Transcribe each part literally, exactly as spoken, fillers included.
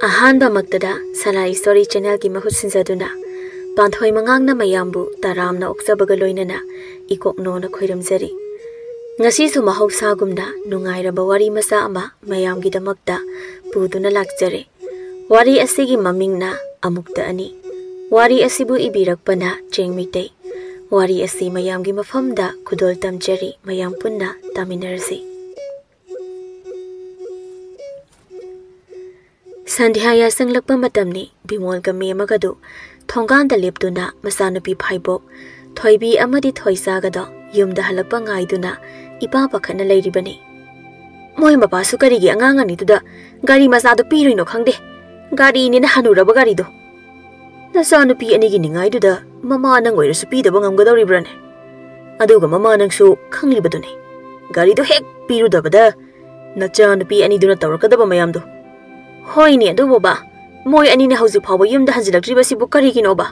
ꯑꯍꯥꯟꯕꯃꯛꯇꯗ ꯁꯂꯥꯏ ꯁꯣꯔꯤ ꯆꯦꯅꯦꯜꯒꯤ ꯃꯍꯨꯠ ꯁꯤꯟꯖꯗꯨꯅ ꯄꯥꯟꯊꯣꯏ ꯃꯉꯥꯡꯅ ꯃꯌꯥꯝꯕꯨ ꯇꯔꯥꯝꯅ ꯑꯣꯛꯆꯕꯒ ꯂꯣꯏꯅꯅ ꯏꯀꯣꯛꯅꯣꯅ ꯈꯣꯏꯔꯝꯖꯔꯤ꯫ ꯉꯁꯤꯁꯨ ꯃꯍꯧꯁꯥꯒꯨꯝꯅ ꯅꯨꯡꯉꯥꯏꯔꯕ ꯋꯥꯔꯤ ꯃꯆꯥ ꯑꯃ ꯃꯌꯥꯝꯒꯤꯗꯃꯛꯇ ꯄꯨꯗꯨꯅ ꯂꯥꯛꯆꯔꯦ꯫ ꯋꯥꯔꯤ ꯑꯁꯤꯒꯤ ꯃꯃꯤꯡꯅ ꯑꯃꯨꯛꯇ ꯑꯅꯤ꯫ ꯋꯥꯔꯤ ꯑꯁꯤꯕꯨ ꯏꯕꯤꯔꯛꯄꯅ ꯆꯦꯡ ꯃꯩꯇꯩ꯫ ꯋꯥꯔꯤ ꯑꯁꯤ ꯃꯌꯥꯝꯒꯤ ꯃꯐꯝꯗ ꯈꯨꯗꯣꯜ ꯇꯝꯖꯔꯤ, ꯃꯌꯥꯝ ꯄꯨꯟꯅ ꯇꯥꯃꯤꯟꯅꯔꯁꯤ꯫ ꯁꯟꯙ꯭ꯌꯥ ꯌꯥꯆꯪꯂꯛꯄ ꯃꯇꯝꯅꯤ꯫ ꯕꯤꯃꯣꯜꯒ ꯃꯦꯝꯃꯒꯗꯨ ꯊꯣꯡꯒꯥꯟꯗ ꯂꯦꯞꯇꯨꯅ ꯃꯆꯥꯅꯨꯄꯤ ꯐꯥꯏꯕꯣꯛ ꯊꯣꯏꯕꯤ ꯑꯃꯗꯤ ꯊꯣꯏꯆꯥꯒꯗꯣ ꯌꯨꯝꯗ ꯍꯜꯂꯛꯄ ꯉꯥꯏꯗꯨꯅ ꯏꯄꯥ ꯄꯥꯈꯠꯅ ꯂꯩꯔꯤꯕꯅꯤ꯫ "ꯃꯣꯏ ꯃꯄꯥꯁꯨ ꯀꯔꯤꯒꯤ ꯑꯉꯥꯡ ꯑꯅꯤꯗꯨꯗ ꯒꯥꯔꯤ ꯃꯆꯥꯗꯨ ꯄꯤꯔꯨꯏꯅꯣ ꯈꯪꯗꯦ꯫ ꯒꯥꯔꯤꯅꯤꯅ ꯍꯅꯨꯔꯕ ꯒꯥꯔꯤꯗꯣ꯫ ꯅꯆꯥꯅꯨꯄꯤ ꯑꯅꯤꯒꯤ ꯅꯤꯡꯉꯥꯏꯗꯨꯗ ꯃꯃꯥ ꯅꯪ ꯑꯣꯏꯔꯁꯨ ꯄꯤꯗꯕ ꯉꯝꯒꯗꯧꯔꯤꯕ꯭ꯔꯥꯅꯦ? ꯑꯗꯨꯒ ꯃꯃꯥ ꯅꯪꯁꯨ ꯈꯪꯂꯤꯕꯗꯨꯅꯤ꯫ ꯒꯥꯔꯤꯗꯣ ꯍꯦꯛ ꯄꯤꯔꯨꯗꯕꯗ ꯅꯆꯥꯅꯨꯄꯤ ꯑꯅꯤꯗꯨꯅ ꯇꯧꯔꯛꯀꯗꯕ ꯃꯌꯥꯝꯗꯣ꯫" "ꯍꯣꯏꯅꯦ ꯑꯗꯨ ꯕꯕꯥ, ꯃꯣꯏ ꯑꯅꯤꯅ ꯍꯧꯖꯤꯛ ꯐꯥꯎꯕ ꯌꯨꯝꯗ ꯍꯟꯖꯤꯜꯂꯛꯇ꯭ꯔꯤꯕꯁꯤꯕꯨ ꯀꯔꯤꯒꯤꯅꯣꯕ?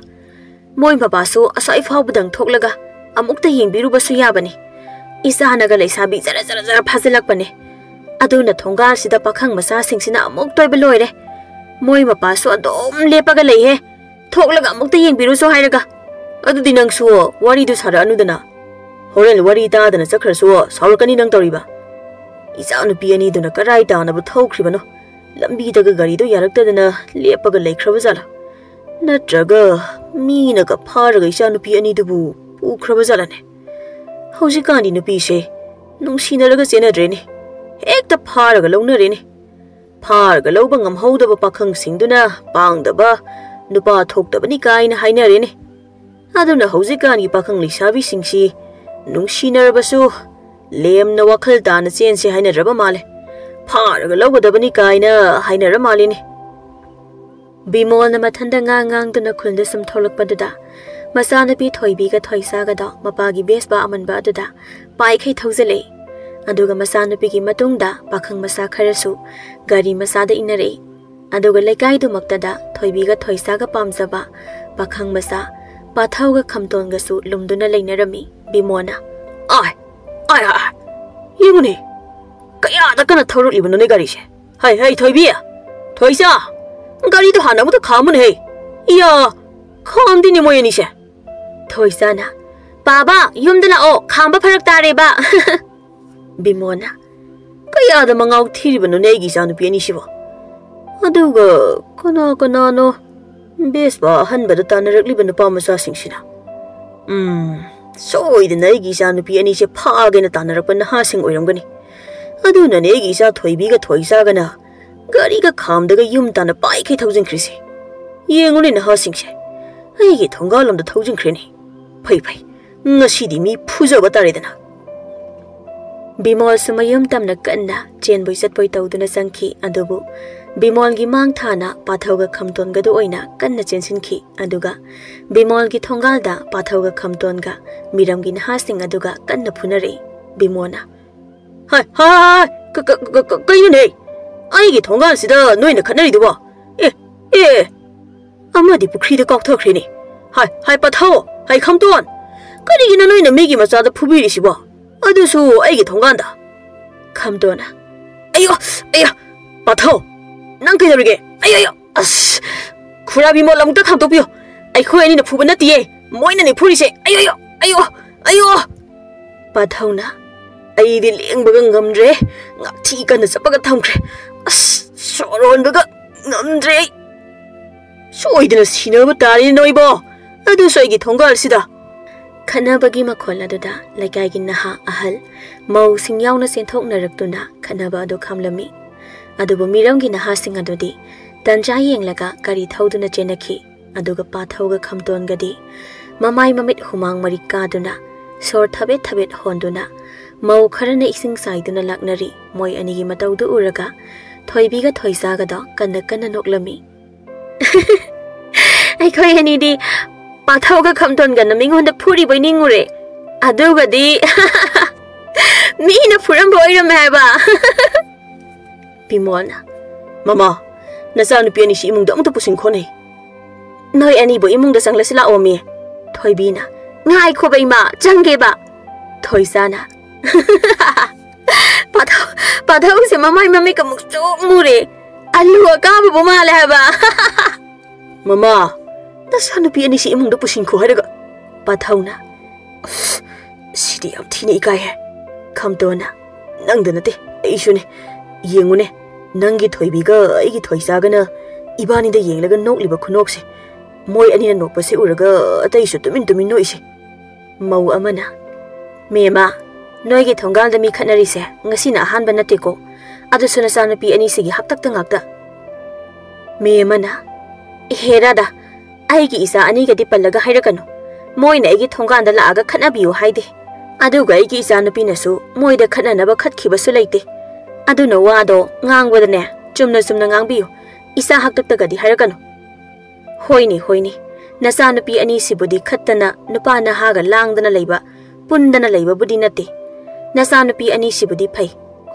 ꯃꯣꯏ ꯃꯄꯥꯁꯨ ꯑꯁ꯭ꯋꯥꯏ ꯐꯥꯎꯕꯗꯪ ꯊꯣꯛꯂꯒ ꯑꯃꯨꯛꯇ ꯌꯦꯡꯕꯤꯔꯨꯕꯁꯨ ꯌꯥꯕꯅꯤ꯫ ꯏꯆꯥꯅꯒ ꯂꯩꯁꯥꯕꯤ ꯖꯔ ꯖꯔ ꯖꯔ ꯐꯥꯖꯤꯜꯂꯛꯄꯅꯦ꯫ ꯑꯗꯨꯅ ꯊꯣꯡꯒꯥꯜꯁꯤꯗ ꯄꯥꯈꯪ ꯃꯆꯥꯁꯤꯡꯁꯤꯅ ꯑꯃꯨꯛꯇ ꯑꯣꯏꯕ ꯂꯣꯏꯔꯦ꯫ ꯃꯣꯏ ꯃꯄꯥꯁꯨ ꯑꯗꯨꯝ ꯂꯦꯞꯄꯒ ꯂꯩꯍꯦ꯫ ꯊꯣꯛꯂꯒ ꯑꯃꯨꯛꯇ ꯌꯦꯡꯕꯤꯔꯨꯁꯣ ꯍꯥꯏꯔꯒ꯫" "ꯑꯗꯨꯗꯤ ꯅꯪꯁꯨ ꯋꯥꯔꯤꯗꯨ ꯁꯥꯔꯛꯑꯅꯨꯗꯅ꯫ ꯍꯣꯔꯦꯟ ꯋꯥꯔꯤ ꯇꯥꯗꯅ ꯆꯠꯈ꯭ꯔꯁꯨ ꯁꯥꯎꯔꯛꯀꯅꯤ ꯅꯪ ꯇꯧꯔꯤꯕ꯫ ꯏꯆꯥꯅꯨꯄꯤ ꯑꯅꯤꯗꯨꯅ ꯀꯔꯥꯏ ꯇꯥꯅꯕ ꯊꯧꯈ꯭ꯔꯤꯕꯅꯣ? ꯂꯝꯕꯤꯗꯒ ꯒꯥꯔꯤꯗꯣ ꯌꯥꯔꯛꯇꯗꯅ ꯂꯦꯞꯄꯒ ꯂꯩꯈ꯭ꯔꯕ ꯖꯥꯠꯂꯥ? ꯅꯠꯇ꯭ꯔꯒ ꯃꯤꯅꯒ ꯐꯥꯔꯒ ꯏꯆꯥꯅꯨꯄꯤ ꯑꯅꯤꯗꯨꯕꯨ ꯄꯨꯈ꯭ꯔꯕ ꯖꯥꯠꯂꯅꯦ? ꯍꯧꯖꯤꯛꯀꯥꯟꯗꯤ ꯅꯨꯄꯤꯁꯦ ꯅꯨꯡꯁꯤꯅꯔꯒ ꯆꯦꯟꯅꯗ꯭ꯔꯦꯅꯦ꯫ ꯍꯦꯛꯇ ꯐꯥꯔꯒ ꯂꯧꯅꯔꯦꯅꯦ꯫ ꯐꯥꯔꯒ ꯂꯧꯕ ꯉꯝꯍꯧꯗꯕ ꯄꯥꯈꯪꯁꯤꯡꯗꯨꯅ ꯄꯥꯡꯗꯕ, ꯅꯨꯄꯥ ꯊꯣꯛꯇꯕꯅꯤ ꯀꯥꯏꯅ ꯍꯥꯏꯅꯔꯦꯅꯦ꯫ ꯑꯗꯨꯅ ꯍꯧꯖꯤꯛꯀꯥꯟꯒꯤ ꯄꯥꯈꯪ ꯂꯩꯁꯥꯕꯤꯁꯤꯡꯁꯤ ꯅꯨꯡꯁꯤꯅꯔꯕꯁꯨ ꯂꯦꯝꯅ ꯋꯥꯈꯜ ꯇꯥꯅ ꯆꯦꯟꯁꯦ ꯍꯥꯏꯅꯗ꯭ꯔꯕ ꯃꯥꯜꯂꯦ꯫ ꯐꯥꯔꯒ ꯂꯧꯒꯗꯕꯅꯤ ꯀꯥꯏꯅ ꯍꯥꯏꯅꯔ ꯃꯥꯜꯂꯤꯅꯦ꯫" ꯕꯤꯃꯣꯜꯅ ꯃꯊꯟꯗ ꯉꯥꯡ ꯉꯥꯡꯗꯨꯅ ꯈꯨꯜꯗ ꯁꯨꯝ ꯊꯣꯛꯂꯛꯄꯗꯨꯗ ꯃꯆꯥꯅꯨꯄꯤ ꯊꯣꯏꯕꯤꯒ ꯊꯣꯏꯆꯥꯒꯗꯣ ꯃꯄꯥꯒꯤ ꯕꯦꯁꯄꯥ ꯑꯃꯟꯕ ꯑꯗꯨꯗ ꯄꯥꯏꯈꯩ ꯊꯧꯖꯤꯜꯂꯛꯏ꯫ ꯑꯗꯨꯒ ꯃꯆꯥꯅꯨꯄꯤꯒꯤ ꯃꯇꯨꯡꯗ ꯄꯥꯈꯪ ꯃꯆꯥ ꯈꯔꯁꯨ ꯒꯥꯔꯤ ꯃꯆꯥꯗ ꯏꯟꯅꯔꯛꯏ꯫ ꯑꯗꯨꯒ ꯂꯩꯀꯥꯏꯗꯨꯃꯛꯇꯗ ꯊꯣꯏꯕꯤꯒ ꯊꯣꯏꯆꯥꯒ ꯄꯥꯝꯖꯕ ꯄꯥꯈꯪ ꯃꯆꯥ ꯄꯥꯊꯧꯒ ꯈꯝꯇꯣꯟꯒꯁꯨ ꯂꯨꯝꯗꯨꯅ ꯂꯩꯅꯔꯝꯃꯤ꯫ ꯕꯤꯃꯣꯜꯅ, "ꯑꯥꯏ, ꯑꯥꯏ, ꯑꯥꯏ, ꯑꯥꯏ, ꯌꯦꯡꯉꯨꯅꯦ, ꯀꯌꯥꯗ ꯀꯟꯅ ꯊꯧꯔꯛꯂꯤꯕꯅꯣꯅꯦ ꯒꯥꯔꯤꯁꯦ? ꯍꯩ, ꯍꯩ, ꯊꯣꯏꯕꯤ, ꯊꯣꯏꯆꯥ, ꯒꯥꯔꯤꯗꯣ ꯍꯥꯟꯅ ꯑꯃꯨꯛꯇ ꯈꯥꯝꯃꯨꯅꯦꯍꯦ꯫ ꯏꯌꯥ, ꯈꯥꯝꯗꯦꯅꯦ ꯃꯣꯏ ꯑꯅꯤꯁꯦ꯫ ꯊꯣꯏꯁꯥꯅ, "ꯄꯥꯕ, ꯌꯨꯝꯗ ꯂꯥꯛꯑꯣ, ꯈꯥꯝꯕ ꯐꯔꯛ ꯇꯥꯔꯦꯕ꯫" ꯕꯤꯃꯣꯜꯅ, "ꯀꯌꯥꯗ ꯃꯉꯥꯎ ꯊꯤꯔꯤꯕꯅꯣꯅꯦ ꯑꯩꯒꯤ ꯏꯆꯥꯅꯨꯄꯤ ꯑꯅꯤꯁꯤꯕꯣ? ꯑꯗꯨꯒ ꯀꯅꯥ ꯀꯅꯥꯅꯣ ꯕꯦꯁꯄꯥ ꯑꯍꯟꯕꯗ ꯇꯥꯟꯅꯔꯛꯂꯤꯕ ꯅꯨꯄꯥ ꯃꯆꯥꯁꯤꯡꯁꯤꯅ? ꯎꯝ, ꯁꯣꯏꯗꯅ ꯑꯩꯒꯤ ꯏꯆꯥꯅꯨꯄꯤ ꯑꯅꯤꯁꯦ ꯐꯥꯒꯦꯅ ꯇꯥꯟꯅꯔꯛꯄ ꯅꯍꯥꯁꯤꯡ ꯑꯣꯏꯔꯝꯒꯅꯤ꯫ ꯑꯗꯨꯅꯅꯦ ꯑꯩꯒꯤ ꯏꯆꯥ ꯊꯣꯏꯕꯤꯒ ꯊꯣꯏꯁꯥꯒꯅ ꯒꯥꯔꯤꯒ ꯈꯥꯝꯗꯒ ꯌꯨꯝ ꯇꯥꯟꯅ ꯄꯥꯏꯈꯩ ꯊꯧꯖꯤꯟꯈ꯭ꯔꯤꯁꯦ꯫ ꯌꯦꯡꯉꯨꯅꯦ ꯅꯍꯥꯁꯤꯡꯁꯦ, ꯑꯩꯒꯤ ꯊꯣꯡꯒꯥꯜꯂꯣꯝꯗ ꯊꯧꯖꯤꯟꯈ꯭ꯔꯦꯅꯦ꯫ ꯐꯩ ꯐꯩ, ꯉꯁꯤꯗꯤ ꯃꯤ ꯐꯨꯖꯕ ꯇꯥꯔꯦꯗꯅ꯫" ꯕꯤꯃꯣꯜꯁꯨ ꯃꯌꯨꯝ ꯇꯝꯅ ꯀꯟꯅ ꯆꯦꯟꯕꯣꯏ ꯆꯠꯄꯣꯏ ꯇꯧꯗꯨꯅ ꯆꯪꯈꯤ꯫ ꯑꯗꯨꯕꯨ ꯕꯤꯃꯣꯜꯒꯤ ꯃꯥꯡ ꯊꯥꯅ ꯄꯥꯊꯧꯒ ꯈꯝꯇꯣꯟꯒꯗꯨ ꯑꯣꯏꯅ ꯀꯟꯅ ꯆꯦꯟꯁꯤꯟꯈꯤ꯫ ꯑꯗꯨꯒ ꯕꯤꯃꯣꯜꯒꯤ ꯊꯣꯡꯒꯥꯜꯗ ꯄꯥꯊꯧꯒ ꯈꯝꯇꯣꯟꯒ ꯃꯤꯔꯝꯒꯤ ꯅꯍꯥꯁꯤꯡ ꯑꯗꯨꯒ ꯀꯟꯅ ꯐꯨꯅꯔꯛꯏ꯫ ꯕꯤꯃꯣꯜꯅ, "ꯍꯥꯏ, ꯍꯥꯏ, ꯍꯥꯏ, ꯀ-, ꯀ-, ꯀ-, ꯀ-, ꯀꯩꯅꯣꯅꯦ? ꯑꯩꯒꯤ ꯊꯣꯡꯒꯥꯜꯁꯤꯗ ꯅꯣꯏꯅ ꯈꯠꯅꯔꯤꯗꯨꯕꯣ? ꯑꯦ, ꯑꯦ, ꯑꯃꯗꯤ ꯄꯨꯈ꯭ꯔꯤꯗ ꯀꯥꯎꯊꯈ꯭ꯔꯦꯅꯦ꯫ ꯍꯥꯏ, ꯍꯥꯏ, ꯄꯥꯊꯧ, ꯍꯥꯏ, ꯈꯝꯇꯣꯟ, ꯀꯔꯤꯒꯤꯅꯣ ꯅꯣꯏꯅ ꯃꯤꯒꯤ ꯃꯆꯥꯗ ꯐꯨꯕꯤꯔꯤꯁꯤꯕꯣ? ꯑꯗꯨꯁꯨ ꯑꯩꯒꯤ ꯊꯣꯡꯒꯥꯟꯗ?" ꯈꯝꯇꯣꯟꯅ, "ꯑꯌꯣ, ꯑꯌꯣ, ꯄꯥꯊꯧ, ꯅꯪ ꯀꯩꯗꯧꯔꯤꯒꯦ? ꯑꯌꯣ, ꯑꯌꯣ, ꯑꯁ, ꯈꯨꯔꯥ ꯕꯤꯃꯣꯜ ꯑꯃꯨꯛꯇ ꯈꯥꯝꯇꯣꯛꯄꯤꯌꯨ꯫ ꯑꯩꯈꯣꯏ ꯑꯅꯤꯅ ꯐꯨꯕ ꯅꯠꯇꯤꯌꯦ, ꯃꯣꯏꯅꯅꯦ ꯐꯨꯔꯤꯁꯦ꯫ ꯑꯌꯣ, ꯑꯌꯣ, ꯑꯌꯣ, ꯑꯌꯣ!" ꯄꯥꯊꯧꯅ, "ꯑꯩꯗꯤ ꯂꯦꯡꯕꯒ ꯉꯝꯗ꯭ꯔꯦ, ꯉꯥꯛꯊꯤ ꯀꯟꯅ ꯆꯞꯄꯒ ꯊꯝꯈ꯭ꯔꯦ꯫ ꯑꯁ, ꯁꯣꯔ ꯍꯣꯟꯕꯒ ꯉꯝꯗ꯭ꯔꯦ ꯑꯩ꯫ ꯁꯣꯏꯗꯅ ꯁꯤꯅꯕ ꯇꯥꯔꯦ ꯅꯣꯏꯕꯣ, ꯑꯗꯨꯁꯨ ꯑꯩꯒꯤ ꯊꯣꯡꯒꯥꯜꯁꯤꯗ꯫" ꯈꯠꯅꯕꯒꯤ ꯃꯈꯣꯜ ꯑꯗꯨꯗ ꯂꯩꯀꯥꯏꯒꯤ ꯅꯍꯥ ꯑꯍꯜ, ꯃꯧꯁꯤꯡ ꯌꯥꯎꯅ ꯆꯦꯟꯊꯣꯛꯅꯔꯛꯇꯨꯅ ꯈꯠꯅꯕ ꯑꯗꯨ ꯈꯥꯝꯂꯝꯃꯤ꯫ ꯑꯗꯨꯕꯨ ꯃꯤꯔꯝꯒꯤ ꯅꯍꯥꯁꯤꯡ ꯑꯗꯨꯗꯤ ꯇꯟꯖꯥ ꯌꯦꯡꯂꯒ ꯒꯥꯔꯤ ꯊꯧꯗꯨꯅ ꯆꯦꯟꯅꯈꯤ꯫ ꯑꯗꯨꯒ ꯄꯥꯊꯧꯒ ꯈꯝꯇꯣꯟꯒꯗꯤ ꯃꯃꯥꯏ ꯃꯃꯤꯠ ꯍꯨꯃꯥꯡ ꯃꯔꯤ ꯀꯥꯗꯨꯅ, ꯁꯣꯔ ꯊꯕꯦꯠ ꯊꯕꯦꯠ ꯍꯣꯟꯗꯨꯅ, ꯃꯧ ꯈꯔꯅ ꯏꯁꯤꯡ ꯆꯥꯏꯗꯨꯅ ꯂꯥꯛꯅꯔꯤ꯫ ꯃꯣꯏ ꯑꯅꯤꯒꯤ ꯃꯇꯧꯗꯨ ꯎꯔꯒ ꯊꯣꯏꯕꯤꯒ ꯊꯣꯏꯁꯥꯒꯗꯣ ꯀꯟꯅ ꯀꯟꯅ ꯅꯣꯛꯂꯝꯃꯤ꯫ "ꯑꯩꯈꯣꯏ ꯑꯅꯤꯗꯤ ꯄꯥꯊꯧꯒ ꯈꯝꯇꯣꯟꯒꯅ ꯃꯤꯉꯣꯟꯗ ꯐꯨꯔꯤꯕꯣꯏ ꯅꯤꯡꯉꯨꯔꯦ, ꯑꯗꯨꯒꯗꯤ ꯃꯤꯅ ꯐꯨꯔꯝꯕ ꯑꯣꯏꯔꯝꯃꯦ ꯍꯥꯏꯕ꯫" ꯕꯤꯃꯣꯜꯅ, "ꯃꯃꯥ, ꯅꯆꯥꯅꯨꯄꯤ ꯑꯅꯤꯁꯤ ꯏꯃꯨꯡꯗ ꯑꯃꯨꯛꯇ ꯄꯨꯁꯤꯟꯈꯣꯅꯦ꯫" "ꯅꯣꯏ ꯑꯅꯤꯕꯨ ꯏꯃꯨꯡꯗ ꯆꯪꯂꯁꯤ ꯂꯥꯛꯑꯣꯃꯤ꯫" ꯊꯣꯏꯕꯤꯅ, "ꯉꯥꯏꯈꯣꯕ ꯏꯃꯥ, ꯆꯪꯒꯦꯕ꯫" ꯊꯣꯏꯁꯥꯅ, "ꯄꯥꯊꯧ, ꯄꯥꯊꯧꯁꯦ ꯃꯃꯥꯏ ꯃꯃꯤꯠꯀ ꯃꯨꯛꯁꯨꯛ ꯃꯨꯔꯦ, ꯑꯂꯨ ꯑꯀꯥꯕꯕꯨ ꯃꯥꯜꯂꯦ ꯍꯥꯏꯕ꯫ ꯃꯃꯥ, ꯅꯆꯥꯅꯨꯄꯤ ꯑꯅꯤꯁꯤ ꯏꯃꯨꯡꯗ ꯄꯨꯁꯤꯟꯈꯣ ꯍꯥꯏꯔꯒ꯫ ꯄꯥꯊꯧꯅ, "ꯑꯁ, ꯁꯤꯗꯤ ꯌꯥꯝ ꯊꯤꯅ ꯏꯀꯥꯏꯍꯦ꯫" ꯈꯝꯇꯣꯟꯅ, "ꯅꯪꯗ ꯅꯠꯇꯦ, ꯑꯩꯁꯨꯅꯦ꯫ ꯌꯦꯡꯉꯨꯅꯦ, ꯅꯪꯒꯤ ꯊꯣꯏꯕꯤꯒ ꯑꯩꯒꯤ ꯊꯣꯏꯆꯥꯒꯅ ꯏꯕꯥꯅꯤꯗ ꯌꯦꯡꯂꯒ ꯅꯣꯛꯂꯤꯕ ꯈꯨꯅꯣꯛꯁꯦ꯫ ꯃꯣꯏ ꯑꯅꯤꯅ ꯅꯣꯛꯄꯁꯦ ꯎꯔꯒ ꯑꯇꯩꯁꯨ ꯇꯨꯃꯤꯟ ꯇꯨꯃꯤꯟ ꯅꯣꯛꯏꯁꯦ꯫" ꯃꯧ ꯑꯃꯅ, "ꯃꯦꯃꯥ, ꯅꯣꯏꯒꯤ ꯊꯣꯡꯒꯥꯜꯗ ꯃꯤ ꯈꯠꯅꯔꯤꯁꯦ ꯉꯁꯤꯅ ꯑꯍꯥꯟꯕ ꯅꯠꯇꯦꯀꯣ꯫ ꯑꯗꯨꯁꯨ ꯅꯆꯥꯅꯨꯄꯤ ꯑꯅꯤꯁꯤꯒꯤ ꯍꯥꯛꯇꯛꯇ ꯉꯥꯛꯇ꯫" ꯃꯦꯃꯅ, "ꯏꯍꯦ ꯔꯥꯙꯥ, ꯑꯩꯒꯤ ꯏꯆꯥ ꯑꯅꯤꯒꯗꯤ ꯄꯜꯂꯒ ꯍꯥꯏꯔꯛꯀꯅꯨ꯫ ꯃꯣꯏꯅ ꯑꯩꯒꯤ ꯊꯣꯡꯒꯥꯟꯗ ꯂꯥꯛꯑꯒ ꯈꯠꯅꯕꯤꯌꯨ ꯍꯥꯏꯗꯦ꯫ ꯑꯗꯨꯒ ꯑꯩꯒꯤ ꯏꯆꯥꯅꯨꯄꯤꯅꯁꯨ ꯃꯣꯏꯗ ꯈꯠꯅꯅꯕ ꯈꯠꯈꯤꯕꯁꯨ ꯂꯩꯇꯦ꯫ ꯑꯗꯨꯅ ꯋꯥꯗꯣ ꯉꯥꯡꯕꯗꯅꯦ, ꯆꯨꯝꯅ ꯆꯨꯝꯅ ꯉꯥꯡꯕꯤꯌꯨ꯫ ꯏꯆꯥ ꯍꯥꯛꯇꯛꯇꯒꯗꯤ ꯍꯥꯏꯔꯛꯀꯅꯨ꯫" "ꯍꯣꯏꯅꯦ, ꯍꯣꯏꯅꯦ, ꯅꯆꯥꯅꯨꯄꯤ ꯑꯅꯤꯁꯤꯕꯨꯗꯤ ꯈꯠꯇꯅ ꯅꯨꯄꯥ ꯅꯍꯥꯒ ꯂꯥꯡꯗꯅ ꯂꯩꯕ, ꯄꯨꯟꯗꯅ ꯂꯩꯕꯕꯨꯗꯤ ꯅꯠꯇꯦ꯫ ꯅꯆꯥꯅꯨꯄꯤ ꯑꯅꯤꯁꯤꯕꯨꯗꯤ ꯐꯩ꯫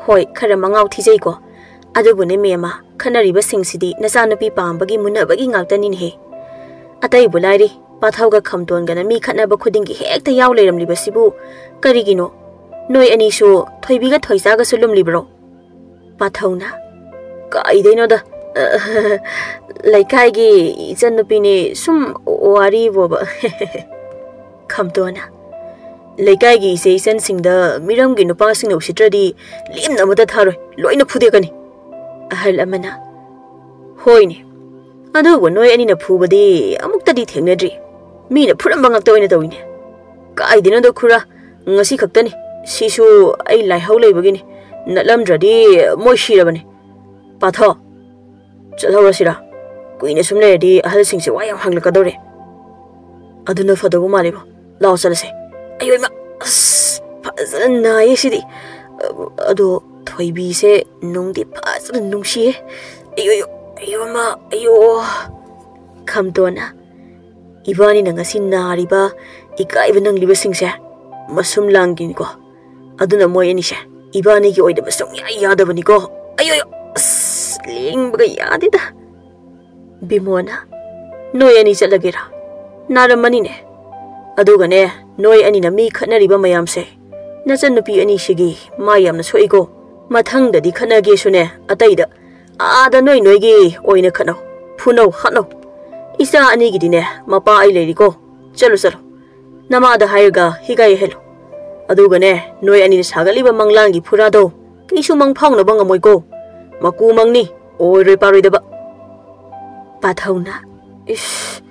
ꯍꯣꯏ, ꯈꯔ ꯃꯉꯥꯎ ꯊꯤꯖꯩꯀꯣ꯫ ꯑꯗꯨꯕꯨꯅꯦ ꯃꯦꯃ, ꯈꯠꯅꯔꯤꯕꯁꯤꯡꯁꯤꯗꯤ ꯅꯆꯥꯅꯨꯄꯤ ꯄꯥꯝꯕꯒꯤ ꯃꯨꯟꯅꯕꯒꯤ ꯉꯥꯛꯇꯅꯤꯅꯦꯍꯦ꯫ ꯑꯇꯩꯕꯨ ꯂꯥꯏꯔꯤ, ꯄꯥꯊꯧꯒ ꯈꯝꯇꯣꯟꯒꯅ ꯃꯤ ꯈꯠꯅꯕ ꯈꯨꯗꯤꯡꯒꯤ ꯍꯦꯛꯇ ꯌꯥꯎ ꯂꯩꯔꯝꯂꯤꯕꯁꯤꯕꯨ ꯀꯔꯤꯒꯤꯅꯣ? ꯅꯣꯏ ꯑꯅꯤꯁꯨ ꯊꯣꯏꯕꯤꯒ ꯊꯣꯏꯆꯥꯒꯁꯨ ꯂꯨꯝꯂꯤꯕ꯭ꯔꯣ?" ꯄꯥꯊꯧꯅ, "ꯀꯥꯏꯗꯩꯅꯣꯗ, ꯂꯩꯀꯥꯏꯒꯤ ꯏꯆꯟꯅꯨꯄꯤꯅꯤ, ꯁꯨꯝ ꯋꯥꯔꯤ ꯕꯣꯕ꯫" ꯈꯝꯇꯣꯟꯅ, "ꯂꯩꯀꯥꯏꯒꯤ ꯏꯆꯦ ꯏꯆꯟꯁꯤꯡꯗ ꯃꯤꯔꯝꯒꯤ ꯅꯨꯄꯥꯁꯤꯡꯅ ꯎꯁꯤꯠꯇ꯭ꯔꯗꯤ ꯂꯦꯝꯅ ꯑꯃꯠꯇ ꯊꯥꯔꯣꯏ, ꯂꯣꯏꯅ ꯐꯨꯗꯦꯛꯀꯅꯤ꯫" ꯑꯍꯜ ꯑꯃꯅ, "ꯍꯣꯏꯅꯦ, ꯑꯗꯨꯕꯨ ꯅꯣꯏ ꯑꯅꯤꯅ ꯐꯨꯕꯗꯤ ꯑꯃꯨꯛꯇꯗꯤ ꯊꯦꯡꯅꯗ꯭ꯔꯤ꯫ ꯃꯤꯅ ꯐꯨꯔꯝꯕ ꯉꯥꯛꯇ ꯑꯣꯏꯅ ꯇꯧꯏꯅꯦ꯫" "ꯀꯥꯏꯗꯩꯅꯣꯗ ꯈꯨꯔꯥ, ꯉꯁꯤ ꯈꯛꯇꯅꯤ꯫ ꯁꯤꯁꯨ ꯑꯩ ꯂꯥꯏꯍꯧ ꯂꯩꯕꯒꯤꯅꯤ꯫ ꯅꯠꯂꯝꯗ꯭ꯔꯗꯤ ꯃꯣꯏ ꯁꯤꯔꯕꯅꯤ꯫ ꯄꯥꯊꯧ, ꯆꯠꯍꯧꯔꯁꯤꯔꯥ? ꯀꯨꯏꯅ ꯁꯨꯝ ꯂꯩꯔꯗꯤ ꯑꯍꯜꯁꯤꯡꯁꯦ ꯋꯥ ꯌꯥꯝ ꯍꯪꯂꯛꯀꯗꯧꯔꯦ꯫" "ꯑꯗꯨꯅ ꯐꯗꯧꯕ ꯃꯥꯜꯂꯦꯕꯣ꯫ ꯂꯥꯛꯑꯣ ꯆꯠꯂꯁꯦ꯫" "ꯑꯌꯣ ꯏꯃꯥ, ꯑꯁ, ꯐꯖꯅ ꯅꯥꯏꯌꯦ ꯁꯤꯗꯤ꯫ ꯑꯗꯣ ꯊꯣꯏꯕꯤꯁꯦ ꯅꯨꯡꯗꯤ ꯐꯖꯅ ꯅꯨꯡꯁꯤꯌꯦ꯫ ꯑꯌꯣ, ꯑꯌꯣ, ꯑꯌꯣ ꯏꯃꯥ, ꯑꯌꯣ꯫" ꯈꯝꯇꯣꯟꯅ, "ꯏꯕꯥꯅꯤꯅ ꯉꯁꯤ ꯅꯥꯔꯤꯕ, ꯏꯀꯥꯏꯕ ꯅꯪꯂꯤꯕꯁꯤꯡꯁꯦ ꯃꯁꯨꯝ ꯂꯥꯡꯒꯤꯅꯤꯀꯣ꯫ ꯑꯗꯨꯅ ꯃꯣꯏ ꯑꯅꯤꯁꯦ ꯏꯕꯥꯅꯤꯒꯤ ꯑꯣꯏꯗꯕ ꯁꯨꯡꯌꯥ ꯌꯥꯗꯕꯅꯤꯀꯣ꯫ ꯑꯌꯣ, ꯑꯌꯣ, ꯑꯁ, ꯂꯦꯡꯕꯒ ꯌꯥꯗꯦꯗ꯫" ꯕꯤꯃꯣꯅ, "ꯅꯣꯏ ꯑꯅꯤ ꯆꯠꯂꯒꯦꯔꯥ? ꯅꯥꯔꯝꯃꯅꯤꯅꯦ꯫ ꯑꯗꯨꯒꯅꯦ, ꯅꯣꯏ ꯑꯅꯤꯅ ꯃꯤ ꯈꯠꯅꯔꯤꯕ ꯃꯌꯥꯝꯁꯦ, ꯅꯆꯟꯅꯨꯄꯤ ꯑꯅꯤꯁꯤꯒꯤ ꯃꯥ ꯌꯥꯝꯅ ꯁꯣꯛꯏꯀꯣ꯫ ꯃꯊꯪꯗꯗꯤ ꯈꯠꯅꯒꯦꯁꯨꯅꯦ, ꯑꯇꯩꯗ, ꯑꯥꯗ ꯅꯣꯏ ꯅꯣꯏꯒꯤ ꯑꯣꯏꯅ ꯈꯠꯅꯧ, ꯐꯨꯅꯧ, ꯍꯥꯠꯅꯧ꯫ ꯏꯆꯥ ꯑꯅꯤꯒꯤꯗꯤꯅꯦ, ꯃꯄꯥ ꯑꯩ ꯂꯩꯔꯤꯀꯣ꯫ ꯆꯠꯂꯨ, ꯆꯠꯂꯨ꯫ ꯅꯃꯥꯗ ꯍꯥꯏꯔꯒ ꯍꯤꯒꯥꯏ ꯍꯦꯜꯂꯨ꯫ ꯑꯗꯨꯒꯅꯦ, ꯅꯣꯏ ꯑꯅꯤꯅ ꯁꯥꯒꯠꯂꯤꯕ ꯃꯪꯂꯥꯟꯒꯤ ꯐꯨꯔꯥꯗꯣ ꯀꯩꯁꯨ ꯃꯪ ꯐꯥꯎꯅꯕ ꯉꯝꯃꯣꯏꯀꯣ꯫ ꯃꯀꯨ ꯃꯪꯅꯤ, ꯑꯣꯏꯔꯣꯏ ꯄꯥꯔꯣꯏꯗꯕ꯫ ꯄꯥꯊꯧꯅ, ꯏꯁ,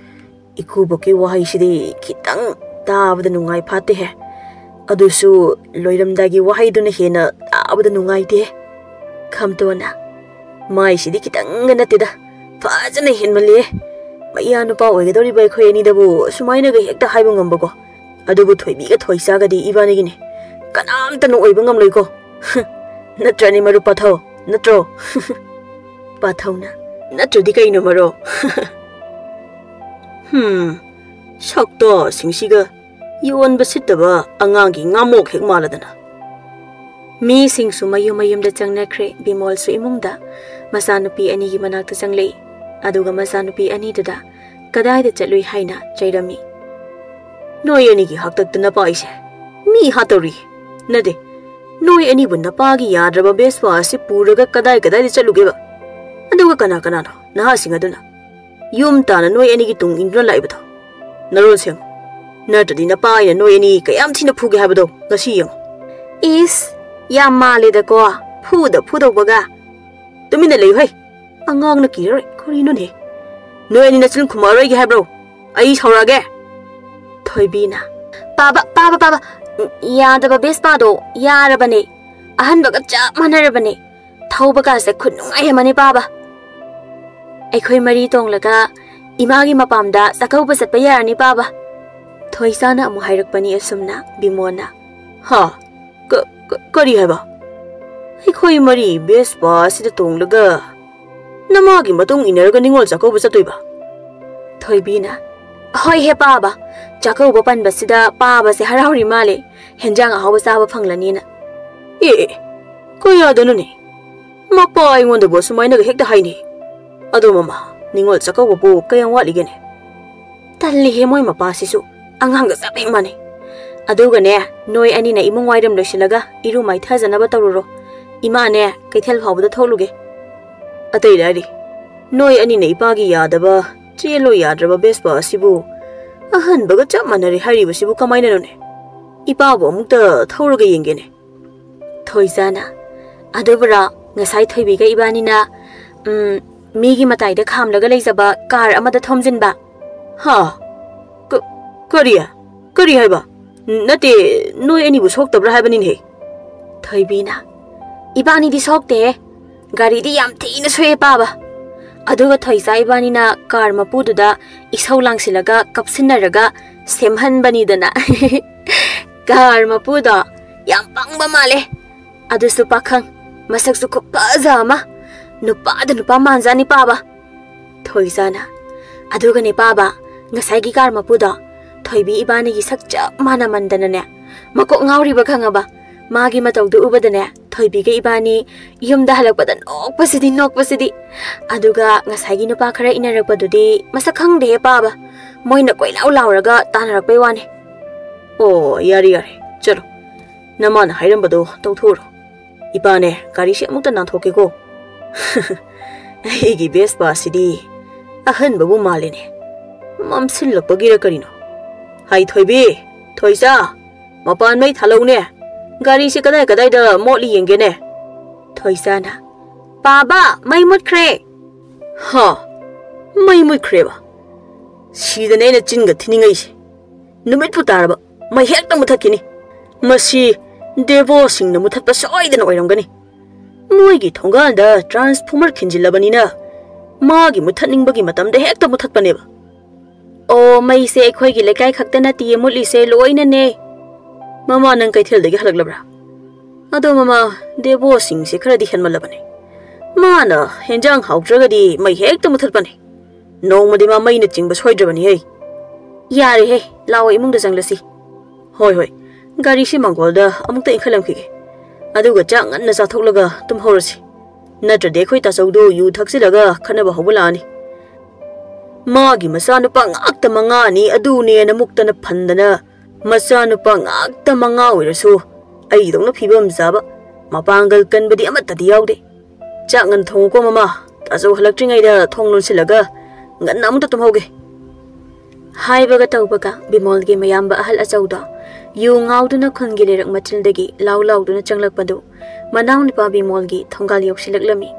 ꯏꯀꯨꯕꯣꯛꯀꯤ ꯋꯥꯍꯩꯁꯤꯗꯤ ꯈꯤꯇꯪ ꯇꯥꯕꯗ ꯅꯨꯡꯉꯥꯏ ꯐꯥꯠꯇꯦꯍꯦ꯫ ꯑꯗꯨꯁꯨ ꯂꯣꯏꯔꯝꯗꯥꯏꯒꯤ ꯋꯥꯍꯩꯗꯨꯅ ꯍꯦꯟꯅ ꯇꯥꯕꯗ ꯅꯨꯡꯉꯥꯏꯇꯦ꯫ ꯈꯝꯇꯣꯟꯅ, ꯃꯥꯏꯁꯤꯗꯤ ꯈꯤꯇꯪꯒ ꯅꯠꯇꯦꯗ, ꯐꯖꯅ ꯍꯦꯟꯃꯜꯂꯦ꯫ ꯃꯌꯥ ꯅꯨꯄꯥ ꯑꯣꯏꯒꯗꯧꯔꯤꯕ ꯑꯩꯈꯣꯏ ꯑꯅꯤꯗꯕꯨ ꯁꯨꯃꯥꯏꯅꯒ ꯍꯦꯛꯇ ꯍꯥꯏꯕ ꯉꯝꯕꯀꯣ꯫ ꯑꯗꯨꯕꯨ ꯊꯣꯏꯕꯤꯒ ꯊꯣꯏꯆꯥꯒꯗꯤ ꯏꯕꯥꯅꯤꯒꯤꯅꯤ꯫ ꯀꯅꯥꯝꯇꯅ ꯑꯣꯏꯕ ꯉꯝꯂꯣꯏꯀꯣ꯫ ꯅꯠꯇ꯭ꯔꯅꯦ ꯃꯔꯨꯞ ꯄꯥꯊꯧ, ꯅꯠꯇ꯭ꯔꯣ? ꯄꯥꯊꯧꯅ, ꯅꯠꯇ꯭ꯔꯗꯤ ꯀꯩꯅꯣ ꯃꯔꯨꯞ? ꯍꯨꯝ, ꯁꯛꯇꯣꯁꯤꯡꯁꯤꯒ ꯌꯣꯟꯕ ꯁꯤꯠꯇꯕ ꯑꯉꯥꯡꯒꯤ ꯉꯥꯃꯣꯛ ꯍꯦꯛ ꯃꯥꯜꯂꯗꯅ꯫ ꯃꯤꯁꯤꯡꯁꯨ ꯃꯌꯨꯝ ꯃꯌꯨꯝꯗ ꯆꯪꯅꯈ꯭ꯔꯦ꯫ ꯕꯤꯃꯣꯜꯁꯨ ꯏꯃꯨꯡꯗ ꯃꯆꯥꯅꯨꯄꯤ ꯑꯅꯤꯒꯤ ꯃꯅꯥꯛꯇ ꯆꯪꯂꯛꯏ꯫ ꯑꯗꯨꯒ ꯃꯆꯥꯅꯨꯄꯤ ꯑꯅꯤꯗꯨꯗ ꯀꯗꯥꯏꯗ ꯆꯠꯂꯨꯏ ꯍꯥꯏꯅ ꯆꯩꯔꯝꯃꯤ꯫ ꯅꯣꯏ ꯑꯅꯤꯒꯤ ꯍꯥꯛꯇꯛꯇ ꯅꯄꯥ ꯑꯩꯁꯦ ꯃꯤ ꯍꯥꯠꯇꯧꯔꯤ꯫ ꯅꯠꯇꯦ, ꯅꯣꯏ ꯑꯅꯤꯕꯨ ꯅꯄꯥꯒꯤ ꯌꯥꯗ꯭ꯔꯕ ꯕꯦꯁꯄꯥ ꯑꯁꯤ ꯄꯨꯔꯒ ꯀꯗꯥꯏ ꯀꯗꯥꯏꯗ ꯆꯠꯂꯨꯒꯦꯕ? ꯑꯗꯨꯒ ꯀꯅꯥ ꯀꯅꯥꯅꯣ ꯅꯍꯥꯁꯤꯡ ꯑꯗꯨꯅ ꯌꯨꯝ ꯇꯥꯅ ꯅꯣꯏ ꯑꯅꯤꯒꯤ ꯇꯨꯡ ꯏꯟꯗꯨꯅ ꯂꯥꯛꯏꯕꯗꯣ? ꯅꯔꯣꯟ ꯁꯦꯡꯉꯨ꯫ ꯅꯠꯇ꯭ꯔꯗꯤ ꯅꯄꯥ ꯑꯩꯅ ꯅꯣꯏ ꯑꯅꯤ ꯀꯌꯥꯝ ꯊꯤꯅ ꯐꯨꯒꯦ ꯍꯥꯏꯕꯗꯣ ꯉꯁꯤ ꯌꯦꯡꯉꯨ꯫ ꯏꯁ, ꯌꯥꯝ ꯃꯥꯜꯂꯦꯗꯀꯣ, ꯐꯨꯗ ꯐꯨꯗꯧꯕꯒ꯫ ꯇꯨꯃꯤꯟꯅ ꯂꯩꯌꯨ ꯍꯩ꯫ ꯑꯉꯥꯡꯅ ꯀꯤꯔꯔꯣꯏ꯫ ꯀꯔꯤꯅꯣꯅꯦ? ꯅꯣꯏ ꯑꯅꯤ ꯅꯆꯤꯟ ꯈꯨꯝꯃꯛꯑꯔꯣꯏꯒꯦ ꯍꯥꯏꯕ꯭ꯔꯣ? ꯑꯩ ꯁꯥꯎꯔꯛꯑꯒꯦ꯫ ꯊꯣꯏꯕꯤꯅ, ꯄꯥꯕ, ꯄꯥꯕ, ꯄꯥꯕ, ꯎꯝ, ꯌꯥꯗꯕ ꯕꯦꯁꯄꯥꯗꯣ ꯌꯥꯔꯕꯅꯦ꯫ ꯑꯍꯟꯕꯒ ꯆꯞ ꯃꯥꯟꯅꯔꯕꯅꯦ꯫ ꯊꯧꯕ ꯀꯥꯁꯦ ꯈꯨꯠ ꯅꯨꯡꯉꯥꯏ ꯑꯃꯅꯤ ꯄꯥꯕ꯫ ꯑꯩꯈꯣꯏ ꯃꯔꯤ ꯇꯣꯡꯂꯒ ꯏꯃꯥꯒꯤ ꯃꯄꯥꯝꯗ ꯆꯥꯛꯀꯧꯕ ꯆꯠꯄ ꯌꯥꯔꯅꯤ ꯄꯥꯕ꯫ ꯊꯣꯏꯁꯥꯅ ꯑꯃꯨꯛ ꯍꯥꯏꯔꯛꯄꯅꯤ ꯑꯁꯨꯝꯅ꯫ ꯕꯤꯃꯣꯟꯅ, ꯍꯥ? ꯀ-, ꯀ-, ꯀꯔꯤ ꯍꯥꯏꯕ? ꯑꯩꯈꯣꯏ ꯃꯔꯤ ꯕꯦꯁꯄꯥ ꯑꯁꯤꯗ ꯇꯣꯡꯂꯒ ꯅꯃꯥꯒꯤ ꯃꯇꯨꯡ ꯏꯟꯅꯔꯒ ꯅꯤꯉꯣꯜ ꯆꯥꯛꯀꯧꯕ ꯆꯠꯇꯣꯏꯕ? ꯊꯣꯏꯕꯤꯅ, ꯍꯣꯏ ꯍꯦ ꯄꯥꯕ, ꯆꯥꯛꯀꯧꯕ ꯄꯟꯕꯁꯤꯗ ꯄꯥꯕꯁꯦ ꯍꯔꯥꯎꯔꯤ ꯃꯥꯜꯂꯦ, ꯍꯦꯟꯖꯥꯡ ꯑꯍꯥꯎꯕ ꯆꯥꯕ ꯐꯪꯂꯅꯤꯅ꯫ ꯑꯦ, ꯑꯦ, ꯀꯌꯥꯗꯅꯣꯅꯦ? ꯃꯄꯥ ꯑꯩꯉꯣꯟꯗꯕꯨ ꯑꯁꯨꯃꯥꯏꯅꯒ ꯍꯦꯛꯇ ꯍꯥꯏꯅꯩ꯫ ꯑꯗꯣ ꯃꯃꯥ, ꯅꯤꯉꯣꯜ ꯆꯥꯛꯀꯧꯕꯕꯨ ꯀꯌꯥꯝ ꯋꯥꯠꯂꯤꯒꯦꯅꯦ? ꯇꯜꯂꯤꯍꯦ ꯃꯣꯏ ꯃꯄꯥꯁꯤꯁꯨ, ꯑꯉꯥꯡꯒ ꯆꯞ ꯍꯦꯛ ꯃꯥꯟꯅꯩ꯫ ꯑꯗꯨꯒꯅꯦ, ꯅꯣꯏ ꯑꯅꯤꯅ ꯏꯃꯨꯡ ꯋꯥꯏꯔꯝ ꯂꯣꯏꯁꯤꯜꯂꯒ ꯏꯔꯨ ꯃꯥꯏꯊꯖꯅꯕ ꯇꯧꯔꯨꯔꯣ꯫ ꯏꯃꯥꯅꯦ, ꯀꯩꯊꯦꯜ ꯐꯥꯎꯕꯗ ꯊꯣꯛꯂꯨꯒꯦ꯫ ꯑꯇꯩ ꯂꯥꯏꯔꯤ, ꯅꯣꯏ ꯑꯅꯤꯅ ꯏꯄꯥꯒꯤ ꯌꯥꯗꯕ, ꯆꯦꯜꯂꯣ ꯌꯥꯗ꯭ꯔꯕ ꯕꯦꯁꯄꯥ ꯑꯁꯤꯕꯨ ꯑꯍꯟꯕꯒ ꯆꯞ ꯃꯥꯟꯅꯔꯦ ꯍꯥꯏꯔꯤꯕꯁꯤꯕꯨ ꯀꯃꯥꯏꯅꯅꯣꯅꯦ? ꯏꯄꯥꯕꯨ ꯑꯃꯨꯛꯇ ꯊꯧꯔꯒ ꯌꯦꯡꯒꯦꯅꯦ꯫ ꯊꯣꯏꯖꯥꯅ, "ꯑꯗꯨꯕꯨꯔꯣ, ꯉꯁꯥꯏ ꯊꯣꯏꯕꯤꯒ ꯏꯕꯥꯅꯤꯅ, ꯎꯝ, ꯃꯤꯒꯤ ꯃꯇꯥꯏꯗ ꯈꯥꯝꯂꯒ ꯂꯩꯖꯕ ꯀꯥꯔ ꯑꯃꯗ ꯊꯣꯝꯖꯤꯟꯕ?" "ꯍꯥ? ꯀ-, ꯀꯔꯤ? ꯀꯔꯤ ꯍꯥꯏꯕ? ꯅꯠꯇꯦ, ꯅꯣꯏ ꯑꯅꯤꯕꯨ ꯁꯣꯛꯇꯕ꯭ꯔꯥ ꯍꯥꯏꯕꯅꯤꯅꯦ?" ꯊꯣꯏꯕꯤꯅ, "ꯏꯕꯥꯅꯤꯗꯤ ꯁꯣꯛꯇꯦꯍꯦ꯫ ꯒꯥꯔꯤꯗꯤ ꯌꯥꯝ ꯊꯤꯅ ꯁꯣꯛꯑꯦ ꯄꯥꯕ꯫ ꯑꯗꯨꯒ ꯊꯣꯏꯆꯥ ꯏꯕꯥꯅꯤꯅ ꯀꯥꯔ ꯃꯄꯨꯗꯨꯗ ꯏꯁꯧ ꯂꯥꯡꯁꯤꯜꯂꯒ ꯀꯞꯁꯤꯟꯅꯔꯒ ꯁꯦꯝꯍꯟꯕꯅꯤꯗꯅ꯫ ꯀꯥꯔ ꯃꯄꯨꯗꯣ ꯌꯥꯝ ꯄꯪꯕ ꯃꯥꯜꯂꯦ꯫ ꯑꯗꯨꯁꯨ ꯄꯥꯈꯪ, ꯃꯁꯛꯁꯨ ꯈꯨꯐꯖ ꯑꯃ꯫ ꯅꯨꯄꯥꯗ ꯅꯨꯄꯥ ꯃꯥꯟꯖꯥꯅꯤ ꯄꯥꯕ꯫" ꯊꯣꯏꯖꯥꯅ, "ꯑꯗꯨꯒꯅꯦ ꯄꯥꯕ, ꯉꯁꯥꯏꯒꯤ ꯀꯥꯔ ꯃꯄꯨꯗꯣ ꯊꯣꯏꯕꯤ ꯏꯕꯥꯅꯤꯒꯤ ꯁꯛ ꯆꯞ ꯃꯥꯟꯅꯃꯟꯗꯅꯅꯦ, ꯃꯀꯣꯛ ꯉꯥꯎꯔꯤꯕ ꯈꯪꯉꯕ? ꯃꯥꯒꯤ ꯃꯇꯧꯗꯨ ꯎꯕꯗꯅꯦ ꯊꯣꯏꯕꯤꯒ ꯏꯕꯥꯅꯤ ꯌꯨꯝꯗ ꯍꯜꯂꯛꯄꯗ ꯅꯣꯛꯄꯁꯤꯗꯤ, ꯅꯣꯛꯄꯁꯤꯗꯤ꯫ ꯑꯗꯨꯒ ꯉꯁꯥꯏꯒꯤ ꯅꯨꯄꯥ ꯈꯔ ꯏꯟꯅꯔꯛꯄꯗꯨꯗꯤ ꯃꯁꯛ ꯈꯪꯗꯦꯍꯦ ꯄꯥꯕ꯫ ꯃꯣꯏꯅ ꯀꯣꯏꯂꯥꯎ ꯂꯥꯎꯔꯒ ꯇꯥꯟꯅꯔꯛꯄꯩ ꯋꯥꯅꯤ꯫" "ꯑꯣ, ꯌꯥꯔꯦ, ꯌꯥꯔꯦ, ꯆꯠꯂꯣ꯫ ꯅꯃꯥꯅ ꯍꯥꯏꯔꯝꯕꯗꯣ ꯇꯧꯊꯣꯛꯎꯔꯣ꯫ ꯏꯄꯥꯅꯦ, ꯒꯥꯔꯤꯁꯦ ꯑꯃꯨꯛꯇ ꯅꯥꯟꯊꯣꯛꯀꯦꯀꯣ꯫" "ꯑꯩꯒꯤ ꯕꯦꯁꯄꯥꯁꯤꯗꯤ ꯑꯍꯟꯕꯕꯨ ꯃꯥꯜꯂꯦꯅꯦ꯫ ꯃꯝꯁꯤꯜꯂꯛꯄꯒꯤꯔ ꯀꯔꯤꯅꯣ? ꯍꯥꯏ ꯊꯣꯏꯕꯤ, ꯊꯣꯏꯆꯥ, ꯃꯄꯥꯟ ꯃꯩ ꯊꯥꯜꯂꯧꯅꯦ꯫ ꯒꯥꯔꯤꯁꯦ ꯀꯗꯥꯏ ꯀꯗꯥꯏꯗ ꯃꯣꯠꯂꯤ ꯌꯦꯡꯒꯦꯅꯦ꯫" ꯊꯣꯏꯆꯥꯅ, "ꯄꯥꯕ, ꯃꯩ ꯃꯨꯠꯈ꯭ꯔꯦ꯫" "ꯍꯥ? ꯃꯩ ꯃꯨꯠꯈ꯭ꯔꯦꯕ? ꯁꯤꯗꯅꯦ ꯑꯩꯅ ꯆꯤꯟꯒ ꯊꯤꯅꯤꯡꯉꯛꯏꯁꯦ꯫ ꯅꯨꯃꯤꯠꯄꯨ ꯇꯥꯔꯕ ꯃꯩ ꯍꯦꯛꯇ ꯃꯨꯊꯠꯈꯤꯅꯤ꯫ ꯃꯁꯤ ꯗꯦꯕꯣꯁꯤꯡꯅ ꯃꯨꯊꯠꯄ ꯁꯣꯏꯗꯅ ꯑꯣꯏꯔꯝꯒꯅꯤ꯫ ꯃꯣꯏꯒꯤ ꯊꯣꯡꯒꯥꯟꯗ ꯇ꯭ꯔꯥꯟꯁꯐꯣꯃꯔ ꯈꯤꯟꯖꯤꯜꯂꯕꯅꯤꯅ ꯃꯥꯒꯤ ꯃꯨꯊꯠꯅꯤꯡꯕꯒꯤ ꯃꯇꯝꯗ ꯍꯦꯛꯇ ꯃꯨꯊꯠꯄꯅꯦꯕ꯫ ꯑꯣ, ꯃꯩꯁꯦ ꯑꯩꯈꯣꯏꯒꯤ ꯂꯩꯀꯥꯏ ꯈꯛꯇ ꯅꯠꯇꯤꯌꯦ ꯃꯨꯠꯂꯤꯁꯦ, ꯂꯣꯏꯅꯅꯦ꯫" "ꯃꯃꯥ, ꯅꯪ ꯀꯩꯊꯦꯜꯗꯒꯤ ꯍꯜꯂꯛꯂꯕ꯭ꯔꯥ? ꯑꯗꯣ ꯃꯃꯥ, ꯗꯦꯕꯣꯁꯤꯡꯁꯦ ꯈꯔꯗꯤ ꯍꯦꯟꯃꯜꯂꯕꯅꯦ꯫ ꯃꯥꯅ ꯍꯦꯟꯖꯥꯡ ꯍꯥꯎꯇ꯭ꯔꯒꯗꯤ ꯃꯩ ꯍꯦꯛꯇ ꯃꯨꯊꯠꯄꯅꯦ꯫ ꯅꯣꯡꯃꯗꯤ ꯃꯥ ꯃꯩꯅ ꯆꯤꯡꯕ ꯁꯣꯏꯗ꯭ꯔꯕꯅꯤꯍꯦ꯫" "ꯌꯥꯔꯦꯍꯦ, ꯂꯥꯛꯑꯣ, ꯏꯃꯨꯡꯗ ꯆꯪꯂꯁꯤ꯫" "ꯍꯣꯏ, ꯍꯣꯏ, ꯒꯥꯔꯤꯁꯤ ꯃꯥꯡꯒꯣꯜꯗ ꯑꯃꯨꯛꯇ ꯏꯟꯈꯠꯂꯝꯈꯤꯒꯦ꯫ ꯑꯗꯨꯒ ꯆꯥꯛ ꯉꯟꯅ ꯆꯥꯊꯣꯛꯂꯒ ꯇꯨꯝꯍꯧꯔꯁꯤ꯫ ꯅꯠꯇ꯭ꯔꯗꯤ ꯑꯩꯈꯣꯏ ꯇꯥꯆꯧꯗꯨ ꯌꯨ ꯊꯛꯆꯤꯜꯂꯒ ꯈꯠꯅꯕ ꯍꯧꯕ ꯂꯥꯛꯑꯅꯤ꯫ ꯃꯥꯒꯤ ꯃꯆꯥꯅꯨꯄꯥ ꯉꯥꯛꯇ ꯃꯉꯥꯅꯤ, ꯑꯗꯨꯅꯦꯅ ꯃꯨꯛꯇꯅ ꯐꯟꯗꯅ, ꯃꯆꯥꯅꯨꯄꯥ ꯉꯥꯛꯇ ꯃꯉꯥ ꯑꯣꯏꯔꯁꯨ ꯑꯩꯗꯧꯅ ꯐꯤꯕꯝ ꯆꯥꯕ, ꯃꯄꯥꯡꯒꯜ ꯀꯟꯕꯗꯤ ꯑꯃꯠꯇꯗꯤ ꯌꯥꯎꯗꯦ꯫ "ꯆꯥꯛ ꯉꯟ ꯊꯣꯡꯉꯨꯀꯣ ꯃꯃꯥ, ꯇꯥꯖꯧ ꯍꯜꯂꯛꯇ꯭ꯔꯤꯉꯩꯗ ꯊꯣꯡ ꯂꯣꯟꯁꯤꯜꯂꯒ ꯉꯟꯅ ꯑꯃꯨꯛꯇ ꯇꯨꯝꯍꯧꯒꯦ"꯫ ꯍꯥꯏꯕꯒ ꯇꯧꯕꯒ ꯕꯤꯃꯣꯜꯒꯤ ꯃꯌꯥꯝꯕ ꯑꯍꯜ ꯑꯆꯧꯗꯣ ꯌꯨ ꯉꯥꯎꯗꯨꯅ ꯈꯨꯟꯒꯤ ꯂꯩꯔꯛ ꯃꯆꯤꯜꯗꯒꯤ ꯂꯥꯎ ꯂꯥꯎꯗꯨꯅ ꯆꯪꯂꯛꯄꯗꯨ ꯃꯅꯥꯎꯅꯨꯄꯥ ꯕꯤꯃꯣꯜꯒꯤ ꯊꯣꯡꯒꯥꯜ ꯌꯧꯁꯤꯜꯂꯛꯂꯝꯃꯤ꯫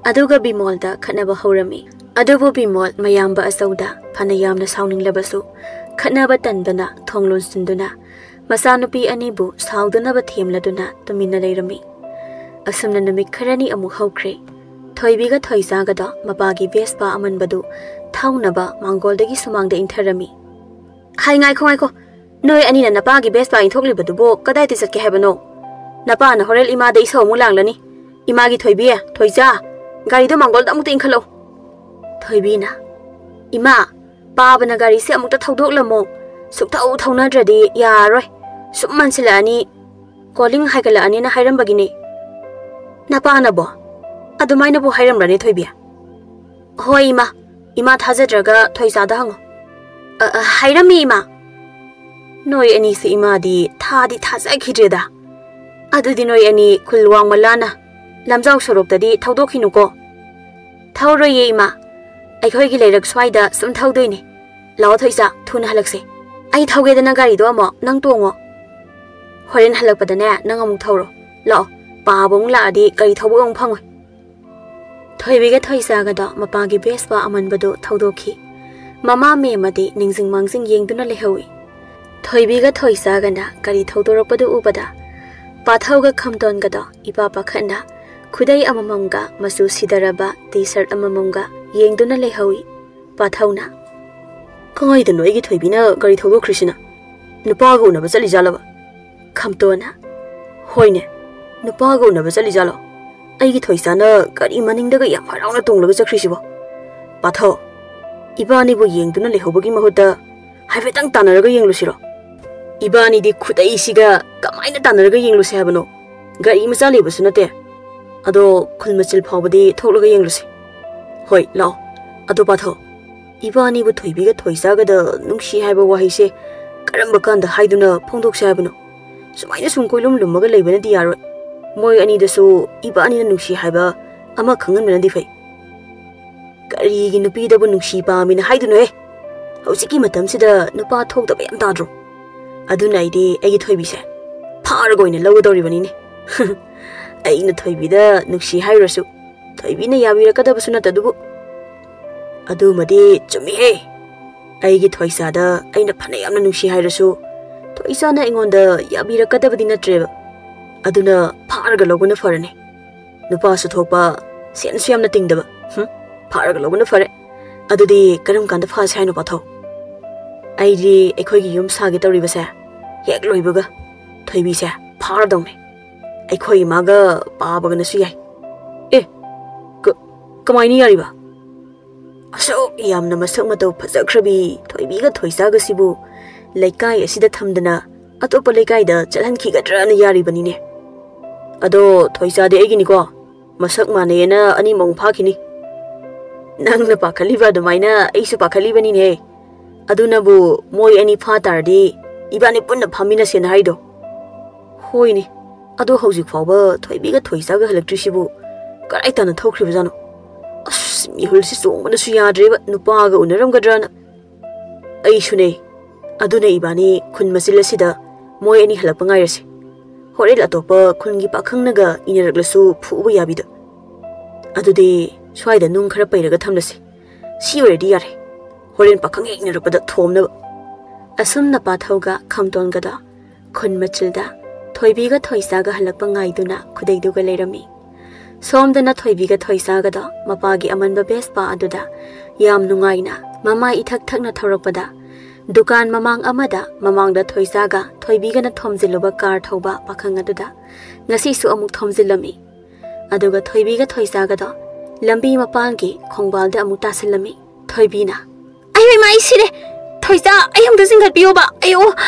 ꯑꯗꯨꯒ ꯕꯤꯃꯣꯜꯗ ꯈꯠꯅꯕ ꯍꯧꯔꯝꯃꯤ꯫ ꯑꯗꯨꯕꯨ ꯕꯤꯃꯣꯜ ꯃꯌꯥꯝꯕ ꯑꯆꯧꯗ ꯐꯅ ꯌꯥꯝꯅ ꯁꯥꯎꯅꯤꯡꯂꯕꯁꯨ ꯈꯠꯅꯕ ꯇꯟꯗꯅ ꯊꯣꯡ ꯂꯣꯟꯁꯤꯟꯗꯨꯅ ꯃꯆꯥꯅꯨꯄꯤ ꯑꯅꯤꯕꯨ ꯁꯥꯎꯗꯅꯕ ꯊꯦꯝꯂꯗꯨꯅ ꯇꯨꯃꯤꯟꯅ ꯂꯩꯔꯝꯃꯤ꯫ ꯑꯁꯨꯝꯅ ꯅꯨꯃꯤꯠ ꯈꯔꯅꯤ ꯑꯃꯨꯛ ꯍꯧꯈ꯭ꯔꯦ꯫ ꯊꯣꯏꯕꯤꯒ ꯊꯣꯏꯆꯥꯒꯗꯣ ꯃꯄꯥꯒꯤ ꯚꯦꯁꯄꯥ ꯑꯃꯟꯕꯗꯨ ꯊꯧꯅꯕ ꯃꯥꯡꯒꯣꯜꯗꯒꯤ ꯁꯨꯃꯥꯡꯗ ꯏꯟꯊꯔꯝꯃꯤ꯫ "ꯍꯥꯏ, ꯉꯥꯏꯈꯣ, ꯉꯥꯏꯈꯣ, ꯅꯣꯏ ꯑꯅꯤꯅ ꯅꯄꯥꯒꯤ ꯚꯦꯁꯄꯥ ꯏꯟꯊꯣꯛꯂꯤꯕꯗꯨꯕꯨ ꯀꯗꯥꯏꯗ ꯆꯠꯀꯦ ꯍꯥꯏꯕꯅꯣ? ꯅꯄꯥꯅ ꯍꯣꯔꯦꯟ ꯏꯃꯥꯗ ꯏꯁꯧ ꯑꯃꯨꯛ ꯂꯥꯡꯂꯅꯤ꯫ ꯏꯃꯥꯒꯤ ꯊꯣꯏꯕꯤ, ꯊꯣꯏꯆꯥ, ꯒꯥꯔꯤꯗꯣ ꯃꯥꯡꯒꯣꯜꯗ ꯑꯃꯨꯛꯇ ꯏꯟꯈꯠꯂꯛꯎ"꯫ ꯊꯣꯏꯕꯤꯅ, "ꯏꯃꯥ, ꯄꯥꯕꯅ ꯒꯥꯔꯤꯁꯦ ꯑꯃꯨꯛꯇ ꯊꯧꯗꯣꯛꯂꯝꯃꯣ꯫ ꯁꯨꯛꯊꯧ ꯊꯧꯅꯗ꯭ꯔꯗꯤ ꯌꯥꯔꯔꯣꯏ꯫ ꯁꯨꯝ ꯃꯟꯁꯤꯜꯂꯛꯑꯅꯤ, ꯀꯣꯂꯤꯡ ꯍꯥꯏꯒꯠꯂꯛꯑꯅꯤꯅ ꯍꯥꯏꯔꯝꯕꯒꯤꯅꯦ"꯫ "ꯅꯄꯥꯅꯕꯣ? ꯑꯗꯨꯃꯥꯏꯅꯕꯨ ꯍꯥꯏꯔꯝꯕ꯭ꯔꯅꯦ ꯊꯣꯏꯕꯤ?" "ꯍꯣꯏ ꯏꯃꯥ, ꯏꯃꯥ ꯊꯥꯖꯗ꯭ꯔꯒ ꯊꯣꯏꯆꯥꯗ ꯍꯪꯉꯣ"꯫ "ꯑ, ꯑ, ꯍꯥꯏꯔꯝꯃꯤ ꯏꯃꯥ"꯫ "ꯅꯣꯏ ꯑꯅꯤꯁꯤ ꯏꯃꯥꯗꯤ ꯊꯥꯗꯤ ꯊꯥꯖꯈꯤꯗ꯭ꯔꯦꯗ꯫ ꯑꯗꯨꯗꯤ ꯅꯣꯏ ꯑꯅꯤ ꯈꯨꯜ ꯋꯥꯡꯃ ꯂꯥꯟꯅ ꯂꯝꯖꯥꯎ ꯁꯣꯔꯣꯛꯇꯗꯤ ꯊꯧꯗꯣꯛꯈꯤꯅꯨꯀꯣ"꯫ "ꯊꯧꯔꯣꯏꯌꯦ ꯏꯃꯥ, ꯑꯩꯈꯣꯏꯒꯤ ꯂꯩꯔꯛ ꯁ꯭ꯋꯥꯏꯗ ꯁꯨꯝ ꯊꯧꯗꯣꯏꯅꯦ꯫ ꯂꯥꯛꯑꯣ ꯊꯣꯏꯆꯥ, ꯊꯨꯅ ꯍꯜꯂꯛꯁꯦ꯫ ꯑꯩ ꯊꯧꯒꯦꯗꯅ ꯒꯥꯔꯤꯗꯣ ꯑꯃꯨꯛ, ꯅꯪ ꯇꯣꯡꯉꯣ꯫ ꯍꯣꯔꯦꯟ ꯍꯜꯂꯛꯄꯗꯅꯦ ꯅꯪ ꯑꯃꯨꯛ ꯊꯧꯔꯣ꯫ ꯂꯥꯛꯑꯣ, ꯄꯥꯕ ꯑꯃꯨꯛ ꯂꯥꯛꯑꯗꯤ ꯒꯥꯔꯤ ꯊꯧꯕꯒ ꯑꯃꯨꯛ ꯐꯪꯉꯣꯏ"꯫ ꯊꯣꯏꯕꯤꯒ ꯊꯣꯏꯆꯥꯒꯗꯣ ꯃꯄꯥꯒꯤ ꯚꯦꯁꯄꯥ ꯑꯃꯟꯕꯗꯨ ꯊꯧꯗꯣꯛꯈꯤ꯫ ꯃꯃꯥ ꯃꯦꯝꯃꯗꯤ ꯅꯤꯡꯖꯤꯡ ꯃꯥꯡꯖꯤꯡ ꯌꯦꯡꯗꯨꯅ ꯂꯩꯍꯧꯏ꯫ ꯊꯣꯏꯕꯤꯒ ꯊꯣꯏꯆꯥꯒꯅ ꯒꯥꯔꯤ ꯊꯧꯗꯣꯔꯛꯄꯗꯨ ꯎꯕꯗ ꯄꯥꯊꯧꯒ ꯈꯝꯇꯣꯟꯒꯗꯣ ꯏꯄꯥ ꯄꯥꯈꯠꯅ ꯈꯨꯗꯩ ꯑꯃꯃꯝꯒ ꯃꯆꯨ ꯁꯤꯗꯔꯕ ꯇꯤ ꯁꯔꯠ ꯑꯃꯃꯝꯒ ꯌꯦꯡꯗꯨꯅ ꯂꯩꯍꯧꯏ꯫ ꯄꯥꯊꯧꯅ, "ꯀꯥꯏꯗꯅꯣ ꯑꯩꯒꯤ ꯊꯣꯏꯕꯤꯅ ꯒꯥꯔꯤ ꯊꯧꯗꯣꯛꯈ꯭ꯔꯤꯁꯤꯅ? ꯅꯨꯄꯥꯒ ꯎꯅꯕ ꯆꯠꯂꯤꯖꯥꯠꯂꯕ?" ꯈꯝꯇꯣꯅ, "ꯍꯣꯏꯅꯦ, ꯅꯨꯄꯥꯒ ꯎꯅꯕ ꯆꯠꯂꯤꯖꯥꯠꯂꯣ? ꯑꯩꯒꯤ ꯊꯣꯏꯆꯥꯅ ꯒꯥꯔꯤ ꯃꯅꯤꯡꯗꯒ ꯌꯥꯝ ꯍꯔꯥꯎꯅ ꯇꯣꯡꯂꯒ ꯆꯠꯈ꯭ꯔꯤꯁꯤꯕꯣ? ꯄꯥꯊꯧ, ꯏꯕꯥꯅꯤꯕꯨ ꯌꯦꯡꯗꯨꯅ ꯂꯩꯍꯧꯕꯒꯤ ꯃꯍꯨꯠꯇ ꯍꯥꯏꯐꯦꯠꯇꯪ ꯇꯥꯟꯅꯔꯒ ꯌꯦꯡꯂꯨꯁꯤꯔꯣ? ꯏꯕꯥꯅꯤꯗꯤ ꯈꯨꯗꯩꯁꯤꯒ ꯀꯃꯥꯏꯅ ꯇꯥꯟꯅꯔꯒ ꯌꯦꯡꯂꯨꯁꯤ ꯍꯥꯏꯕꯅꯣ? ꯒꯥꯔꯤ ꯃꯆꯥ ꯂꯩꯕꯁꯨ ꯅꯠꯇꯦ꯫ ꯑꯗꯣ ꯈꯨꯜ ꯃꯆꯤꯜ ꯐꯥꯎꯕꯗꯤ ꯊꯣꯛꯂꯒ ꯌꯦꯡꯂꯨꯁꯤ꯫ ꯍꯣꯏ, ꯂꯥꯛꯑꯣ꯫ ꯑꯗꯣ ꯄꯥꯊꯧ, ꯏꯕꯥꯅꯤꯕꯨ ꯊꯣꯏꯕꯤꯒ ꯊꯣꯏꯆꯥꯒꯗ ꯅꯨꯡꯁꯤ ꯍꯥꯏꯕ ꯋꯥꯍꯩꯁꯦ ꯀꯔꯝꯕ ꯀꯥꯟꯗ ꯍꯥꯏꯗꯨꯅ ꯐꯣꯡꯗꯣꯛꯁꯤ ꯍꯥꯏꯕꯅꯣ? ꯁꯨꯃꯥꯏꯅ ꯁꯨꯝ ꯀꯣꯏꯂꯨꯝ ꯂꯨꯝꯃꯒ ꯂꯩꯕꯅꯗꯤ ꯌꯥꯔꯣꯏ꯫ ꯃꯣꯏ ꯑꯅꯤꯗꯁꯨ ꯏꯕꯥꯅꯤꯅ ꯅꯨꯡꯁꯤ ꯍꯥꯏꯕ ꯑꯃ ꯈꯪꯍꯟꯕꯅꯗꯤ ꯐꯩ꯫ ꯀꯔꯤꯒꯤ ꯅꯨꯄꯤꯗꯕꯨ ꯅꯨꯡꯁꯤ ꯄꯥꯝꯃꯤꯅ ꯍꯥꯏꯗꯣꯏꯅꯣꯍꯦ? ꯍꯧꯖꯤꯛꯀꯤ ꯃꯇꯝꯁꯤꯗ ꯅꯨꯄꯥ ꯊꯣꯛꯇꯕ ꯌꯥꯝ ꯇꯥꯗ꯭ꯔꯣ? ꯑꯗꯨꯅ ꯑꯩꯗꯤ ꯑꯩꯒꯤ ꯊꯣꯏꯕꯤꯁꯦ ꯐꯥꯔꯒ ꯑꯣꯏꯅ ꯂꯧꯒꯗꯧꯔꯤꯕꯅꯤꯅꯦ꯫ ꯑꯩꯅ ꯊꯣꯏꯕꯤꯗ ꯅꯨꯡꯁꯤ ꯍꯥꯏꯔꯨꯔꯁꯨ ꯊꯣꯏꯕꯤꯅ ꯌꯥꯕꯤꯔꯛꯀꯗꯕꯁꯨ ꯅꯠꯇꯗꯨꯕꯨ꯫ ꯑꯗꯨꯃꯗꯤ ꯆꯨꯝꯃꯤꯍꯦ꯫ ꯑꯩꯒꯤ ꯊꯣꯏꯁꯥꯗ ꯑꯩꯅ ꯐꯅ ꯌꯥꯝꯅ ꯅꯨꯡꯁꯤ ꯍꯥꯏꯔꯁꯨ ꯊꯣꯏꯁꯥꯅ ꯑꯩꯉꯣꯟꯗ ꯌꯥꯕꯤꯔꯛꯀꯗꯕꯗꯤ ꯅꯠꯇ꯭ꯔꯦꯕ꯫ ꯑꯗꯨꯅ ꯐꯥꯔꯒ ꯂꯧꯕꯅ ꯐꯔꯅꯤ꯫ ꯅꯨꯄꯥꯁꯨ ꯊꯣꯛꯄ, ꯁꯦꯟꯁꯨ ꯌꯥꯝꯅ ꯇꯤꯡꯗꯕ꯫ ꯍꯨꯝ, ꯐꯥꯔꯒ ꯂꯧꯕꯅ ꯐꯔꯦ꯫ ꯑꯗꯨꯗꯤ ꯀꯔꯝ ꯀꯥꯟꯗ ꯐꯥꯁꯦ ꯍꯥꯏꯅꯣ, ꯄꯥꯊꯧ? ꯑꯩꯗꯤ ꯑꯩꯈꯣꯏꯒꯤ ꯌꯨꯝ ꯁꯥꯒꯦ ꯇꯧꯔꯤꯕꯁꯦ ꯍꯦꯛ ꯂꯣꯏꯕꯒ ꯊꯣꯏꯕꯤꯁꯦ ꯐꯥꯔꯗꯧꯅꯦ꯫ ꯑꯩꯈꯣꯏ ꯏꯃꯥꯒ ꯄꯥꯕꯒꯅꯁꯨ ꯌꯥꯏ꯫ ꯑꯦ, ꯀ-, ꯀꯃꯥꯏꯅ ꯌꯥꯔꯤꯕ? ꯑꯁꯨꯛ ꯌꯥꯝꯅ ꯃꯁꯛ ꯃꯇꯧ ꯐꯖꯈ꯭ꯔꯕꯤ ꯊꯣꯏꯕꯤꯒ ꯊꯣꯏꯁꯥꯒꯁꯤꯕꯨ ꯂꯩꯀꯥꯏ ꯑꯁꯤꯗ ꯊꯝꯗꯅ ꯑꯇꯣꯞꯄ ꯂꯩꯀꯥꯏꯗ ꯆꯠꯍꯟꯈꯤꯒꯗ꯭ꯔꯅ ꯌꯥꯔꯤꯕꯅꯤꯅꯦ꯫ ꯑꯗꯣ ꯊꯣꯏꯁꯥꯗꯤ ꯑꯩꯒꯤꯅꯤꯀꯣ, ꯃꯁꯛ ꯃꯥꯟꯅꯩꯌꯦꯅ ꯑꯅꯤꯃꯛ ꯐꯥꯈꯤꯅꯤ꯫ ꯅꯪꯅ ꯄꯥꯈꯠꯂꯤꯕ ꯑꯗꯨꯃꯥꯏꯅ ꯑꯩꯁꯨ ꯄꯥꯈꯠꯂꯤꯕꯅꯤꯅꯦ꯫ ꯑꯗꯨꯅꯕꯨ ꯃꯣꯏ ꯑꯅꯤ ꯐꯥ ꯇꯥꯔꯗꯤ ꯏꯕꯥꯅꯤ ꯄꯨꯟꯅ ꯐꯥꯃꯤꯟꯅꯁꯦꯅ ꯍꯥꯏꯗꯣ꯫ ꯍꯣꯏꯅꯦ, ꯑꯗꯣ ꯍꯧꯖꯤꯛ ꯐꯥꯎꯕ ꯊꯣꯏꯕꯤꯒ ꯊꯣꯏꯁꯥꯒ ꯍꯜꯂꯛꯇ꯭ꯔꯤꯁꯤꯕꯨ ꯀꯗꯥꯏ ꯇꯥꯅ ꯊꯣꯛꯈ꯭ꯔꯤꯕꯖꯥꯠꯅꯣ? ꯑꯁ, ꯃꯤꯍꯨꯜꯁꯤ ꯆꯣꯡꯕꯅꯁꯨ ꯌꯥꯗ꯭ꯔꯦꯕ, ꯅꯨꯄꯥꯒ ꯎꯅꯔꯝꯒꯗ꯭ꯔꯅ꯫ ꯑꯩꯁꯨꯅꯦ꯫ ꯑꯗꯨꯅ ꯏꯕꯥꯅꯤ ꯈꯨꯟ ꯃꯆꯤꯜ ꯑꯁꯤꯗ ꯃꯣꯏ ꯑꯅꯤ ꯍꯜꯂꯛꯄ ꯉꯥꯏꯔꯁꯤ꯫ ꯍꯣꯔꯦꯟ ꯑꯇꯣꯞꯄ ꯈꯨꯟꯒꯤ ꯄꯥꯈꯪꯅꯒ ꯏꯅꯔꯛꯂꯁꯨ ꯐꯨꯕ ꯌꯥꯕꯤꯗ꯫ ꯑꯗꯨꯗꯤ ꯁ꯭ꯋꯥꯏꯗ ꯅꯨꯡ ꯈꯔ ꯄꯩꯔꯒ ꯊꯝꯂꯁꯤ꯫ ꯁꯤ ꯑꯣꯏꯔꯗꯤ ꯌꯥꯔꯦ꯫ ꯍꯣꯔꯦꯟ ꯄꯥꯈꯪ ꯍꯦꯛ ꯏꯅꯔꯛꯄꯗ ꯊꯣꯝꯅꯕ꯫ ꯑꯁꯨꯝꯅ ꯄꯥꯊꯧꯒ ꯈꯝꯇꯣꯟꯒꯗꯣ ꯈꯨꯟ ꯃꯆꯤꯜꯗ ꯊꯣꯏꯕꯤꯒ ꯊꯣꯏꯁꯥꯒ ꯍꯜꯂꯛꯄ ꯉꯥꯏꯗꯨꯅ ꯈꯨꯗꯩꯗꯨꯒ ꯂꯩꯔꯝꯃꯤ꯫ ꯁꯣꯝꯗꯅ ꯊꯣꯏꯕꯤꯒ ꯊꯣꯏꯁꯥꯒꯗꯣ ꯃꯄꯥꯒꯤ ꯑꯃꯟꯕ ꯕꯦꯁꯄꯥ ꯑꯗꯨꯗ ꯌꯥꯝ ꯅꯨꯡꯉꯥꯏꯅ ꯃꯃꯥꯏ ꯏꯊꯛ ꯊꯛꯅ ꯊꯧꯔꯛꯄꯗ ꯗꯨꯀꯥꯟ ꯃꯃꯥꯡ ꯑꯃꯗ ꯃꯃꯥꯡꯗ ꯊꯣꯏꯁꯥꯒ ꯊꯣꯏꯕꯤꯒꯅ ꯊꯣꯝꯖꯤꯜꯂꯨꯕ ꯀꯥꯔ ꯊꯧꯕ ꯄꯥꯈꯪ ꯑꯗꯨꯗ ꯉꯁꯤꯁꯨ ꯑꯃꯨꯛ ꯊꯣꯝꯖꯤꯜꯂꯝꯃꯤ꯫ ꯑꯗꯨꯒ ꯊꯣꯏꯕꯤꯒ ꯊꯣꯏꯁꯥꯒꯗꯣ ꯂꯝꯕꯤ ꯃꯄꯥꯟꯒꯤ ꯈꯣꯡꯕꯥꯜꯗ ꯑꯃꯨꯛ ꯇꯥꯁꯤꯜꯂꯝꯃꯤ꯫ ꯊꯣꯏꯕꯤꯅ, "ꯑꯌꯣ ꯏꯃꯥ, ꯑꯩ ꯁꯤꯔꯦ! ꯊꯣꯏꯁꯥ, ꯑꯩ ꯑꯃꯨꯛꯇ ꯆꯤꯡꯈꯠꯄꯤꯌꯣꯕ! ꯑꯌꯣ!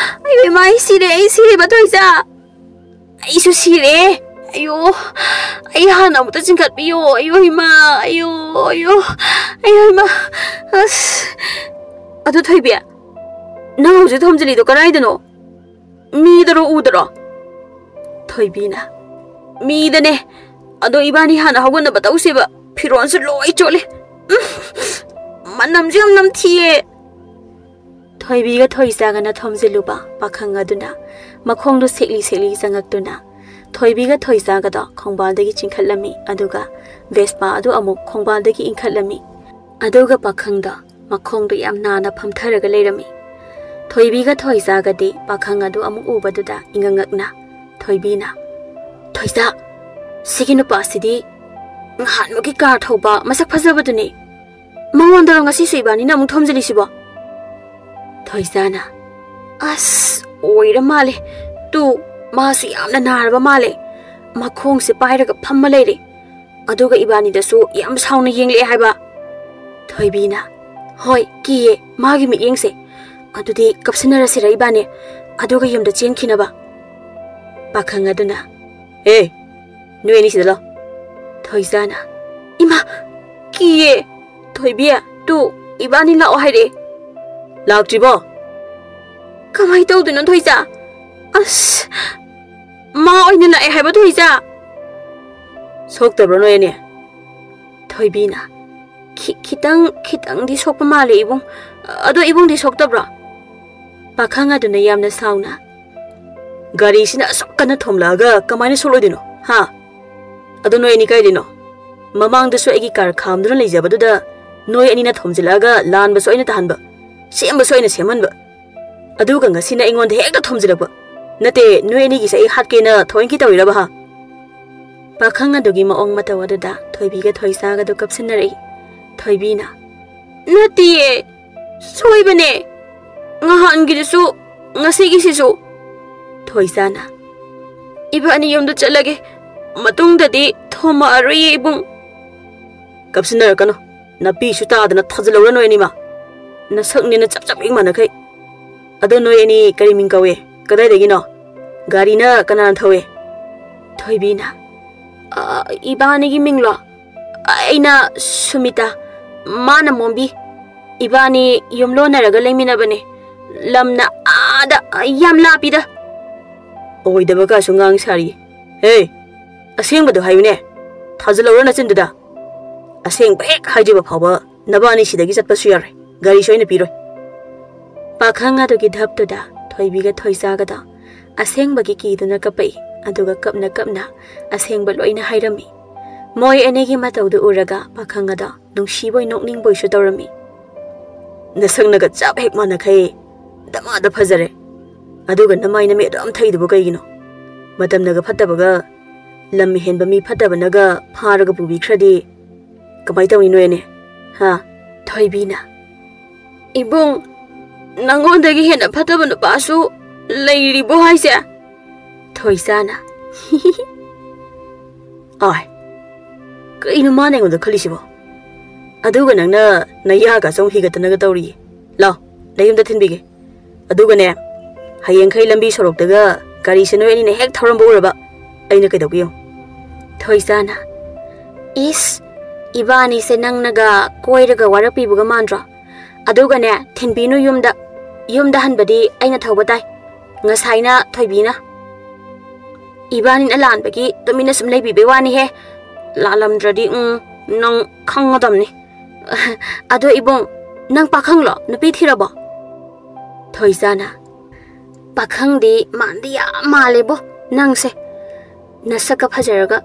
ꯑꯌꯣ ꯏꯃꯥ, ꯑꯩ ꯁꯤꯔꯦ! ꯑꯩ ꯁꯤꯔꯦꯕ, ꯊꯣꯏꯁꯥ! ꯑꯩꯁꯨ ꯁꯤꯔꯦ! ꯑꯌꯣ! ꯑꯩ ꯍꯥꯟꯅ ꯑꯃꯨꯛꯇ ꯆꯤꯡꯈꯠꯄꯤꯌꯣ! ꯑꯌꯣ ꯏꯃꯥ! ꯑꯌꯣ! ꯑꯌꯣ! ꯑꯌꯣ ꯏꯃꯥ! ꯑꯁ!" "ꯑꯗꯨ ꯊꯣꯏꯕꯤ, ꯅꯪ ꯍꯧꯖꯤꯛ ꯊꯣꯝꯖꯤꯜꯂꯤꯗꯣ ꯀꯗꯥꯏꯗꯅꯣ? ꯃꯤꯗꯔꯣ ꯎꯗꯔꯣ?" ꯊꯣꯏꯕꯤꯅ, "ꯃꯤꯗꯅꯦ! ꯑꯗꯣ ꯏꯕꯥꯅꯤ ꯍꯥꯟꯅ ꯍꯧꯒꯠꯅꯕ ꯇꯧꯁꯦꯕ꯫ ꯐꯤꯔꯣꯜꯁꯨ ꯂꯣꯏ ꯆꯣꯠꯂꯦ꯫ ꯎꯝ, ꯃꯅꯝꯁꯨ ꯌꯥꯝ ꯅꯝꯊꯤꯌꯦ꯫ ꯊꯣꯏꯕꯤꯒ ꯊꯣꯏꯖꯥꯒꯅ ꯊꯣꯝꯖꯤꯜꯂꯨꯕ ꯄꯥꯈꯪ ꯑꯗꯨꯅ ꯃꯈꯣꯡꯗꯨ ꯁꯦꯛꯂꯤ ꯁꯦꯛꯂꯤ ꯆꯪꯉꯛꯇꯨꯅ ꯊꯣꯏꯕꯤꯒ ꯊꯣꯏꯖꯥꯒꯗꯣ ꯈꯣꯡꯕꯥꯜꯗꯒꯤ ꯆꯤꯡꯈꯠꯂꯝꯃꯤ, ꯑꯗꯨꯒ ꯚꯦꯁꯄꯥ ꯑꯗꯨ ꯑꯃꯨꯛ ꯈꯣꯡꯕꯥꯜꯗꯒꯤ ꯏꯟꯈꯠꯂꯝꯃꯤ꯫ ꯑꯗꯨꯒ ꯄꯥꯈꯪꯗꯣ ꯃꯈꯣꯡꯗꯣ ꯌꯥꯝ ꯅꯥꯟꯅ ꯐꯝꯊꯔꯒ ꯂꯩꯔꯝꯃꯤ꯫ ꯊꯣꯏꯕꯤꯒ ꯊꯣꯏꯖꯥꯒꯗꯤ ꯄꯥꯈꯪ ꯑꯗꯨ ꯑꯃꯨꯛ ꯎꯕꯗꯨꯗ ꯏꯉꯛ ꯉꯛꯅ ꯊꯣꯏꯕꯤꯅ, "ꯊꯣꯏꯖꯥ, ꯁꯤꯒꯤ ꯅꯨꯄꯥꯁꯤꯗꯤ ꯅꯍꯥꯟꯃꯨꯛꯀꯤ ꯀꯥꯔ ꯊꯧꯕ ꯃꯁꯛ ꯐꯖꯕꯗꯨꯅꯤ꯫ ꯃꯉꯣꯟꯗꯔꯣ ꯉꯁꯤꯁꯨ ꯏꯕꯥꯅꯤꯅ ꯑꯃꯨꯛ ꯊꯣꯝꯖꯤꯜꯂꯤꯁꯤꯕꯣ?" ꯊꯣꯏꯖꯥꯅ, "ꯑꯁ, ꯑꯣꯏꯔ ꯃꯥꯜꯂꯦ꯫ ꯇꯨ, ꯃꯥꯁꯨ ꯌꯥꯝꯅ ꯅꯥꯔꯕ ꯃꯥꯜꯂꯦ꯫ ꯃꯈꯣꯡꯁꯦ ꯄꯥꯏꯔꯒ ꯐꯝꯃ ꯂꯩꯔꯦ꯫ ꯑꯗꯨꯒ ꯏꯕꯥꯅꯤꯗꯁꯨ ꯌꯥꯝ ꯁꯥꯎꯅ ꯌꯦꯡꯂꯛꯑꯦ ꯍꯥꯏꯕ꯫" ꯊꯣꯏꯕꯤꯅ, "ꯍꯣꯏ, ꯀꯤꯌꯦ ꯃꯥꯒꯤ ꯃꯤꯠꯌꯦꯡꯁꯦ꯫ ꯑꯗꯨꯗꯤ ꯀꯞꯁꯤꯟꯅꯔꯁꯤꯔ ꯏꯕꯥꯅꯤ, ꯑꯗꯨꯒ ꯌꯨꯝꯗ ꯆꯦꯟꯈꯤꯅꯕ?" ꯄꯥꯈꯪ ꯑꯗꯨꯅ, "ꯑꯦ, ꯅꯣꯏ ꯑꯅꯤ ꯁꯤꯗ ꯂꯥꯛꯑꯣ꯫" ꯊꯣꯏꯖꯥꯅ, "ꯏꯃꯥ, ꯀꯤꯌꯦ꯫ ꯊꯣꯏꯕꯤ, ꯇꯨ, ꯏꯕꯥꯅꯤ ꯂꯥꯛꯑꯣ ꯍꯥꯏꯔꯛꯑꯦ꯫" "ꯂꯥꯛꯇ꯭ꯔꯤꯕꯣ?" "ꯀꯃꯥꯏ ꯇꯧꯗꯣꯏꯅꯣ ꯊꯣꯏꯖꯥ? ꯑꯁ, ꯃꯥ ꯑꯣꯏꯅ ꯂꯥꯛꯑꯦ ꯍꯥꯏꯕ ꯊꯣꯏꯖꯥ?" "ꯁꯣꯛꯇꯕ꯭ꯔꯣ ꯅꯣꯏ ꯑꯅꯤ?" ꯊꯣꯏꯕꯤꯅ, "ꯈꯤ-, ꯈꯤꯇꯪ, ꯈꯤꯇꯪꯗꯤ ꯁꯣꯛꯄ ꯃꯥꯜꯂꯦ ꯏꯕꯨꯡ꯫ ꯑꯗꯣ ꯏꯕꯨꯡꯗꯤ ꯁꯣꯛꯇꯕ꯭ꯔꯣ?" ꯄꯥꯈꯪ ꯑꯗꯨꯅ ꯌꯥꯝꯅ ꯁꯥꯎꯅ, "ꯒꯥꯔꯤꯁꯤꯅ ꯑꯁꯨꯛ ꯀꯟꯅ ꯊꯣꯝꯂꯛꯑꯒ ꯀꯃꯥꯏꯅ ꯁꯣꯛꯂꯣꯏꯗꯣꯏꯅꯣ, ꯍꯥ? ꯑꯗꯣ ꯅꯣꯏ ꯑꯅꯤ ꯀꯥꯏꯗꯩꯅꯣ? ꯃꯃꯥꯡꯗꯁꯨ ꯑꯩꯒꯤ ꯀꯥꯔ ꯈꯥꯝꯗꯨꯅ ꯂꯩꯖꯕꯗꯨꯗ ꯅꯣꯏ ꯑꯅꯤꯅ ꯊꯣꯝꯖꯤꯜꯂꯛꯑꯒ ꯂꯥꯟꯕꯁꯨ ꯑꯩꯅ ꯇꯥꯍꯟꯕ, ꯁꯦꯝꯕꯁꯨ ꯑꯩꯅ ꯁꯦꯝꯍꯟꯕ, ꯑꯗꯨꯒ ꯉꯁꯤꯅ ꯑꯩꯉꯣꯟꯗ ꯍꯦꯛꯇ ꯊꯣꯝꯖꯤꯜꯂꯛꯄ꯫ ꯅꯠꯇꯦ, ꯅꯣꯏ ꯑꯅꯤꯒꯤꯁꯦ ꯑꯩ ꯍꯥꯠꯀꯦꯅ ꯊꯑꯣꯏꯀꯤ ꯇꯧꯔꯤꯔꯕ, ꯍꯥ?" ꯄꯥꯈꯪ ꯑꯗꯨꯒꯤ ꯃꯑꯣꯡ ꯃꯇꯧ ꯑꯗꯨꯗ ꯊꯣꯏꯕꯤꯒ ꯊꯣꯏꯁꯥꯒꯗꯨ ꯀꯞꯁꯤꯟꯅꯔꯛꯏ꯫ ꯊꯣꯏꯕꯤꯅ, "ꯅꯠꯇꯤꯌꯦ, ꯁꯣꯏꯕꯅꯦ꯫ ꯉꯍꯥꯟꯒꯤꯗꯨꯁꯨ, ꯉꯁꯤꯒꯤꯁꯤꯁꯨ꯫" ꯊꯣꯏꯁꯥꯅ, "ꯏꯕꯥꯅꯤ ꯌꯨꯝꯗ ꯆꯠꯂꯒꯦ꯫ ꯃꯇꯨꯡꯗꯗꯤ ꯊꯣꯝꯃꯛꯑꯔꯣꯏꯌꯦ ꯏꯕꯨꯡ꯫" "ꯀꯞꯁꯤꯟꯅꯔꯛꯀꯅꯨ꯫ ꯅꯥꯄꯤꯁꯨ ꯇꯥꯗꯅ ꯊꯥꯖꯤꯜꯍꯧꯔ ꯅꯣꯏ ꯑꯅꯤꯃ꯫ ꯅꯁꯛꯅꯦꯅ ꯆꯞ ꯆꯞ ꯍꯦꯛ ꯃꯥꯟꯅꯈꯩ꯫ ꯑꯗꯣ ꯅꯣꯏ ꯑꯅꯤ ꯀꯔꯤ ꯃꯤꯡ ꯀꯧꯏ? ꯀꯗꯥꯏꯗꯒꯤꯅꯣ? ꯒꯥꯔꯤꯅ ꯀꯅꯥꯅ ꯊꯧꯏ?" ꯊꯣꯏꯕꯤꯅ, "ꯑ, ꯏꯕꯥꯅꯤꯒꯤ ꯃꯤꯡꯂꯣ? ꯑꯩꯅ ꯁꯨꯃꯤꯇꯥ, ꯃꯥꯅ ꯃꯣꯝꯕꯤ꯫ ꯏꯕꯥꯅꯤ ꯌꯨꯝ ꯂꯣꯟꯅꯔꯒ ꯂꯩꯃꯤꯟꯅꯕꯅꯦ꯫ ꯂꯝꯅ ꯑꯥꯗ, ꯌꯥꯝ ꯂꯥꯞꯄꯤꯗ꯫" "ꯑꯣꯏꯗꯕ ꯀꯥꯁꯨ ꯉꯥꯡ ꯁꯥꯔꯤ꯫ ꯍꯦ, "ꯑꯁꯦꯡꯕꯗꯣ ꯍꯥꯏꯌꯨꯅꯦ, ꯊꯥꯖꯜꯍꯧꯔꯣ ꯅꯆꯤꯟꯗꯨꯗ꯫ ꯑꯁꯦꯡꯕ ꯍꯦꯛ ꯍꯥꯏꯗ꯭ꯔꯤꯕ ꯐꯥꯎꯕ ꯅꯕꯥꯅꯤ ꯁꯤꯗꯒꯤ ꯆꯠꯄꯁꯨ ꯌꯥꯔꯣꯏ, ꯒꯥꯔꯤꯁꯨ ꯑꯩꯅ ꯄꯤꯔꯣꯏ꯫" ꯄꯥꯈꯪ ꯑꯗꯨꯒꯤ ꯙꯞꯇꯨꯗ ꯊꯣꯏꯕꯤꯒ ꯊꯣꯏꯆꯥꯒꯗꯣ ꯑꯁꯦꯡꯕꯒꯤ ꯀꯤꯗꯨꯅ ꯀꯞꯄꯛꯏ꯫ ꯑꯗꯨꯒ ꯀꯞꯅ ꯀꯞꯅ ꯑꯁꯦꯡꯕ ꯂꯣꯏꯅ ꯍꯥꯏꯔꯝꯃꯤ꯫ ꯃꯣꯏ ꯑꯅꯤꯒꯤ ꯃꯇꯧꯗꯨ ꯎꯔꯒ ꯄꯥꯈꯪ ꯑꯗꯣ ꯅꯨꯡꯁꯤꯕꯣꯏ ꯅꯣꯛꯅꯤꯡꯕꯣꯏꯁꯨ ꯇꯧꯔꯝꯃꯤ꯫ "ꯅꯁꯛꯅꯒ ꯆꯞ ꯍꯦꯛ ꯃꯥꯟꯅꯈꯩ ꯗꯃꯥꯗ ꯐꯖꯔꯦ꯫ ꯑꯗꯨꯒ ꯅꯃꯥꯏ ꯅꯃꯤꯠ ꯑꯗꯨꯝ ꯊꯛꯏꯗꯨꯕꯨ ꯀꯩꯒꯤꯅꯣ? ꯃꯇꯝꯅꯒ ꯐꯠꯇꯕꯒ ꯂꯝ ꯍꯦꯟꯕ ꯃꯤ ꯐꯠꯇꯕꯅꯒ ꯐꯥꯔꯒ ꯄꯨꯕꯤꯈ꯭ꯔꯗꯤ ꯀꯃꯥꯏ ꯇꯧꯅꯤ ꯅꯣꯏ ꯑꯅꯤ? ꯍꯥ?" ꯊꯣꯏꯕꯤꯅ, "ꯏꯕꯨꯡ, ꯅꯪꯉꯣꯟꯗꯒꯤ ꯍꯦꯟꯅ ꯐꯠꯇꯕ ꯅꯨꯄꯥꯁꯨ ꯂꯩꯔꯤꯕꯣ ꯍꯥꯏꯁꯦ?" ꯊꯣꯏꯆꯥꯅ, "ꯑꯥꯏ, ꯀꯩꯅꯣ ꯃꯥꯅ ꯑꯩꯉꯣꯟꯗ ꯈꯜꯂꯤꯁꯤꯕꯣ? ꯑꯗꯨꯒ ꯅꯪꯅ ꯅꯌꯥꯒꯁꯨ ꯑꯃꯨꯛ ꯍꯤꯒꯠꯇꯅꯒ ꯇꯧꯔꯤꯌꯦ꯫ ꯂꯥꯎ, ꯅꯌꯨꯝꯗ ꯊꯤꯟꯕꯤꯒꯦ꯫ ꯑꯗꯨꯒꯅꯦ, ꯍꯌꯦꯡꯈꯩ ꯂꯝꯕꯤ ꯁꯣꯔꯣꯛꯇꯒ ꯒꯥꯔꯤꯁꯦ ꯅꯣꯏ ꯑꯅꯤꯅ ꯍꯦꯛ ꯊꯧꯔꯝꯕ ꯎꯔꯕ, ꯑꯩꯅ ꯀꯩꯗꯧꯒꯦ ꯌꯦꯡꯉꯨ꯫" ꯊꯣꯏꯆꯥꯅ, "ꯏꯁ, ꯏꯕꯥꯅꯤꯁꯦ ꯅꯪꯅꯒ ꯀꯣꯏꯔꯒ ꯋꯥꯔꯛꯄꯤꯕꯒ ꯃꯥꯟꯗ꯭ꯔꯣ? ꯑꯗꯨꯒꯅꯦ, ꯊꯤꯟꯕꯤꯅꯨ ꯌꯨꯝꯗ꯫ ꯌꯨꯝꯗ ꯍꯟꯕꯗꯤ ꯑꯩꯅ ꯊꯧꯕ ꯇꯥꯏ꯫ ꯉꯁꯥꯏꯅ ꯊꯣꯏꯕꯤꯅ ꯏꯕꯥꯅꯤꯅ ꯂꯥꯟꯕꯒꯤ ꯇꯨꯃꯤꯟꯅ ꯁꯨꯝ ꯂꯩꯕꯤꯕꯩ ꯋꯥꯅꯤꯍꯦ꯫ ꯂꯥꯜꯂꯝꯗ꯭ꯔꯗꯤ, ꯎꯝ, ꯅꯪ ꯈꯪꯒꯗꯕꯅꯤ꯫ ꯑꯗꯣ ꯏꯕꯨꯡ, ꯅꯪ ꯄꯥꯈꯪꯂꯣ? ꯅꯨꯄꯤ ꯊꯤꯔꯕꯣ?" ꯊꯣꯏꯆꯥꯅ, "ꯄꯥꯈꯪꯗꯤ ꯃꯥꯟꯗꯤ ꯌꯥꯝ ꯃꯥꯜꯂꯦꯕꯣ ꯅꯪꯁꯦ꯫ ꯅꯁꯛꯀ ꯐꯖꯔꯒ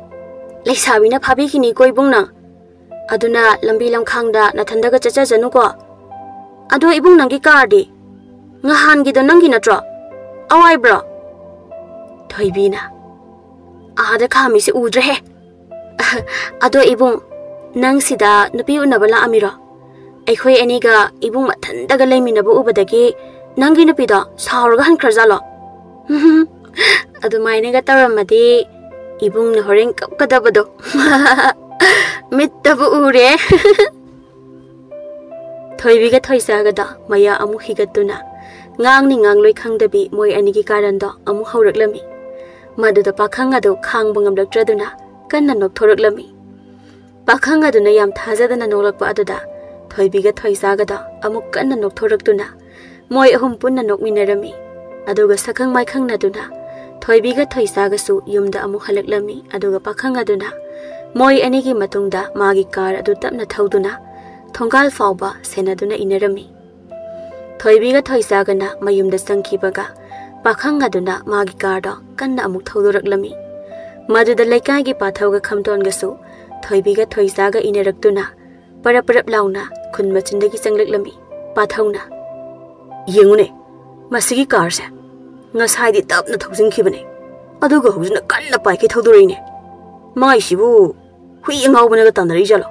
ꯂꯩꯁꯥꯕꯤꯅ ꯐꯥꯕꯤꯈꯤꯅꯤꯀꯣ ꯏꯕꯨꯡ ꯅꯪ꯫ ꯑꯗꯨꯅ ꯂꯝꯕꯤ ꯂꯝꯈꯥꯡꯗ ꯅꯊꯟꯗꯒ ꯆꯠꯆꯖꯅꯨꯀꯣ꯫ ꯑꯗꯣ ꯏꯕꯨꯡ, ꯅꯪꯒꯤ ꯀꯥꯔꯗꯤ? ꯅꯍꯥꯟꯒꯤꯗꯣ ꯅꯪꯒꯤ ꯅꯠꯇ꯭ꯔꯣ? ꯑꯋꯥꯏꯕ꯭ꯔꯣ?" ꯊꯣꯏꯕꯤꯅ, "ꯑꯥꯗ ꯈꯥꯝꯃꯤꯁꯦ ꯎꯗ꯭ꯔꯦꯍꯦ꯫ ꯑꯗꯣ ꯏꯕꯨꯡ, ꯅꯪ ꯁꯤꯗ ꯅꯨꯄꯤ ꯎꯅꯕ ꯂꯥꯛꯑꯝꯃꯤꯔꯣ? ꯑꯩꯈꯣꯏ ꯑꯅꯤꯒ ꯏꯕꯨꯡ ꯃꯊꯟꯗꯒ ꯂꯩꯃꯤꯟꯅꯕ ꯎꯕꯗꯒꯤ ꯅꯪꯒꯤ ꯅꯨꯄꯤꯗꯣ ꯁꯥꯎꯔꯒ ꯍꯟꯈ꯭ꯔꯖꯥꯠꯂꯣ? ꯑꯗꯨꯃꯥꯏꯅꯒ ꯇꯧꯔꯝꯃꯗꯤ ꯏꯕꯨꯡꯅ ꯍꯣꯔꯦꯟ ꯀꯞꯀꯗꯕꯗꯣ ꯃꯤꯠꯇꯕꯨ ꯎꯔꯦ꯫" ꯊꯣꯏꯕꯤꯒ ꯊꯣꯏꯆꯥꯒꯗ ꯃꯌꯥ ꯑꯃꯨꯛ ꯍꯤꯒꯠꯇꯨꯅ ꯉꯥꯡꯅꯤ ꯉꯥꯡꯂꯣꯏ ꯈꯪꯗꯕꯤ ꯃꯣꯏ ꯑꯅꯤꯒꯤ ꯀꯥꯔꯟꯗꯣ ꯑꯃꯨꯛ ꯍꯧꯔꯛꯂꯝꯃꯤ꯫ ꯃꯗꯨꯗ ꯄꯥꯈꯪ ꯑꯗꯨ ꯈꯥꯡꯕ ꯉꯝꯂꯛꯇ꯭ꯔꯗꯨꯅ ꯀꯟꯅ ꯅꯣꯛꯊꯣꯔꯛꯂꯝꯃꯤ꯫ ꯄꯥꯈꯪ ꯑꯗꯨꯅ ꯌꯥꯝ ꯊꯥꯖꯗꯅ ꯅꯣꯛꯂꯛꯄ ꯑꯗꯨꯗ ꯊꯣꯏꯕꯤꯒ ꯊꯣꯏꯆꯥꯒꯗ ꯑꯃꯨꯛ ꯀꯟꯅ ꯅꯣꯛꯊꯣꯔꯛꯇꯨꯅ ꯃꯣꯏ ꯑꯍꯨꯝ ꯄꯨꯟꯅ ꯅꯣꯛꯃꯤꯟꯅꯔꯝꯃꯤ꯫ ꯑꯗꯨꯒ ꯁꯛꯈꯪ ꯃꯥꯏꯈꯪꯅꯗꯨꯅ ꯊꯣꯏꯕꯤꯒ ꯊꯣꯏꯁꯥꯒꯁꯨ ꯌꯨꯝꯗ ꯑꯃꯨꯛ ꯍꯜꯂꯛꯂꯝꯃꯤ꯫ ꯑꯗꯨꯒ ꯄꯥꯈꯪ ꯑꯗꯨꯅ ꯃꯣꯏ ꯑꯅꯤꯒꯤ ꯃꯇꯨꯡꯗ ꯃꯥꯒꯤ ꯀꯥꯔ ꯑꯗꯨ ꯇꯞꯅ ꯊꯧꯗꯨꯅ ꯊꯣꯡꯒꯥꯜ ꯐꯥꯎꯕ ꯁꯦꯟꯅꯗꯨꯅ ꯏꯟꯅꯔꯝꯃꯤ꯫ ꯊꯣꯏꯕꯤꯒ ꯊꯣꯏꯁꯥꯒꯅ ꯃꯌꯨꯝꯗ ꯆꯪꯈꯤꯕꯒ ꯄꯥꯈꯪ ꯑꯗꯨꯅ ꯃꯥꯒꯤ ꯀꯥꯔꯗꯣ ꯀꯟꯅ ꯑꯃꯨꯛ ꯊꯧꯗꯣꯔꯛꯂꯝꯃꯤ꯫ ꯃꯗꯨꯗ ꯂꯩꯀꯥꯏꯒꯤ ꯄꯥꯊꯧꯒ ꯈꯝꯇꯣꯟꯒꯁꯨ ꯊꯣꯏꯕꯤꯒ ꯊꯣꯏꯁꯥꯒ ꯏꯟꯅꯔꯛꯇꯨꯅ ꯄꯔꯞ ꯄꯔꯞ ꯂꯥꯎꯅ ꯈꯨꯟ ꯃꯆꯤꯟꯗꯒꯤ ꯆꯪꯂꯛꯂꯝꯃꯤ꯫ ꯄꯥꯊꯧꯅ, "ꯌꯦꯡꯉꯨꯅꯦ, ꯃꯁꯤꯒꯤ ꯀꯥꯔꯁꯦ ꯉꯁꯥꯏꯗꯤ ꯇꯞꯅ ꯊꯧꯖꯤꯟꯈꯤꯕꯅꯦ, ꯑꯗꯨꯒ ꯍꯧꯖꯤꯛꯅ ꯀꯟꯅ ꯄꯥꯏꯈꯩ ꯊꯧꯗꯣꯔꯛꯏꯅꯦ꯫ ꯃꯥꯏꯁꯤꯕꯨ ꯍꯨꯏ ꯑꯉꯥꯎꯕꯅꯒ ꯇꯥꯟꯅꯔꯛꯏꯖꯥꯠꯂꯣ?"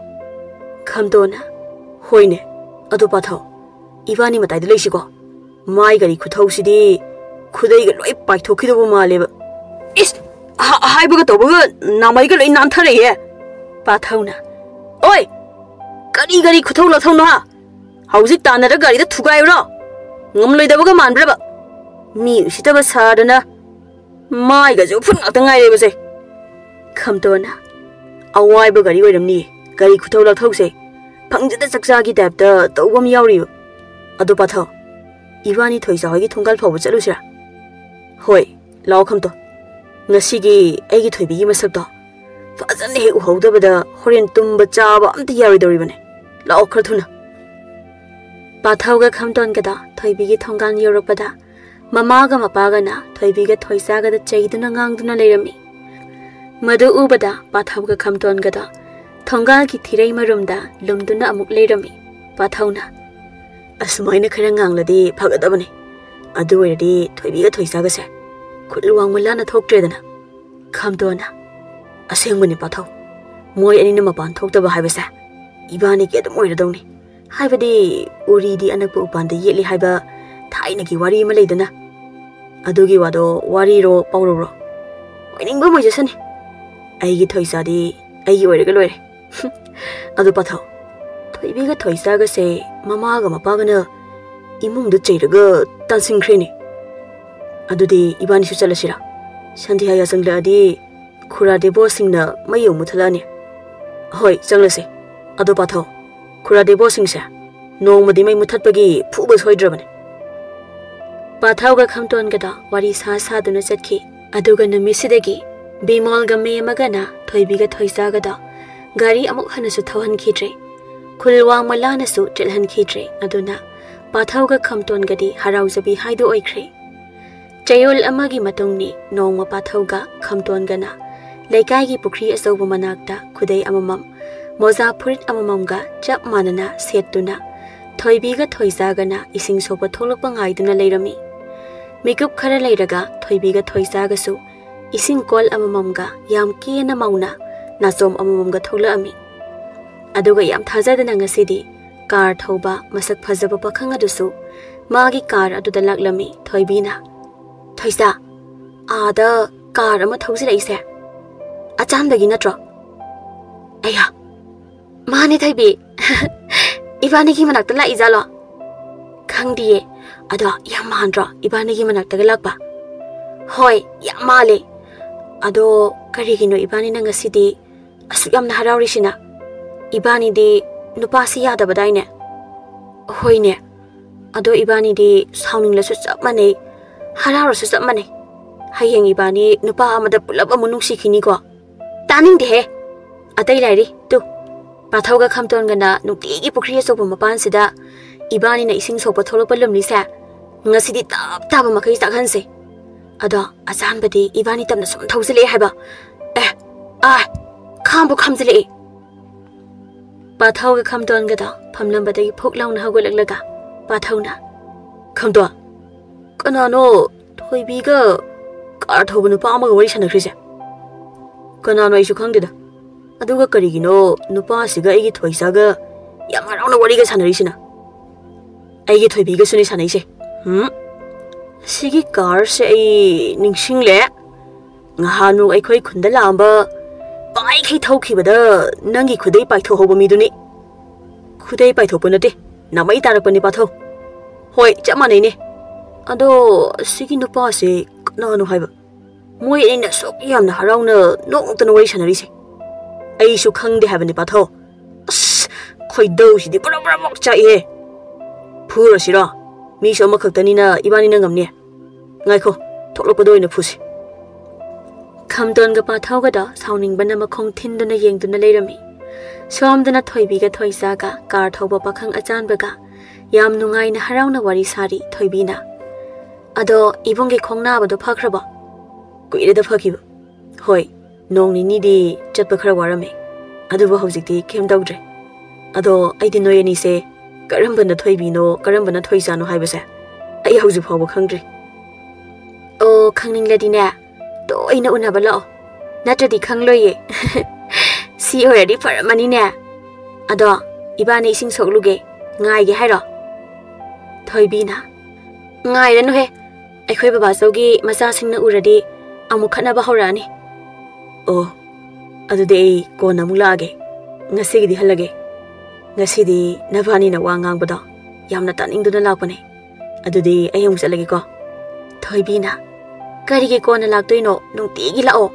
ꯈꯝꯇꯣꯟꯅ, "ꯍꯣꯏꯅꯦ, ꯑꯗꯣ ꯄꯥꯊꯧ, ꯏꯕꯥꯅꯤ ꯃꯇꯥꯏꯗ ꯂꯩꯁꯤꯀꯣ꯫ ꯃꯥꯏ ꯒꯥꯔꯤ ꯈꯨꯊꯧꯁꯤꯗꯤ ꯈꯨꯗꯩꯒ ꯂꯣꯏ ꯄꯥꯏꯊꯣꯛꯈꯤꯗꯧꯕ ꯃꯥꯜꯂꯦꯕ꯫ ꯏꯁ, ꯍꯥ-, ꯍꯥꯏꯕꯒ ꯇꯧꯕꯒ ꯅꯥꯃꯩꯒ ꯂꯣꯏ ꯅꯥꯟꯊꯔꯛꯑꯦ꯫" ꯄꯥꯊꯧꯅ, "ꯑꯣꯏ, ꯀꯔꯤ ꯒꯥꯔꯤ ꯈꯨꯊꯧ ꯂꯥꯛꯊꯧꯅꯣ ꯍꯥ? ꯍꯧꯖꯤꯛ ꯇꯥꯟꯅꯔ ꯒꯥꯔꯤꯗ ꯊꯨꯒꯥꯏꯔꯨꯔꯣ? ꯉꯝꯂꯣꯏꯗꯕꯒ ꯃꯥꯟꯕ꯭ꯔꯕ? ꯃꯤ ꯎꯁꯤꯠꯇꯕ ꯁꯥꯗꯅ ꯃꯥꯏꯒꯁꯦ ꯎꯐꯨꯟ ꯉꯥꯛꯇ ꯉꯥꯏꯔꯦꯕꯁꯦ꯫" ꯈꯝꯇꯣꯟꯅ, "ꯑꯋꯥꯏꯕ ꯒꯥꯔꯤ ꯑꯣꯏꯔꯝꯅꯤ, ꯒꯥꯔꯤ ꯈꯨꯊꯧ ꯂꯥꯛꯊꯧꯁꯦ꯫ ꯐꯪꯖꯗ ꯆꯥꯛꯆꯥꯒꯤ ꯇꯥꯏꯞꯇ ꯇꯧꯕ ꯑꯃ ꯌꯥꯎꯔꯤꯕ꯫ ꯑꯗꯣ ꯄꯥꯊꯧ, ꯏꯕꯥꯅꯤ ꯊꯣꯏꯁꯥ ꯍꯣꯏꯒꯤ ꯊꯣꯡꯒꯥꯜ ꯐꯥꯎꯕ ꯆꯠꯂꯨꯁꯤꯔꯥ?" "ꯍꯣꯏ, ꯂꯥꯛꯑꯣ ꯈꯝꯇꯣꯟ꯫ ꯉꯁꯤꯒꯤ ꯑꯩꯒꯤ ꯊꯣꯏꯕꯤꯒꯤ ꯃꯁꯛꯇꯣ ꯐꯖꯅ ꯍꯦꯛ ꯎꯍꯧꯗꯕꯗ ꯍꯣꯔꯦꯟ ꯇꯨꯝꯕ ꯆꯥꯕ ꯑꯝꯇ ꯌꯥꯔꯣꯏꯗꯧꯔꯤꯕꯅꯦ꯫ ꯂꯥꯛꯑꯣ ꯈꯔ ꯊꯨꯅ꯫" ꯄꯥꯊꯧꯒ ꯈꯝꯇꯣꯟꯒꯗꯣ ꯊꯣꯏꯕꯤꯒꯤ ꯊꯣꯡꯒꯥꯟ ꯌꯧꯔꯛꯄꯗ ꯃꯃꯥꯒ ꯃꯄꯥꯒꯅ ꯊꯣꯏꯕꯤꯒ ꯊꯣꯏꯁꯥꯒꯗ ꯆꯩꯗꯨꯅ ꯉꯥꯡꯗꯨꯅ ꯂꯩꯔꯝꯃꯤ꯫ ꯃꯗꯨ ꯎꯕꯗ ꯄꯥꯊꯧꯒ ꯈꯝꯇꯣꯟꯒꯗꯣ ꯊꯣꯡꯒꯥꯜꯒꯤ ꯊꯤꯔꯩ ꯃꯔꯨꯝꯗ ꯂꯨꯝꯗꯨꯅ ꯑꯃꯨꯛ ꯂꯩꯔꯝꯃꯤ꯫ ꯄꯥꯊꯧꯅ, "ꯑꯁꯨꯃꯥꯏꯅ ꯈꯔ ꯉꯥꯡꯂꯗꯤ ꯐꯒꯗꯕꯅꯤ꯫ ꯑꯗꯨ ꯑꯣꯏꯔꯗꯤ ꯊꯣꯏꯕꯤꯒ ꯊꯣꯏꯁꯥꯒꯁꯦ ꯈꯨꯠ ꯋꯥꯡꯃ ꯂꯥꯟꯅ ꯊꯣꯛꯇ꯭ꯔꯦꯗꯅ꯫" ꯈꯝꯇꯣꯟꯅ, "ꯑꯁꯦꯡꯕꯅꯤ ꯄꯥꯊꯧ, ꯃꯣꯏ ꯑꯅꯤꯅ ꯃꯄꯥꯟ ꯊꯣꯛꯇꯕ ꯍꯥꯏꯕꯁꯦ ꯏꯕꯥꯅꯤꯒꯤ ꯑꯗꯨꯝ ꯑꯣꯏꯔꯗꯧꯅꯤ꯫ ꯍꯥꯏꯕꯗꯤ ꯎꯔꯤꯗꯤ ꯑꯅꯛꯄ ꯎꯄꯥꯟꯗ ꯌꯦꯠꯂꯤ ꯍꯥꯏꯕ ꯊꯥꯏꯅꯒꯤ ꯋꯥꯔꯤ ꯑꯃ ꯂꯩꯗꯅ꯫ ꯑꯗꯨꯒꯤ ꯋꯥꯗꯣ ꯋꯥꯔꯤꯔꯣ ꯄꯥꯎꯔꯧꯔꯣ? ꯑꯣꯏꯅꯤꯡꯕ ꯑꯃ ꯑꯣꯏꯖꯁꯅꯤ꯫ ꯑꯩꯒꯤ ꯊꯣꯏꯁꯥꯗꯤ ꯑꯩꯒꯤ ꯑꯣꯏꯔꯒ ꯂꯣꯏꯔꯦ꯫" "ꯑꯗꯨ ꯄꯥꯊꯧ, ꯊꯣꯏꯕꯤꯒ ꯊꯣꯏꯁꯥꯒꯁꯦ ꯃꯃꯥꯒ ꯃꯄꯥꯒꯅ ꯏꯃꯨꯡꯗ ꯆꯩꯔꯒ ꯇꯥꯟꯁꯤꯟꯈ꯭ꯔꯦꯅꯦ꯫ ꯑꯗꯨꯗꯤ ꯏꯕꯥꯅꯤꯁꯨ ꯆꯠꯂꯁꯤꯔꯥ? ꯁꯟꯙ꯭ꯌꯥ ꯌꯥꯆꯪꯂꯛꯑꯗꯤ ꯈꯨꯔꯥ ꯗꯦꯕꯣꯁꯤꯡꯅ ꯃꯩ ꯑꯃꯨꯛ ꯃꯨꯊꯠꯂꯛꯑꯅꯤ꯫" "ꯍꯣꯏ, ꯆꯪꯂꯁꯤ꯫ ꯑꯗꯣ ꯄꯥꯊꯧ, ꯈꯨꯔꯥ ꯗꯦꯕꯣꯁꯤꯡꯁꯦ ꯅꯣꯡꯃꯗꯤ ꯃꯩ ꯃꯨꯊꯠꯄꯒꯤ ꯐꯨꯕ ꯁꯣꯏꯗ꯭ꯔꯕꯅꯤ꯫" ꯄꯥꯊꯧꯒ ꯈꯝꯇꯣꯟꯒꯗꯣ ꯋꯥꯔꯤ ꯁꯥ ꯁꯥꯗꯨꯅ ꯆꯠꯈꯤ꯫ ꯑꯗꯨꯒ ꯅꯨꯃꯤꯠꯁꯤꯗꯒꯤ ꯕꯤꯃꯣꯜꯒ ꯃꯦꯝꯃꯒꯅ ꯊꯣꯏꯕꯤꯒ ꯊꯣꯏꯖꯥꯒꯗꯣ ꯒꯥꯔꯤ ꯑꯃꯨꯛ ꯍꯟꯅꯁꯨ ꯊꯧꯍꯟꯈꯤꯗ꯭ꯔꯦ꯫ ꯈꯨꯜ ꯋꯥꯡꯃ ꯂꯥꯟꯅꯁꯨ ꯆꯠꯍꯟꯈꯤꯗ꯭ꯔꯦ꯫ ꯑꯗꯨꯅ ꯄꯥꯊꯧꯒ ꯈꯝꯇꯣꯟꯒꯗꯤ ꯍꯔꯥꯎꯖꯕꯤ ꯍꯥꯏꯗꯨ ꯑꯣꯏꯈ꯭ꯔꯦ꯫ ꯆꯌꯣꯜ ꯑꯃꯒꯤ ꯃꯇꯨꯡꯅꯤ꯫ ꯅꯣꯡꯃ ꯄꯥꯊꯧꯒ ꯈꯝꯇꯣꯟꯒꯅ ꯂꯩꯀꯥꯏꯒꯤ ꯄꯨꯈ꯭ꯔꯤ ꯑꯆꯧꯕ ꯃꯅꯥꯛꯇ ꯈꯨꯗꯩ ꯑꯃꯃꯝ, ꯃꯣꯖꯥ ꯐꯨꯔꯤꯠ ꯑꯃꯃꯝꯒ ꯆꯞ ꯃꯥꯟꯅꯅ ꯁꯦꯠꯇꯨꯅ ꯊꯣꯏꯕꯤꯒ ꯊꯣꯏꯖꯥꯒꯅ ꯏꯁꯤꯡ ꯁꯣꯛꯄ ꯊꯣꯛꯂꯛꯄ ꯉꯥꯏꯗꯨꯅ ꯂꯩꯔꯝꯃꯤ꯫ ꯃꯤꯀꯨꯞ ꯈꯔ ꯂꯩꯔꯒ ꯊꯣꯏꯕꯤꯒ ꯊꯣꯏꯖꯥꯒꯁꯨ ꯏꯁꯤꯡ ꯀꯣꯜ ꯑꯃꯃꯝꯒ ꯌꯥꯝ ꯀꯦꯅ ꯃꯧꯅ ꯅꯥꯆꯣꯝ ꯑꯃꯃꯝꯒ ꯊꯣꯛꯂꯛꯑꯝꯃꯤ꯫ ꯑꯗꯨꯒ ꯌꯥꯝ ꯊꯥꯖꯗꯅ ꯉꯁꯤꯗꯤ ꯀꯥꯔ ꯊꯧꯕ ꯃꯁꯛ ꯐꯖꯕ ꯄꯥꯈꯪ ꯑꯗꯨꯁꯨ ꯃꯥꯒꯤ ꯀꯥꯔ ꯑꯗꯨꯗ ꯂꯥꯛꯂꯝꯃꯤ꯫ ꯊꯣꯏꯕꯤꯅ, "ꯊꯣꯏꯖꯥ, ꯑꯥꯗ ꯀꯥꯔ ꯑꯃ ꯊꯧꯖꯤꯜꯂꯛꯏꯁꯦ ꯑꯆꯥꯟꯕꯒꯤ ꯅꯠꯇ꯭ꯔꯣ?" "ꯑꯩꯌꯥ, ꯃꯥꯅꯦ ꯊꯣꯏꯕꯤ꯫ ꯏꯕꯥꯅꯤꯒꯤ ꯃꯅꯥꯛꯇ ꯂꯥꯛꯏꯖꯥꯠꯂꯣ?" "ꯈꯪꯗꯤꯌꯦ, ꯑꯗꯣ ꯌꯥꯝ ꯃꯥꯟꯗ꯭ꯔꯣ ꯏꯕꯥꯅꯤꯒꯤ ꯃꯅꯥꯛꯇꯒ ꯂꯥꯛꯄ?" "ꯍꯣꯏ, ꯌꯥꯝ ꯃꯥꯜꯂꯦ꯫ ꯑꯗꯣ ꯀꯔꯤꯒꯤꯅꯣ ꯏꯕꯥꯅꯤꯅ ꯉꯁꯤꯗꯤ ꯑꯁꯨꯛ ꯌꯥꯝꯅ ꯍꯔꯥꯎꯔꯤꯁꯤꯅ? ꯏꯕꯥꯅꯤꯗꯤ ꯅꯨꯄꯥꯁꯤ ꯌꯥꯗꯕꯗꯥꯏꯅꯦ?" "ꯍꯣꯏꯅꯦ, ꯑꯗꯣ ꯏꯕꯥꯅꯤꯗꯤ ꯁꯥꯎꯅꯤꯡꯂꯁꯨ ꯆꯞ ꯃꯥꯟꯅꯩ, ꯍꯔꯥꯎꯔꯁꯨ ꯆꯞ ꯃꯥꯟꯅꯩ꯫ ꯍꯌꯦꯡ ꯏꯕꯥꯅꯤ ꯅꯨꯄꯥ ꯑꯃꯗ ꯄꯨꯂꯞ ꯑꯃꯨꯛ ꯅꯨꯡꯁꯤꯈꯤꯅꯤꯀꯣ?" "ꯇꯥꯅꯤꯡꯗꯦꯍꯦ, ꯑꯇꯩ ꯂꯥꯏꯔꯤ꯫ ꯇꯨ, ꯄꯥꯊꯧꯒ ꯈꯝꯇꯣꯟꯒꯅ ꯅꯨꯡꯇꯤꯒꯤ ꯄꯨꯈ꯭ꯔꯤ ꯑꯆꯧꯕ ꯃꯄꯥꯟꯁꯤꯗ ꯏꯕꯥꯅꯤꯅ ꯏꯁꯤꯡ ꯁꯣꯛꯄ ꯊꯣꯛꯂꯛꯄ ꯂꯨꯝꯂꯤꯁꯦ ꯉꯁꯤꯗꯤ ꯇꯞ ꯇꯥꯕ ꯃꯈꯩ ꯆꯥꯛꯍꯟꯁꯦ꯫ ꯑꯗꯣ ꯑꯆꯥꯟꯕꯗꯤ ꯏꯕꯥꯅꯤ ꯇꯞꯅ ꯁꯨꯝ ꯊꯧꯖꯤꯜꯂꯛꯑꯦ ꯍꯥꯏꯕ꯫ ꯑꯦ, ꯑꯥ, ꯈꯥꯝꯕꯨ ꯈꯥꯝꯖꯤꯜꯂꯛꯑꯦ!" ꯄꯥꯊꯧꯒ ꯈꯝꯇꯣꯟꯒꯗꯣ ꯐꯝꯂꯝꯕꯗꯒꯤ ꯐꯨꯛ ꯂꯥꯎꯅ ꯍꯧꯒꯠꯂꯛꯂꯒ ꯄꯥꯊꯧꯅ, "ꯈꯝꯇꯣꯟ, ꯀꯅꯥꯅꯣ ꯊꯣꯏꯕꯤꯒ ꯀꯥꯔ ꯊꯧꯕ ꯅꯨꯄꯥ ꯑꯃꯒ ꯋꯥꯔꯤ ꯁꯥꯟꯅꯈ꯭ꯔꯤꯁꯦ?" "ꯀꯅꯥꯅꯣ ꯑꯩꯁꯨ ꯈꯪꯗꯦꯗ꯫ ꯑꯗꯨꯒ ꯀꯔꯤꯒꯤꯅꯣ ꯅꯨꯄꯥꯁꯤꯒ ꯑꯩꯒꯤ ꯊꯣꯏꯁꯥꯒ ꯌꯥꯝ ꯍꯔꯥꯎꯅ ꯋꯥꯔꯤꯒ ꯁꯥꯟꯅꯔꯤꯁꯤꯅ? ꯑꯩꯒꯤ ꯊꯣꯏꯕꯤꯒꯁꯨꯅꯦ ꯁꯥꯟꯅꯩꯁꯦ꯫ ꯍꯨꯝ? ꯁꯤꯒꯤ ꯀꯥꯔꯁꯦ ꯑꯩ ꯅꯤꯡꯁꯤꯡꯂꯦ꯫ ꯉꯍꯥꯟꯃꯨꯛ ꯑꯩꯈꯣꯏ ꯈꯨꯟꯗ ꯂꯥꯛꯑꯝꯕ ꯄꯥꯏꯈꯩ ꯊꯧꯈꯤꯕꯗ ꯅꯪꯒꯤ ꯈꯨꯗꯩ ꯄꯥꯏꯊꯣꯛꯍꯧꯕ ꯃꯤꯗꯨꯅꯤ꯫" "ꯈꯨꯗꯩ ꯄꯥꯏꯊꯣꯛꯄ ꯅꯠꯇꯦ, ꯅꯃꯩ ꯇꯥꯔꯛꯄꯅꯤ ꯄꯥꯊꯧ꯫ ꯍꯣꯏ, ꯆꯞ ꯃꯥꯟꯅꯩꯅꯦ꯫ ꯑꯗꯣ ꯁꯤꯒꯤ ꯅꯨꯄꯥꯁꯦ ꯀꯅꯥꯅꯣ ꯍꯥꯏꯕ? ꯃꯣꯏ ꯑꯅꯤꯅ ꯑꯁꯨꯛ ꯌꯥꯝꯅ ꯍꯔꯥꯎꯅ ꯅꯣꯛ ꯅꯣꯛꯇꯅ ꯋꯥꯔꯤ ꯁꯥꯟꯅꯔꯤꯁꯦ꯫ ꯑꯩꯁꯨ ꯈꯪꯗꯦ ꯍꯥꯏꯕꯅꯤ ꯄꯥꯊꯧ꯫ ꯑꯁ, ꯈꯣꯏꯗꯧꯁꯤꯗꯤ ꯕ꯭ꯔꯣ ꯕ꯭ꯔꯣ ꯕ꯭ꯔꯣ ꯆꯥꯛꯏꯍꯦ꯫ ꯐꯨꯔꯁꯤꯔꯣ? ꯃꯤꯁꯨ ꯑꯃꯈꯛꯇꯅꯤꯅ ꯏꯕꯥꯅꯤꯅ ꯉꯝꯅꯤ꯫ ꯉꯥꯏꯈꯣ, ꯊꯣꯛꯂꯛꯄꯗ ꯑꯣꯏꯅ ꯐꯨꯁꯤ꯫" ꯈꯝꯇꯣꯟꯒ ꯄꯥꯊꯧꯒꯗꯣ ꯁꯥꯎꯅꯤꯡꯕꯅ ꯃꯈꯣꯡ ꯊꯤꯟꯗꯨꯅ ꯌꯦꯡꯗꯨꯅ ꯂꯩꯔꯝꯃꯤ꯫ ꯁꯣꯝꯗꯅ ꯊꯣꯏꯕꯤꯒ ꯊꯣꯏꯆꯥꯒ ꯀꯥꯔ ꯊꯧꯕ ꯄꯥꯈꯪ ꯑꯆꯥꯟꯕꯒ ꯌꯥꯝ ꯅꯨꯡꯉꯥꯏꯅ ꯍꯔꯥꯎꯅ ꯋꯥꯔꯤ ꯁꯥꯔꯤ꯫ ꯊꯣꯏꯕꯤꯅ, "ꯑꯗꯣ ꯏꯕꯨꯡꯒꯤ ꯈꯣꯡ ꯅꯥꯕꯗꯣ ꯐꯈ꯭ꯔꯕꯣ?" "ꯀꯨꯏꯔꯦꯗ ꯐꯈꯤꯕ꯫ ꯍꯣꯏ, ꯅꯣꯡ ꯅꯤꯅꯤꯗꯤ ꯆꯠꯄ ꯈꯔ ꯋꯥꯔꯝꯃꯦ, ꯑꯗꯨꯕꯨ ꯍꯧꯖꯤꯛꯇꯤ ꯀꯩꯝ ꯇꯧꯗ꯭ꯔꯦ꯫ ꯑꯗꯣ ꯑꯩꯗꯤ ꯅꯣꯏ ꯑꯅꯤꯁꯦ ꯀꯔꯝꯕꯅ ꯊꯣꯏꯕꯤꯅꯣ, ꯀꯔꯝꯕꯅ ꯊꯣꯏꯆꯥꯅꯣ ꯍꯥꯏꯕꯁꯦ ꯑꯩ ꯍꯧꯖꯤꯛ ꯐꯥꯎꯕ ꯈꯪꯗ꯭ꯔꯤ꯫" "ꯑꯣ, ꯈꯪꯅꯤꯡꯂꯗꯤꯅꯦ, ꯇꯣꯏꯅ ꯎꯅꯕ ꯂꯥꯛꯑꯣ, ꯅꯠꯇ꯭ꯔꯗꯤ ꯈꯪꯂꯣꯏꯌꯦ꯫" "ꯁꯤ ꯑꯣꯏꯔꯗꯤ ꯐꯔꯝꯃꯅꯤꯅꯦ꯫ ꯑꯗꯣ ꯏꯕꯥꯅꯤ ꯏꯁꯤꯡ ꯁꯣꯛꯂꯨꯒꯦ, ꯉꯥꯏꯒꯦ ꯍꯥꯏꯔꯣ?" ꯊꯣꯏꯕꯤꯅ, "ꯉꯥꯏꯔꯅꯨꯍꯦ, ꯑꯩꯈꯣꯏ ꯕꯕꯥꯆꯧꯒꯤ ꯃꯆꯥꯁꯤꯡꯅ ꯎꯔꯗꯤ ꯑꯃꯨꯛ ꯈꯠꯅꯕ ꯍꯧꯔꯛꯑꯅꯤ꯫" "ꯑꯣ, ꯑꯗꯨꯗꯤ ꯑꯩ ꯀꯣꯟꯅ ꯑꯃꯨꯛ ꯂꯥꯛꯑꯒꯦ, ꯉꯁꯤꯒꯤꯗꯤ ꯍꯜꯂꯒꯦ꯫ ꯉꯁꯤꯗꯤ ꯅꯕꯥꯅꯤꯅ ꯋꯥ ꯉꯥꯡꯕꯗꯣ ꯌꯥꯝꯅ ꯇꯥꯅꯤꯡꯗꯨꯅ ꯂꯥꯛꯄꯅꯦ꯫ ꯑꯗꯨꯗꯤ ꯑꯩ ꯑꯃꯨꯛ ꯆꯠꯂꯒꯦꯀꯣ꯫" ꯊꯣꯏꯕꯤꯅ, "ꯀꯔꯤꯒꯤ ꯀꯣꯟꯅ ꯂꯥꯛꯇꯣꯏꯅꯣ? ꯅꯨꯡꯇꯤꯒꯤ ꯂꯥꯛꯑꯣ,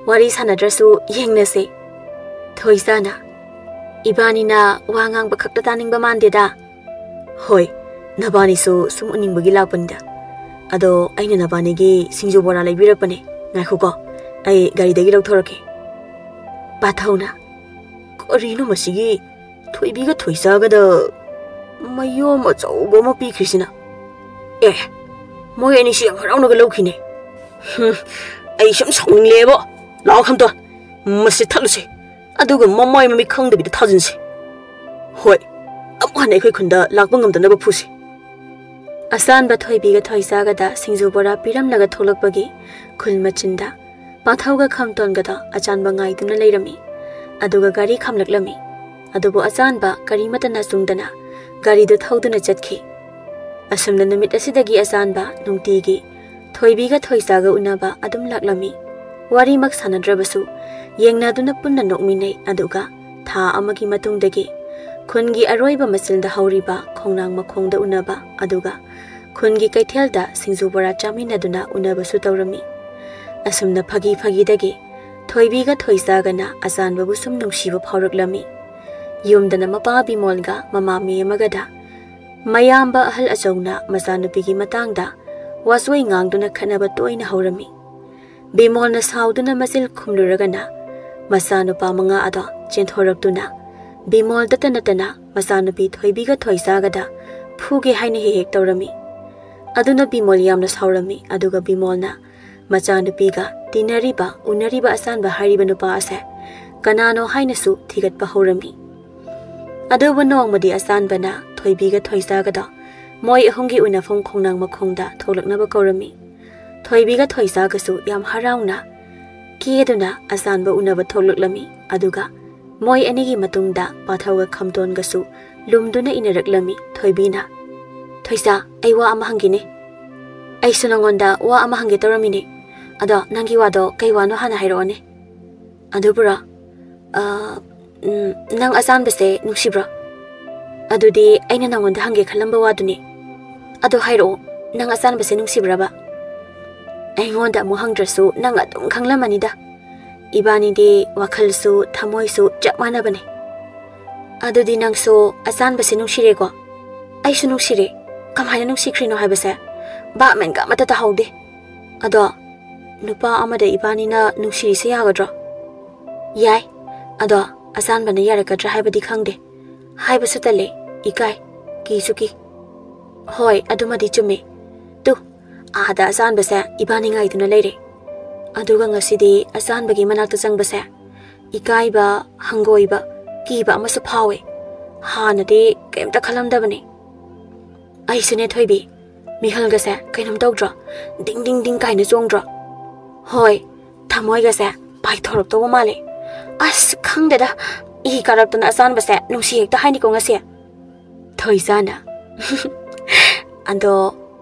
ꯋꯥꯔꯤ ꯁꯥꯟꯅꯗ꯭ꯔꯁꯨ ꯌꯦꯡꯅꯁꯦ꯫" ꯊꯣꯏꯆꯥꯅ, "ꯏꯕꯥꯅꯤꯅ ꯋꯥ ꯉꯥꯡꯕ ꯈꯛꯇ ꯇꯥꯅꯤꯡꯕ ꯃꯥꯟꯗꯦꯗ꯫" "ꯍꯣꯏ, ꯅꯕꯥꯅꯤꯁꯨ ꯁꯨꯝ ꯎꯅꯤꯡꯕꯒꯤ ꯂꯥꯛꯄꯅꯤꯗ꯫ ꯑꯗꯣ ꯑꯩꯅ ꯅꯕꯥꯅꯤꯒꯤ ꯁꯤꯡꯖꯨ ꯕꯣꯔꯥ ꯂꯩꯕꯤꯔꯛꯄꯅꯦ꯫ ꯉꯥꯏꯈꯣꯀꯣ, ꯑꯩ ꯒꯥꯔꯤꯗꯒꯤ ꯂꯧꯊꯣꯔꯛꯀꯦ꯫" ꯄꯥꯊꯧꯅ, "ꯀꯔꯤꯅꯣ ꯃꯁꯤꯒꯤ ꯊꯣꯏꯕꯤꯒ ꯊꯣꯏꯆꯥꯒꯗ ꯃꯌꯣꯝ ꯑꯆꯧꯕ ꯑꯃ ꯄꯤꯈ꯭ꯔꯤꯁꯤꯅ? ꯑꯦ, ꯃꯣꯏ ꯑꯅꯤꯁꯤ ꯌꯥꯝ ꯍꯔꯥꯎꯅꯒ ꯂꯧꯈꯤꯅꯦ꯫ ꯍꯨꯝ, ꯑꯩ ꯁꯨꯝ ꯁꯥꯎꯅꯤꯡꯂꯦꯕꯣ꯫ ꯂꯥꯛꯑꯣ ꯈꯝꯇꯣꯟ, ꯃꯁꯤ ꯊꯛꯂꯨꯁꯦ꯫ ꯑꯗꯨꯒ ꯃꯃꯥꯏ ꯃꯃꯤꯠ ꯈꯪꯗꯕꯤꯗ ꯊꯥꯖꯤꯟꯁꯦ꯫ ꯍꯣꯏ, ꯑꯃꯨꯛ ꯍꯟꯅ ꯑꯩꯈꯣꯏ ꯈꯨꯟꯗ ꯂꯥꯛꯄ ꯉꯝꯗꯅꯕ ꯐꯨꯁꯦ꯫" ꯑꯆꯥꯟꯕ ꯊꯣꯏꯕꯤꯒ ꯊꯣꯏꯆꯥꯒꯗ ꯁꯤꯡꯖꯨ ꯕꯣꯔꯥ ꯄꯤꯔꯝꯂꯒ ꯊꯣꯛꯂꯛꯄꯒꯤ ꯈꯨꯜ ꯃꯆꯤꯟꯗ ꯄꯥꯊꯧꯒ ꯈꯝꯇꯣꯟꯒꯗꯣ ꯑꯆꯥꯟꯕ ꯉꯥꯏꯗꯨꯅ ꯂꯩꯔꯝꯃꯤ꯫ ꯑꯗꯨꯒ ꯒꯥꯔꯤ ꯈꯥꯝꯂꯛꯂꯝꯃꯤ꯫ ꯑꯗꯨꯕꯨ ꯑꯆꯥꯟꯕ ꯀꯔꯤꯃꯠꯇ ꯅꯥꯆꯨꯡꯗꯅ ꯒꯥꯔꯤꯗꯨ ꯊꯧꯗꯨꯅ ꯆꯠꯈꯤ꯫ ꯑꯁꯨꯝꯅ ꯅꯨꯃꯤꯠ ꯑꯁꯤꯗꯒꯤ ꯑꯆꯥꯟꯕ ꯅꯨꯡꯇꯤꯒꯤ ꯊꯣꯏꯕꯤꯒ ꯊꯣꯏꯆꯥꯒ ꯎꯅꯕ ꯑꯗꯨꯝ ꯂꯥꯛꯂꯝꯃꯤ꯫ ꯋꯥꯔꯤꯃꯛ ꯁꯥꯟꯅꯗ꯭ꯔꯕꯁꯨ ꯌꯦꯡꯅꯗꯨꯅ ꯄꯨꯟꯅ ꯅꯣꯛꯃꯤꯟꯅꯩ꯫ ꯑꯗꯨꯒ ꯊꯥ ꯑꯃꯒꯤ ꯃꯇꯨꯡꯗꯒꯤ ꯈꯨꯟꯒꯤ ꯑꯔꯣꯏꯕ ꯃꯆꯤꯜꯗ ꯍꯧꯔꯤꯕ ꯈꯣꯡꯅꯥꯡ ꯃꯈꯣꯡꯗ ꯎꯅꯕ, ꯑꯗꯨꯒ ꯈꯨꯟꯒꯤ ꯀꯩꯊꯦꯜꯗ ꯁꯤꯡꯖꯨ ꯕꯣꯔꯥ ꯆꯥꯃꯤꯟꯅꯗꯨꯅ ꯎꯅꯕꯁꯨ ꯇꯧꯔꯝꯃꯤ꯫ ꯑꯁꯨꯝꯅ ꯐꯥꯒꯤ ꯐꯥꯒꯤꯗꯒꯤ ꯊꯣꯏꯕꯤꯒ ꯊꯣꯏꯆꯥꯒꯅ ꯑꯆꯥꯟꯕꯕꯨ ꯁꯨꯝ ꯅꯨꯡꯁꯤꯕ ꯐꯥꯎꯔꯛꯂꯝꯃꯤ꯫ ꯌꯨꯝꯗꯅ ꯃꯄꯥ ꯕꯤꯃꯣꯜꯒ ꯃꯃꯥ ꯃꯦꯝꯃꯒꯗ ꯃꯌꯥꯝꯕ ꯑꯍꯜ ꯑꯆꯧꯅ ꯃꯆꯥꯅꯨꯄꯤꯒꯤ ꯃꯇꯥꯡꯗ ꯋꯥꯆꯣꯏ ꯉꯥꯡꯗꯨꯅ ꯈꯠꯅꯕ ꯇꯣꯏꯅ ꯍꯧꯔꯝꯃꯤ꯫ ꯕꯤꯃꯣꯜꯅ ꯁꯥꯎꯗꯨꯅ ꯃꯆꯤꯜ ꯈꯨꯝꯂꯨꯔꯒꯅ ꯃꯆꯥꯅꯨꯄꯥ ꯃꯉꯥ ꯑꯗꯣ ꯆꯦꯟꯊꯣꯔꯛꯇꯨꯅ ꯕꯤꯃꯣꯜꯗꯇ ꯅꯠꯇꯅ ꯃꯆꯥꯅꯨꯄꯤ ꯊꯣꯏꯕꯤꯒ ꯊꯣꯏꯖꯥꯒꯗ ꯐꯨꯒꯦ ꯍꯥꯏꯅ ꯍꯦꯛ ꯍꯦꯛ ꯇꯧꯔꯝꯃꯤ꯫ ꯑꯗꯨꯅ ꯕꯤꯃꯣꯜ ꯌꯥꯝꯅ ꯁꯥꯎꯔꯝꯃꯤ꯫ ꯑꯗꯨꯒ ꯕꯤꯃꯣꯜꯅ ꯃꯆꯥꯅꯨꯄꯤꯒ ꯇꯤꯟꯅꯔꯤꯕ, ꯎꯅꯔꯤꯕ ꯑꯆꯥꯟꯕ ꯍꯥꯏꯔꯤꯕ ꯅꯨꯄꯥ ꯑꯁꯦ ꯀꯅꯥꯅꯣ ꯍꯥꯏꯅꯁꯨ ꯊꯤꯒꯠꯄ ꯍꯧꯔꯝꯃꯤ꯫ ꯑꯗꯨꯕꯨ ꯅꯣꯡꯃꯗꯤ ꯑꯆꯥꯟꯕꯅ ꯊꯣꯏꯕꯤꯒ ꯊꯣꯏꯖꯥꯒꯗꯣ ꯃꯣꯏ ꯑꯍꯨꯝꯒꯤ ꯎꯅꯐꯝ ꯈꯣꯡꯅꯥꯡ ꯃꯈꯣꯡꯗ ꯊꯣꯛꯂꯛꯅꯕ ꯀꯧꯔꯝꯃꯤ꯫ ꯊꯣꯏꯕꯤꯒ ꯊꯣꯏꯖꯥꯒꯁꯨ ꯌꯥꯝ ꯍꯔꯥꯎꯅ ꯀꯦꯗꯨꯅ ꯑꯆꯥꯟꯕ ꯎꯅꯕ ꯊꯣꯛꯂꯛꯂꯝꯃꯤ꯫ ꯑꯗꯨꯒ ꯃꯣꯏ ꯑꯅꯤꯒꯤ ꯃꯇꯨꯡꯗ ꯄꯥꯊꯧꯒ ꯈꯝꯇꯣꯟꯒꯁꯨ ꯂꯨꯝꯗꯨꯅ ꯏꯟꯅꯔꯛꯂꯝꯃꯤ꯫ ꯊꯣꯏꯕꯤꯅ, "ꯊꯣꯏꯖꯥ, ꯑꯩ ꯋꯥ ꯑꯃ ꯍꯪꯒꯦꯅꯦ꯫ ꯑꯩꯁꯨ ꯅꯉꯣꯟꯗ ꯋꯥ ꯑꯃ ꯍꯪꯒꯦ ꯇꯧꯔꯝꯃꯤꯅꯦ꯫ ꯑꯗꯣ ꯅꯪꯒꯤ ꯋꯥꯗꯣ ꯀꯩ ꯋꯥꯅꯣ ꯍꯥꯟꯅ ꯍꯥꯏꯔꯛꯑꯣꯅꯦ꯫ ꯑꯗꯨꯕꯨꯔꯣ? ꯑ, ꯎꯝ, ꯅꯪ ꯑꯆꯥꯟꯕꯁꯦ ꯅꯨꯡꯁꯤꯕ꯭ꯔꯣ? ꯑꯗꯨꯗꯤ ꯑꯩꯅ ꯅꯉꯣꯟꯗ ꯍꯪꯒꯦ ꯈꯜꯂꯝꯕ ꯋꯥꯗꯨꯅꯤ꯫ ꯑꯗꯣ ꯍꯥꯏꯔꯛꯑꯣ, ꯅꯪ ꯑꯆꯥꯟꯕꯁꯦ ꯅꯨꯡꯁꯤꯕ꯭ꯔꯕ?" "ꯑꯩꯉꯣꯟꯗ ꯑꯃꯨꯛ ꯍꯪꯗ꯭ꯔꯁꯨ ꯅꯪ ꯑꯗꯨꯝ ꯈꯪꯂꯝꯃꯅꯤꯗ꯫ ꯏꯕꯥꯅꯤꯗꯤ ꯋꯥꯈꯜꯁꯨ ꯊꯃꯣꯏꯁꯨ ꯆꯞ ꯃꯥꯟꯅꯕꯅꯦ꯫" "ꯑꯗꯨꯗꯤ ꯅꯪꯁꯨ ꯑꯆꯥꯟꯕꯁꯦ ꯅꯨꯡꯁꯤꯔꯦꯀꯣ?" "ꯑꯩꯁꯨ ꯅꯨꯡꯁꯤꯔꯦ꯫ ꯀꯃꯥꯏꯅ ꯅꯨꯡꯁꯤꯈ꯭ꯔꯤꯅꯣ ꯍꯥꯏꯕꯁꯦ ꯚꯥꯞ ꯃꯦꯟꯒ ꯑꯃꯠꯇ ꯇꯥꯍꯧꯗꯦ꯫ ꯑꯗꯣ ꯅꯨꯄꯥ ꯑꯃꯗ ꯏꯕꯥꯅꯤꯅ ꯅꯨꯡꯁꯤꯔꯤꯁꯦ ꯌꯥꯒꯗ꯭ꯔꯣ?" "ꯌꯥꯏ꯫ ꯑꯗꯣ ꯑꯆꯥꯟꯕꯅ ꯌꯥꯔꯛꯀꯗ꯭ꯔꯥ ꯍꯥꯏꯕꯗꯤ ꯈꯪꯗꯦ꯫ ꯍꯥꯏꯕꯁꯨ ꯇꯜꯂꯦ, ꯏꯀꯥꯏ, ꯀꯤꯁꯨ ꯀꯤ꯫" "ꯍꯣꯏ, ꯑꯗꯨꯃꯗꯤ ꯆꯨꯝꯃꯦ꯫ ꯇꯨ, ꯑꯥꯗ ꯑꯆꯥꯟꯕꯁꯦ ꯏꯕꯥꯅꯤ ꯉꯥꯏꯗꯨꯅ ꯂꯩꯔꯦ꯫" ꯑꯗꯨꯒ ꯉꯁꯤꯗꯤ ꯑꯆꯥꯟꯕꯒꯤ ꯃꯅꯥꯛꯇ ꯆꯪꯕꯁꯦ ꯏꯀꯥꯏꯕ, ꯍꯪꯒꯣꯏꯕ, ꯀꯤꯕ ꯑꯃꯁꯨ ꯐꯥꯎꯋꯦ꯫ ꯍꯥꯟꯅꯗꯤ ꯀꯩꯝꯇ ꯈꯜꯂꯝꯗꯕꯅꯦ꯫ "ꯑꯩꯁꯨꯅꯦ ꯊꯣꯏꯕꯤ, ꯃꯤꯍꯜꯒꯁꯦ ꯀꯩꯅꯣꯝ ꯇꯧꯗ꯭ꯔꯣ? ꯗꯤꯡ ꯗꯤꯡ ꯗꯤꯡ ꯀꯥꯏꯅ ꯆꯣꯡꯗ꯭ꯔꯣ?" "ꯍꯣꯏ, ꯊꯃꯣꯏꯒꯁꯦ ꯄꯥꯏꯊꯣꯔꯛꯇꯧꯕ ꯃꯥꯜꯂꯦ꯫ ꯑꯁ, ꯈꯪꯗꯦꯗ, ꯏ ꯀꯥꯔꯛꯇꯅ ꯑꯆꯥꯟꯕꯁꯦ ꯅꯨꯡꯁꯤ ꯍꯦꯛꯇ ꯍꯥꯏꯅꯤꯀꯣ ꯉꯁꯤ꯫" ꯊꯣꯏꯖꯥꯅ, "ꯑꯗꯣ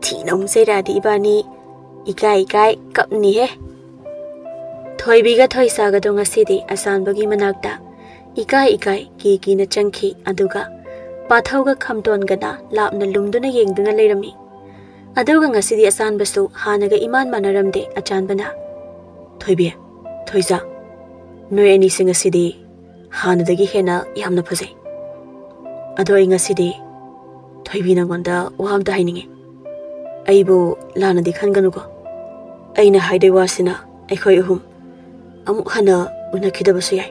ꯊꯤꯅ ꯑꯃꯨꯛ ꯆꯩꯔꯛꯑꯗꯤ ꯏꯕꯥꯅꯤ ꯏꯀꯥꯏ ꯏꯀꯥꯏ ꯀꯞꯅꯤꯍꯦ꯫" ꯊꯣꯏꯕꯤꯒ ꯊꯣꯏꯁꯥꯒꯗꯣ ꯉꯁꯤꯗꯤ ꯑꯆꯥꯟꯕꯒꯤ ꯃꯅꯥꯛꯇ ꯏꯀꯥꯏ ꯏꯀꯥꯏ ꯀꯤ ꯀꯤꯅ ꯆꯪꯈꯤ꯫ ꯑꯗꯨꯒ ꯄꯥꯊꯧꯒ ꯈꯝꯇꯣꯟꯒꯅ ꯂꯥꯞꯅ ꯂꯨꯝꯗꯨꯅ ꯌꯦꯡꯗꯨꯅ ꯂꯩꯔꯝꯃꯤ꯫ ꯑꯗꯨꯒ ꯉꯁꯤꯗꯤ ꯑꯆꯥꯟꯕꯁꯨ ꯍꯥꯟꯅꯒ ꯏꯃꯥꯟ ꯃꯥꯟꯅꯔꯝꯗꯦ꯫ ꯑꯆꯥꯟꯕꯅ, "ꯊꯣꯏꯕꯤ, ꯊꯣꯏꯖꯥ, ꯅꯣꯏ ꯑꯅꯤꯁꯦ ꯉꯁꯤꯗꯤ ꯍꯥꯟꯅꯗꯒꯤ ꯍꯦꯟꯅ ꯌꯥꯝꯅ ꯐꯖꯩ꯫ ꯑꯗꯣ ꯑꯩ ꯉꯁꯤꯗꯤ ꯊꯣꯏꯕꯤ ꯅꯉꯣꯟꯗ ꯋꯥ ꯑꯝꯇ ꯍꯥꯏꯅꯤꯡꯉꯤ꯫ ꯑꯩꯕꯨ ꯂꯥꯟꯅꯗꯤ ꯈꯟꯒꯅꯨꯀꯣ꯫ ꯑꯩꯅ ꯍꯥꯏꯗꯣꯏ ꯋꯥꯁꯤꯅ ꯑꯩꯈꯣꯏ ꯑꯍꯨꯝ ꯑꯃꯨꯛ ꯍꯟꯅ ꯎꯅꯈꯤꯗꯕꯁꯨ ꯌꯥꯏ꯫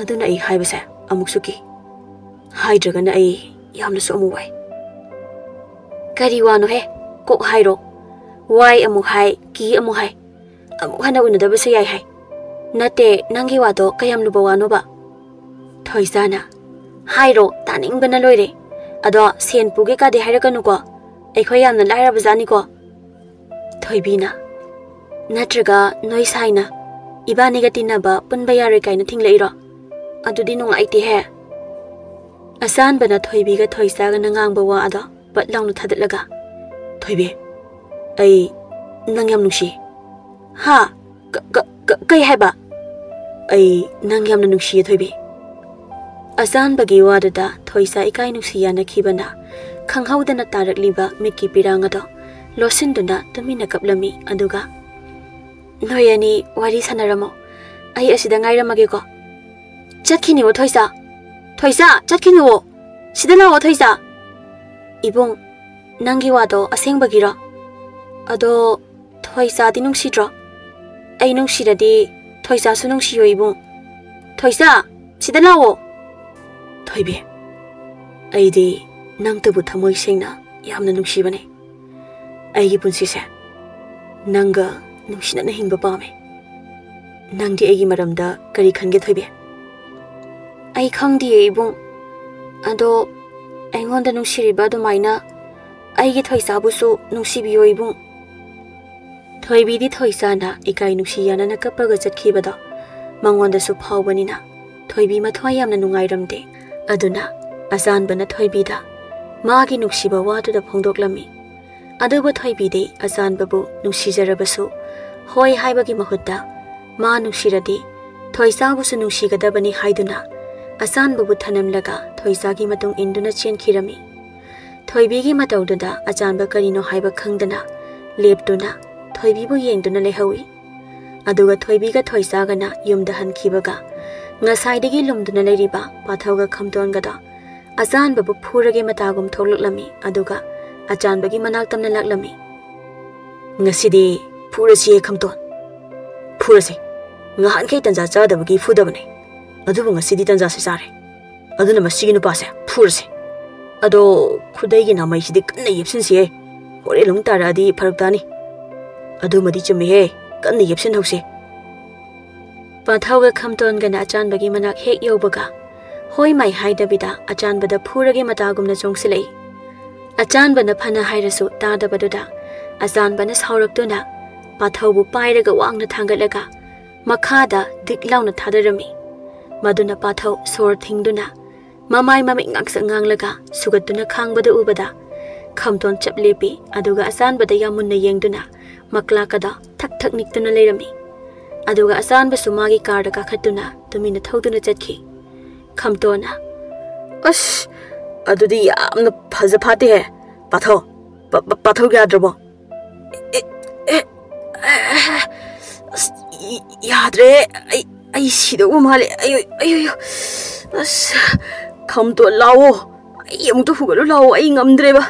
ꯑꯗꯨꯅ ꯑꯩ ꯍꯥꯏꯕꯁꯦ ꯑꯃꯨꯛꯁꯨ ꯀꯤ꯫ ꯍꯥꯏꯗ꯭ꯔꯒꯅ ꯑꯩ ꯌꯥꯝꯅꯁꯨ ꯑꯃꯨꯛ ꯋꯥꯏ꯫ ꯀꯔꯤ ꯋꯥꯅꯣꯍꯦ? ꯀꯣꯛ ꯍꯥꯏꯔꯣ꯫ ꯋꯥꯏ ꯑꯃꯨꯛ ꯍꯥꯏ, ꯀꯤ ꯑꯃꯨꯛ ꯍꯥꯏ꯫ ꯑꯃꯨꯛ ꯍꯟꯅ ꯎꯅꯗꯕꯁꯨ ꯌꯥꯏ ꯍꯥꯏ꯫ ꯅꯠꯇꯦ, ꯅꯪꯒꯤ ꯋꯥꯗꯣ ꯀꯌꯥꯝ ꯂꯨꯕ ꯋꯥꯅꯣꯕ? ꯊꯣꯏꯁꯥꯅ, ꯍꯥꯏꯔꯣ, ꯇꯥꯅꯤꯡꯕꯅ ꯂꯣꯏꯔꯦ꯫ ꯑꯗꯣ ꯁꯦꯟ ꯄꯨꯒꯦ ꯀꯥꯗꯤ ꯍꯥꯏꯔꯛꯀꯅꯨꯀꯣ꯫ ꯑꯩꯈꯣꯏ ꯌꯥꯝꯅ ꯂꯥꯏꯔꯕꯖꯥꯠꯅꯤꯀꯣ꯫ ꯊꯣꯏꯕꯤꯅ, ꯅꯠꯇ꯭ꯔꯒ ꯅꯣꯏ ꯁꯥꯏꯅ ꯏꯕꯥꯅꯤꯒ ꯇꯤꯟꯅꯕ ꯄꯨꯟꯕ ꯌꯥꯔꯣꯏ ꯀꯥꯏꯅ ꯊꯤꯡꯂꯛꯏꯔꯣ? ꯑꯗꯨꯗꯤ ꯅꯨꯡꯉꯥꯏꯇꯦꯍꯦ꯫ ꯑꯆꯥꯟꯕꯅ ꯊꯣꯏꯕꯤꯒ ꯊꯣꯏꯁꯥꯒꯅ ꯉꯥꯡꯕ ꯋꯥ ꯑꯗꯣ ꯄꯠ ꯂꯥꯎꯅ ꯊꯥꯗꯠꯂꯒ, "ꯊꯣꯏꯕꯤ, ꯑꯩ ꯅꯪ ꯌꯥꯝ ꯅꯨꯡꯁꯤ꯫" "ꯍꯥ? ꯀ-, ꯀ-, ꯀ-, ꯀꯩ ꯍꯥꯏꯕ?" "ꯑꯩ ꯅꯪ ꯌꯥꯝꯅ ꯅꯨꯡꯁꯤꯌꯦ, ꯊꯣꯏꯕꯤ꯫" ꯑꯆꯥꯟꯕꯒꯤ ꯋꯥꯗꯨꯗ ꯊꯣꯏꯁꯥ ꯏꯀꯥꯏ ꯅꯨꯡꯁꯤ ꯌꯥꯅꯈꯤꯕꯅ ꯈꯪꯍꯧꯗꯅ ꯇꯥꯔꯛꯂꯤꯕ ꯃꯤꯠꯀꯤ ꯄꯤꯔꯥꯡ ꯑꯗꯣ ꯂꯣꯠꯁꯤꯟꯗꯨꯅ ꯇꯨꯃꯤꯟꯅ ꯀꯞꯂꯝꯃꯤ꯫ ꯑꯗꯨꯒ, "ꯅꯣꯏ ꯑꯅꯤ ꯋꯥꯔꯤ ꯁꯥꯟꯅꯔꯝꯃꯣ, ꯑꯩ ꯑꯁꯤꯗ ꯉꯥꯏꯔꯝꯃꯒꯦꯀꯣ꯫" "ꯆꯠꯈꯤꯅꯨꯋꯣ ꯊꯣꯏꯁꯥ꯫ ꯊꯣꯏꯁꯥ, ꯆꯠꯈꯤꯅꯨꯋꯣ꯫ ꯁꯤꯗ ꯂꯥꯛꯑꯣ ꯊꯣꯏꯁꯥ꯫" "ꯏꯕꯨꯡ, ꯅꯪꯒꯤ ꯋꯥꯗꯣ ꯑꯁꯦꯡꯕꯒꯤꯔꯣ? ꯑꯗꯣ ꯊꯣꯏꯁꯥꯗꯤ ꯅꯨꯡꯁꯤꯗ꯭ꯔꯣ? ꯑꯩ ꯅꯨꯡꯁꯤꯔꯗꯤ ꯊꯣꯏꯁꯥꯁꯨ ꯅꯨꯡꯁꯤꯌꯣ ꯏꯕꯨꯡ꯫ ꯊꯣꯏꯁꯥ, ꯁꯤꯗ ꯂꯥꯛꯑꯣ꯫" "ꯊꯣꯏꯕꯤ, ꯑꯩꯗꯤ ꯅꯪꯇꯕꯨ ꯊꯃꯣꯏ ꯁꯦꯡꯅ ꯌꯥꯝꯅ ꯅꯨꯡꯁꯤꯕꯅꯦ꯫ ꯑꯩꯒꯤ ꯄꯨꯟꯁꯤꯁꯦ ꯅꯪꯒ ꯅꯨꯡꯁꯤꯅꯅ ꯍꯤꯡꯕ ꯄꯥꯝꯃꯦ꯫ ꯅꯪꯗꯤ ꯑꯩꯒꯤ ꯃꯔꯝꯗ ꯀꯔꯤ ꯈꯟꯒꯦ, ꯊꯣꯏꯕꯤ?" "ꯑꯩ ꯈꯪꯗꯤꯌꯦ ꯏꯕꯨꯡ꯫ ꯑꯗꯣ ꯑꯩꯉꯣꯟꯗ ꯅꯨꯡꯁꯤꯔꯤꯕ ꯑꯗꯨꯃꯥꯏꯅ ꯑꯩꯒꯤ ꯊꯣꯏꯁꯥꯕꯨꯁꯨ ꯅꯨꯡꯁꯤꯕꯤꯌꯣ ꯏꯕꯨꯡ꯫" ꯊꯣꯏꯕꯤꯗꯤ ꯊꯣꯏꯁꯥꯅ ꯏꯀꯥꯏ ꯅꯨꯡꯁꯤ ꯌꯥꯅꯅ ꯀꯞꯄꯒ ꯆꯠꯈꯤꯕꯗꯣ ꯃꯉꯣꯟꯗꯁꯨ ꯐꯥꯎꯕꯅꯤꯅ ꯊꯣꯏꯕꯤ ꯃꯊ꯭ꯋꯥꯏ ꯌꯥꯝꯅ ꯅꯨꯡꯉꯥꯏꯔꯝꯗꯦ꯫ ꯑꯗꯨꯅ ꯑꯆꯥꯟꯕꯅ ꯊꯣꯏꯕꯤꯗ ꯃꯥꯒꯤ ꯅꯨꯡꯁꯤꯕ ꯋꯥꯗꯨꯗ ꯐꯣꯡꯗꯣꯛꯂꯝꯃꯤ꯫ ꯑꯗꯨꯕꯨ ꯊꯣꯏꯕꯤꯗꯤ ꯑꯆꯥꯟꯕꯕꯨ ꯅꯨꯡꯁꯤꯖꯔꯕꯁꯨ ꯍꯣꯏ ꯍꯥꯏꯕꯒꯤ ꯃꯍꯨꯠꯇ ꯃꯥ ꯅꯨꯡꯁꯤꯔꯗꯤ ꯊꯣꯏꯁꯥꯕꯨꯁꯨ ꯅꯨꯡꯁꯤꯒꯗꯕꯅꯤ ꯍꯥꯏꯗꯨꯅ ꯑꯆꯥꯟꯕꯕꯨ ꯊꯅꯝꯂꯒ ꯊꯣꯏꯁꯥꯒꯤ ꯃꯇꯨꯡ ꯏꯟꯗꯨꯅ ꯆꯦꯟꯈꯤꯔꯝꯃꯤ꯫ ꯊꯣꯏꯕꯤꯒꯤ ꯃꯇꯧꯗꯨꯗ ꯑꯆꯥꯟꯕ ꯀꯔꯤꯅꯣ ꯍꯥꯏꯕ ꯈꯪꯗꯅ ꯂꯦꯞꯇꯨꯅ ꯊꯣꯏꯕꯤꯕꯨ ꯌꯦꯡꯗꯨꯅ ꯂꯩꯍꯧꯏ꯫ ꯑꯗꯨꯒ ꯊꯣꯏꯕꯤꯒ ꯊꯣꯏꯁꯥꯒꯅ ꯌꯨꯝꯗ ꯍꯟꯈꯤꯕꯒ ꯉꯁꯥꯏꯗꯒꯤ ꯂꯨꯝꯗꯨꯅ ꯂꯩꯔꯤꯕ ꯄꯥꯊꯧꯒ ꯈꯝꯇꯣꯟꯒꯗꯣ ꯑꯆꯥꯟꯕꯕꯨ ꯐꯨꯔꯒꯦ ꯃꯇꯥꯒꯨꯝ ꯊꯣꯛꯂꯛꯂꯝꯃꯤ꯫ ꯑꯗꯨꯒ ꯑꯆꯥꯟꯕꯒꯤ ꯃꯅꯥꯛ ꯇꯝꯅ ꯂꯥꯛꯂꯝꯃꯤ꯫ "ꯉꯁꯤꯗꯤ ꯐꯨꯔꯁꯤꯌꯦ ꯈꯝꯇꯣꯟ꯫ ꯐꯨꯔꯁꯦ꯫ ꯉꯍꯥꯟꯈꯩ ꯇꯟꯖꯥ ꯆꯥꯗꯕꯒꯤ ꯐꯨꯗꯕꯅꯦ꯫ ꯑꯗꯨꯕꯨ ꯉꯁꯤꯗꯤ ꯇꯟꯖꯥꯁꯦ ꯆꯥꯔꯦ꯫ ꯑꯗꯨꯅ ꯃꯁꯤꯒꯤ ꯅꯨꯄꯥꯁꯦ ꯐꯨꯔꯁꯦ꯫ ꯑꯗꯣ ꯈꯨꯗꯩꯒꯤ ꯅꯥꯃꯩꯁꯤꯗꯤ ꯀꯟꯅ ꯌꯦꯞꯁꯤꯟꯁꯤꯍꯦ꯫ ꯍꯣꯔꯦꯟ ꯑꯃꯨꯛ ꯇꯥꯔꯛꯑꯗꯤ ꯐꯔꯛ ꯇꯥꯅꯤ꯫ ꯑꯗꯨꯃꯗꯤ ꯆꯨꯝꯃꯤꯍꯦ꯫ ꯀꯟꯅ ꯌꯦꯞꯁꯤꯟꯍꯧꯁꯦ꯫ ꯄꯥꯊꯧꯒ ꯈꯝꯇꯣꯟꯒꯅ ꯑꯆꯥꯟꯕꯒꯤ ꯃꯅꯥꯛ ꯍꯦꯛ ꯌꯧꯕꯒ ꯍꯣꯏ ꯃꯥꯏ ꯍꯥꯏꯗꯕꯤꯗ ꯑꯆꯥꯟꯕꯗ ꯐꯨꯔꯒꯦ ꯃꯇꯥꯒꯨꯝꯅ ꯆꯣꯡꯁꯤꯜꯂꯛꯏ꯫ ꯑꯆꯥꯟꯕꯅ ꯐꯅ ꯍꯥꯏꯔꯁꯨ ꯇꯥꯗꯕꯗꯨꯗ ꯑꯆꯥꯟꯕꯅ ꯁꯥꯎꯔꯛꯇꯨꯅ ꯄꯥꯊꯧꯕꯨ ꯄꯥꯏꯔꯒ ꯋꯥꯡꯅ ꯊꯥꯡꯒꯠꯂꯒ ꯃꯈꯥꯗ ꯗꯤꯛ ꯂꯥꯎꯅ ꯊꯥꯗꯔꯝꯃꯤ꯫ ꯃꯗꯨꯅ ꯄꯥꯊꯧ ꯁꯣꯔ ꯊꯤꯡꯗꯨꯅ ꯃꯃꯥꯏ ꯃꯃꯤꯠ ꯉꯥꯡꯁꯛ ꯉꯥꯡꯂꯒ ꯁꯨꯒꯠꯇꯨꯅ ꯈꯥꯡꯕꯗ ꯎꯕꯗ ꯈꯝꯇꯣꯟ ꯆꯞ ꯂꯦꯞꯄꯤ꯫ ꯑꯗꯨꯒ ꯑꯆꯥꯟꯕꯗ ꯌꯥꯝ ꯃꯨꯟꯅ ꯌꯦꯡꯗꯨꯅ ꯃꯀ꯭ꯂꯥꯛꯀꯗ ꯊꯛ ꯊꯛ ꯅꯤꯛꯇꯨꯅ ꯂꯩꯔꯝꯃꯤ꯫ ꯑꯗꯨꯒ ꯑꯆꯥꯟꯕꯁꯨ ꯃꯥꯒꯤ ꯀꯥꯔꯗ ꯀꯥꯈꯠꯇꯨꯅ ꯇꯨꯃꯤꯟꯅ ꯊꯧꯗꯨꯅ ꯆꯠꯈꯤ꯫ ꯈꯝꯇꯣꯟꯅ, "ꯑꯁ, ꯑꯗꯨꯗꯤ ꯌꯥꯝꯅ ꯐꯖ ꯐꯥꯠꯇꯦꯍꯦ꯫ ꯄꯥꯊꯧ, ꯄ-, ꯄ-, ꯄꯥꯊꯧ ꯌꯥꯗ꯭ꯔꯕꯣ? ꯑꯦ, ꯑꯦ, ꯑꯦ, ꯑꯁ, ꯏ-, ꯌꯥꯗ꯭ꯔꯦ꯫ ꯑꯩ, ꯑꯩ ꯁꯤꯗꯧꯕ ꯃꯥꯜꯂꯦ꯫ ꯑꯩ, ꯑꯩ, ꯑꯩ, ꯑꯁ, ꯈꯝꯇꯣꯟ ꯂꯥꯛꯑꯣ꯫ ꯑꯩ ꯑꯃꯨꯛꯇ ꯍꯨꯒꯠꯂꯨ ꯂꯥꯛꯑꯣ꯫ ꯑꯩ ꯉꯝꯗ꯭ꯔꯦꯕ꯫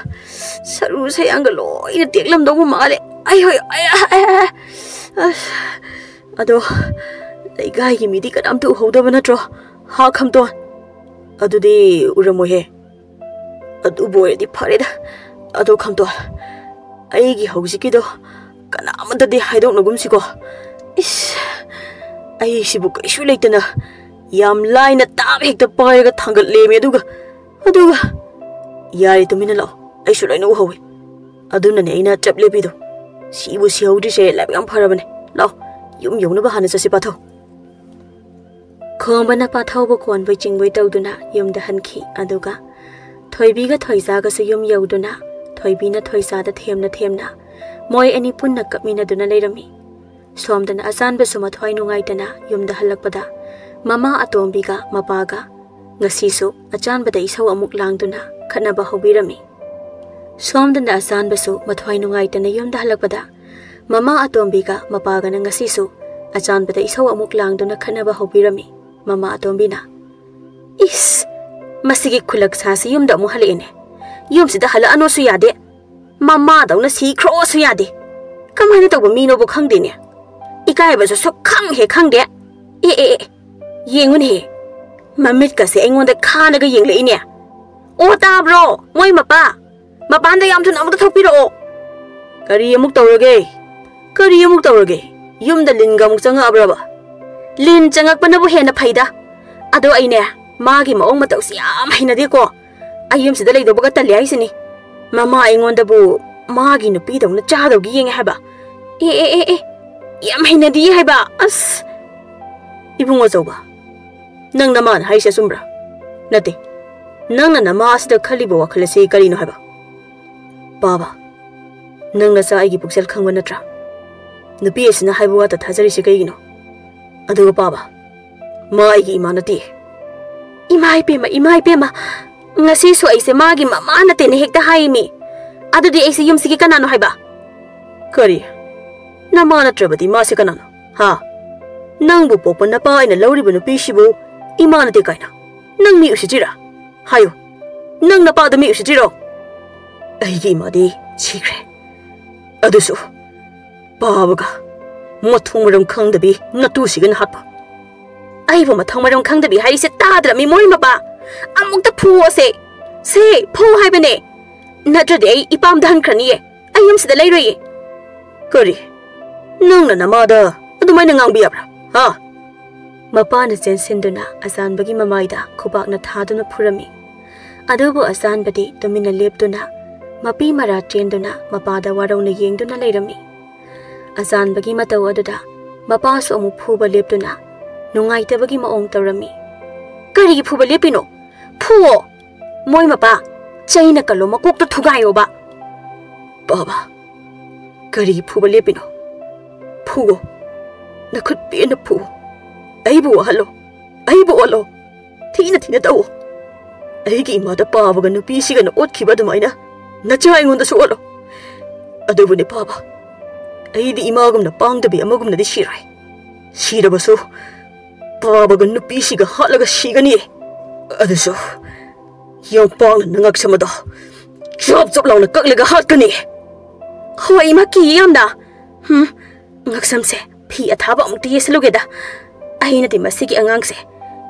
ꯁꯔꯨ ꯁꯌꯥꯡꯒ ꯂꯣꯏꯅ ꯇꯦꯛꯂꯝꯗꯧꯕ ꯃꯥꯜꯂꯦ꯫ ꯑꯩ, ꯍꯣꯏ, ꯑꯩ, ꯑꯩ, ꯑꯩ, ꯑꯩ, ꯑꯁ, ꯑꯗꯣ ꯂꯩꯀꯥꯏꯒꯤ ꯃꯤꯗꯤ ꯀꯅꯥꯝꯇ ꯎꯍꯧꯗꯕ ꯅꯠꯇ꯭ꯔꯣ? ꯍꯥ, ꯈꯝꯇꯣꯟ?" "ꯑꯗꯨꯗꯤ ꯎꯔꯝꯃꯣꯏꯍꯦ꯫ ꯑꯗꯨꯕꯨ ꯑꯣꯏꯔꯗꯤ ꯐꯔꯦꯗ꯫ ꯑꯗꯣ ꯈꯝꯇꯣꯟ, ꯑꯩꯒꯤ ꯍꯧꯖꯤꯛꯀꯤꯗꯣ ꯀꯅꯥꯃꯠꯇꯗꯤ ꯍꯥꯏꯗꯣꯛꯅꯒꯨꯝꯁꯤꯀꯣ꯫ ꯏꯁ, ꯑꯩꯁꯤꯕꯨ ꯀꯩꯁꯨ ꯂꯩꯇꯅ ꯌꯥꯝ ꯂꯥꯏꯅ ꯇꯥꯞ ꯍꯦꯛꯇ ꯄꯥꯏꯔꯒ ꯊꯥꯡꯒꯠꯂꯦꯃꯦ꯫ ꯑꯗꯨꯒ, ꯑꯗꯨꯒ, ꯌꯥꯔꯦ, ꯇꯨꯃꯤꯟꯅ ꯂꯥꯛꯑꯣ꯫ ꯑꯩꯁꯨ ꯂꯣꯏꯅ ꯎꯍꯧꯋꯤ꯫ ꯑꯗꯨꯅꯅꯦ ꯑꯩꯅ ꯆꯞ ꯂꯦꯞꯄꯤꯗꯣ꯫ ꯁꯤꯕꯨ ꯁꯤꯍꯧꯗ꯭ꯔꯤꯁꯦ ꯂꯥꯏꯕꯛ ꯌꯥꯝ ꯐꯔꯕꯅꯦ꯫ ꯂꯥꯛꯑꯣ, ꯌꯨꯝ ꯌꯧꯅꯕ ꯍꯥꯟꯅ ꯆꯠꯁꯤ, ꯄꯥꯊꯧ꯫" ꯈꯣꯝꯕꯅ ꯄꯥꯊꯧꯕꯨ ꯀꯣꯟꯕꯣꯏ ꯆꯤꯡꯕꯣꯏ ꯇꯧꯗꯨꯅ ꯌꯨꯝꯗ ꯍꯟꯈꯤ꯫ ꯑꯗꯨꯒ ꯊꯣꯏꯕꯤꯒ ꯊꯣꯏꯖꯥꯒꯁꯨ ꯌꯨꯝ ꯌꯧꯗꯨꯅ ꯊꯣꯏꯕꯤꯅ ꯊꯣꯏꯖꯥꯗ ꯊꯦꯝꯅ ꯊꯦꯝꯅ ꯃꯣꯏ ꯑꯅꯤ ꯄꯨꯟꯅ ꯀꯞꯃꯤꯟꯅꯗꯨꯅ ꯂꯩꯔꯝꯃꯤ꯫ ꯁꯣꯝꯗꯅ ꯑꯆꯥꯟꯕꯁꯨ ꯃꯊ꯭ꯋꯥꯏ ꯅꯨꯡꯉꯥꯏꯇꯅ ꯌꯨꯝꯗ ꯍꯜꯂꯛꯄꯗ ꯃꯃꯥ ꯑꯇꯣꯝꯕꯤꯒ ꯃꯄꯥꯒ ꯉꯁꯤꯁꯨ ꯑꯆꯥꯟꯕꯗ ꯏꯁꯧ ꯑꯃꯨꯛ ꯂꯥꯡꯗꯨꯅ ꯈꯠꯅꯕ ꯍꯧꯕꯤꯔꯝꯃꯤ꯫ ꯁꯣꯝꯗꯅ ꯑꯆꯥꯟꯕꯁꯨ ꯃꯊ꯭ꯋꯥꯏ ꯅꯨꯡꯉꯥꯏꯇꯅ ꯌꯨꯝꯗ ꯍꯜꯂꯛꯄꯗ ꯃꯃꯥ ꯑꯇꯣꯝꯕꯤꯒ ꯃꯄꯥꯒꯅ ꯉꯁꯤꯁꯨ ꯑꯆꯥꯟꯕꯗ ꯏꯁꯧ ꯑꯃꯨꯛ ꯂꯥꯡꯗꯨꯅ ꯈꯠꯅꯕ ꯍꯧꯕꯤꯔꯝꯃꯤ꯫ ꯃꯃꯥ ꯑꯇꯣꯝꯕꯤꯅ, "ꯏꯁ, ꯃꯁꯤꯒꯤ ꯈꯨꯂꯛ ꯁꯥꯁꯤ ꯌꯨꯝꯗ ꯑꯃꯨꯛ ꯍꯜꯂꯛꯑꯦꯅꯦ꯫ ꯌꯨꯝꯁꯤꯗ ꯍꯜꯂꯛꯑꯅꯣꯁꯨ ꯌꯥꯗꯦ, ꯃꯃꯥꯗꯧꯅ ꯁꯤꯈ꯭ꯔꯣꯁꯨ ꯌꯥꯗꯦ꯫ ꯀꯃꯥꯏꯅ ꯇꯧꯕ ꯃꯤꯅꯣꯕꯨ ꯈꯪꯗꯦꯅꯦ꯫ ꯏꯀꯥꯏꯕꯁꯨ ꯁꯨꯛꯈꯪ ꯍꯦꯛ ꯈꯪꯗꯦ꯫ ꯑꯦ, ꯑꯦ, ꯑꯦ, ꯌꯦꯡꯉꯨꯅꯦꯍꯦ, ꯃꯃꯤꯠꯀꯁꯦ ꯑꯩꯉꯣꯟꯗ ꯈꯥꯅꯒ ꯌꯦꯡꯂꯛꯏꯅꯦ꯫ ꯑꯣ, ꯇꯥꯕ꯭ꯔꯣ, ꯃꯣꯏ ꯃꯄꯥ? ꯃꯄꯥꯟꯗ ꯌꯥꯝ ꯊꯨꯅ ꯑꯃꯨꯛꯇ ꯊꯣꯛꯄꯤꯔꯛꯑꯣ꯫ ꯀꯔꯤ ꯑꯃꯨꯛ ꯇꯧꯔꯒꯦ? ꯀꯔꯤ ꯑꯃꯨꯛ ꯇꯧꯔꯒꯦ? ꯌꯨꯝꯗ ꯂꯤꯟꯒ ꯑꯃꯨꯛ ꯆꯪꯉꯛꯑꯕ꯭ꯔꯕ? ꯂꯤꯟ ꯆꯪꯉꯛꯄꯅꯕꯨ ꯍꯦꯟꯅ ꯐꯩꯗ꯫ ꯑꯗꯣ ꯑꯩꯅꯦ, ꯃꯥꯒꯤ ꯃꯑꯣꯡ ꯃꯇꯧꯁꯤ ꯌꯥꯝ ꯍꯩꯅꯗꯦꯀꯣ꯫ ꯑꯩ ꯌꯨꯝꯁꯤꯗ ꯂꯩꯗꯧꯕꯒ ꯇꯜꯂꯦ ꯍꯥꯏꯁꯤꯅꯤ꯫ ꯃꯃꯥ ꯑꯩꯉꯣꯟꯗꯕꯨ ꯃꯥꯒꯤ ꯅꯨꯄꯤꯗꯧꯅ ꯆꯥꯗꯧꯒꯤ ꯌꯦꯡꯉꯦ ꯍꯥꯏꯕ꯫ ꯑꯦ, ꯑꯦ, ꯑꯦ, ꯑꯦ, ꯌꯥꯝ ꯍꯩꯅꯗꯤꯌꯦ ꯍꯥꯏꯕ꯫ ꯑꯁ! ꯏꯕꯨꯡ ꯑꯆꯧꯕ, ꯅꯪ ꯅꯃꯥꯅ ꯍꯥꯏꯁꯦ ꯑꯆꯨꯝꯕ꯭ꯔꯥ? ꯅꯠꯇꯦ, ꯅꯪꯅ ꯅꯃꯥ ꯑꯁꯤꯗ ꯈꯜꯂꯤꯕ ꯋꯥꯈꯜ ꯑꯁꯤ ꯀꯔꯤꯅꯣ ꯍꯥꯏꯕ? ꯄꯥꯕ, ꯅꯪ ꯅꯆꯥ ꯑꯩꯒꯤ ꯄꯨꯛꯆꯦꯜ ꯈꯪꯕ ꯅꯠꯇ꯭ꯔꯥ? ꯅꯨꯄꯤ ꯑꯁꯤꯅ ꯍꯥꯏꯕ ꯋꯥꯇ ꯊꯥꯖꯔꯤꯁꯦ ꯀꯩꯒꯤꯅꯣ? ꯑꯗꯨꯒ ꯄꯥꯕ, ꯃꯥ ꯑꯩꯒꯤ ꯏꯃꯥ ꯅꯠꯇꯦ꯫ ꯏꯃꯥ ꯏꯄꯦꯝꯃ, ꯏꯃꯥ ꯏꯄꯦꯝꯃ, ꯉꯁꯤꯁꯨ ꯑꯩꯁꯦ ꯃꯥꯒꯤ ꯃꯃꯥ ꯅꯠꯇꯦꯅ ꯍꯦꯛꯇ ꯍꯥꯏꯃꯤ꯫ ꯑꯗꯨꯗꯤ ꯑꯩꯁꯦ ꯌꯨꯝꯁꯤꯒꯤ ꯀꯅꯥꯅꯣ ꯍꯥꯏꯕ? ꯀꯔꯤ? ꯅꯃꯥ ꯅꯠꯇ꯭ꯔꯕꯗꯤ ꯃꯥꯁꯦ ꯀꯅꯥꯅꯣ? ꯍꯥ? ꯅꯪꯕꯨ ꯄꯣꯛꯄ ꯅꯄꯥ ꯑꯩꯅ ꯂꯧꯔꯤꯕ ꯅꯨꯄꯤꯁꯤꯕꯨ ꯏꯃꯥ ꯅꯠꯇꯦ ꯀꯥꯏꯅ? ꯅꯪ ꯃꯤ ꯎꯁꯤꯠꯇ꯭ꯔꯤꯔꯥ? ꯍꯥꯏꯌꯨ, ꯅꯪ ꯅꯄꯥꯗꯣ ꯃꯤ ꯎꯁꯤꯠꯇ꯭ꯔꯤꯔꯣ? ꯑꯩꯒꯤ ꯏꯃꯥꯗꯤ ꯁꯤꯈ꯭ꯔꯦ꯫ ꯑꯗꯨꯁꯨ ꯄꯥꯕꯒ ꯃꯊꯣꯡ ꯃꯔꯝ ꯈꯪꯗꯕꯤ ꯅꯇꯨꯁꯤꯒꯅ ꯍꯥꯠꯄ꯫ ꯑꯩꯕꯨ ꯃꯊꯣꯡ ꯃꯔꯝ ꯈꯪꯗꯕꯤ ꯍꯥꯏꯔꯤꯁꯦ ꯇꯥꯗ꯭ꯔꯃꯤ, ꯃꯣꯏ ꯃꯄꯥ? ꯑꯃꯨꯛꯇ ꯐꯨꯑꯣꯁꯦ꯫ ꯁꯦ, ꯐꯨ ꯍꯥꯏꯕꯅꯦ꯫ ꯅꯠꯇ꯭ꯔꯗꯤ ꯑꯩ ꯏꯄꯥꯝꯗ ꯍꯟꯈ꯭ꯔꯅꯤꯌꯦ꯫ ꯑꯩ ꯌꯨꯝꯁꯤꯗ ꯂꯩꯔꯣꯏꯌꯦ꯫ ꯀꯔꯤ? ꯅꯪꯅ ꯅꯃꯥꯗ ꯑꯗꯨꯃꯥꯏꯅ ꯉꯥꯡꯕ ꯌꯥꯕ꯭ꯔꯥ? ꯍꯥ? ꯃꯄꯥꯅ ꯆꯦꯟꯁꯤꯟꯗꯨꯅ ꯑꯆꯥꯟꯕꯒꯤ ꯃꯃꯥꯏꯗ ꯈꯨꯕꯥꯛꯅ ꯊꯥꯗꯨꯅ ꯐꯨꯔꯝꯃꯤ꯫ ꯑꯗꯨꯕꯨ ꯑꯆꯥꯟꯕꯗꯤ ꯇꯨꯃꯤꯟꯅ ꯂꯦꯞꯇꯨꯅ ꯃꯄꯤ ꯃꯔꯥ ꯆꯦꯟꯗꯨꯅ ꯃꯄꯥꯗ ꯋꯥꯔꯧꯅ ꯌꯦꯡꯗꯨꯅ ꯂꯩꯔꯝꯃꯤ꯫ ꯑꯆꯥꯟꯕꯒꯤ ꯃꯇꯧ ꯑꯗꯨꯗ ꯃꯄꯥꯁꯨ ꯑꯃꯨꯛ ꯐꯨꯕ ꯂꯦꯞꯇꯨꯅ ꯅꯨꯡꯉꯥꯏꯇꯕꯒꯤ ꯃꯑꯣꯡ ꯇꯧꯔꯝꯃꯤ꯫ "ꯀꯔꯤꯒꯤ ꯐꯨꯕ ꯂꯦꯞꯄꯤꯅꯣ? ꯐꯨꯑꯣ! ꯃꯣꯏ ꯃꯄꯥ, ꯆꯩꯅ ꯀꯜꯂꯣ, ꯃꯀꯣꯛꯇ ꯊꯨꯒꯥꯏꯌꯣꯕ!" "ꯄꯥꯕ, ꯀꯔꯤꯒꯤ ꯐꯨꯕ ꯂꯦꯞꯄꯤꯅꯣ? ꯐꯨꯑꯣ! ꯅꯈꯨꯠ ꯄꯦꯟꯅ ꯐꯨꯑꯣ! ꯑꯩꯕꯨ ꯋꯥꯍꯜꯂꯣ! ꯑꯩꯕꯨ ꯑꯣꯠꯂꯣ! ꯊꯤꯅ ꯊꯤꯅ ꯇꯧꯑꯣ! ꯑꯩꯒꯤ ꯏꯃꯥꯗ ꯄꯥꯕꯒ ꯅꯨꯄꯤꯁꯤꯒꯅ ꯑꯣꯠꯈꯤꯕ ꯑꯗꯨꯃꯥꯏꯅ ꯅꯆꯥ ꯑꯩꯉꯣꯟꯗꯁꯨ ꯑꯣꯠꯂꯣ! ꯑꯗꯨꯕꯨꯅꯦ ꯄꯥꯕ, ꯑꯩꯗꯤ ꯏꯃꯥꯒꯨꯝꯅ ꯄꯥꯡꯗꯕꯤ ꯑꯃꯒꯨꯝꯅꯗꯤ ꯁꯤꯔꯣꯏ꯫ ꯁꯤꯔꯕꯁꯨ ꯄꯥꯕꯒ ꯅꯨꯄꯤꯁꯤꯒ ꯍꯥꯠꯂꯒ ꯁꯤꯒꯅꯤ꯫ ꯑꯗꯨꯁꯨ ꯌꯣꯡꯄꯥꯛꯅ ꯅꯉꯛꯁꯝ ꯑꯗꯣ ꯆꯞ ꯆꯞ ꯂꯥꯎꯅ ꯀꯛꯂꯒ ꯍꯥꯠꯀꯅꯤ꯫" "ꯍꯣꯏ, ꯏꯃꯥ, ꯀꯤꯌꯦ ꯌꯥꯝꯅ꯫ ꯍꯝ, ꯉꯛꯁꯝꯁꯦ ꯐꯤ ꯑꯊꯥꯕ ꯑꯃꯨꯛꯇ ꯌꯦꯠꯁꯜꯂꯨꯒꯦꯗ꯫ ꯑꯩꯅꯗꯤ ꯃꯁꯤꯒꯤ ꯑꯉꯥꯡꯁꯦ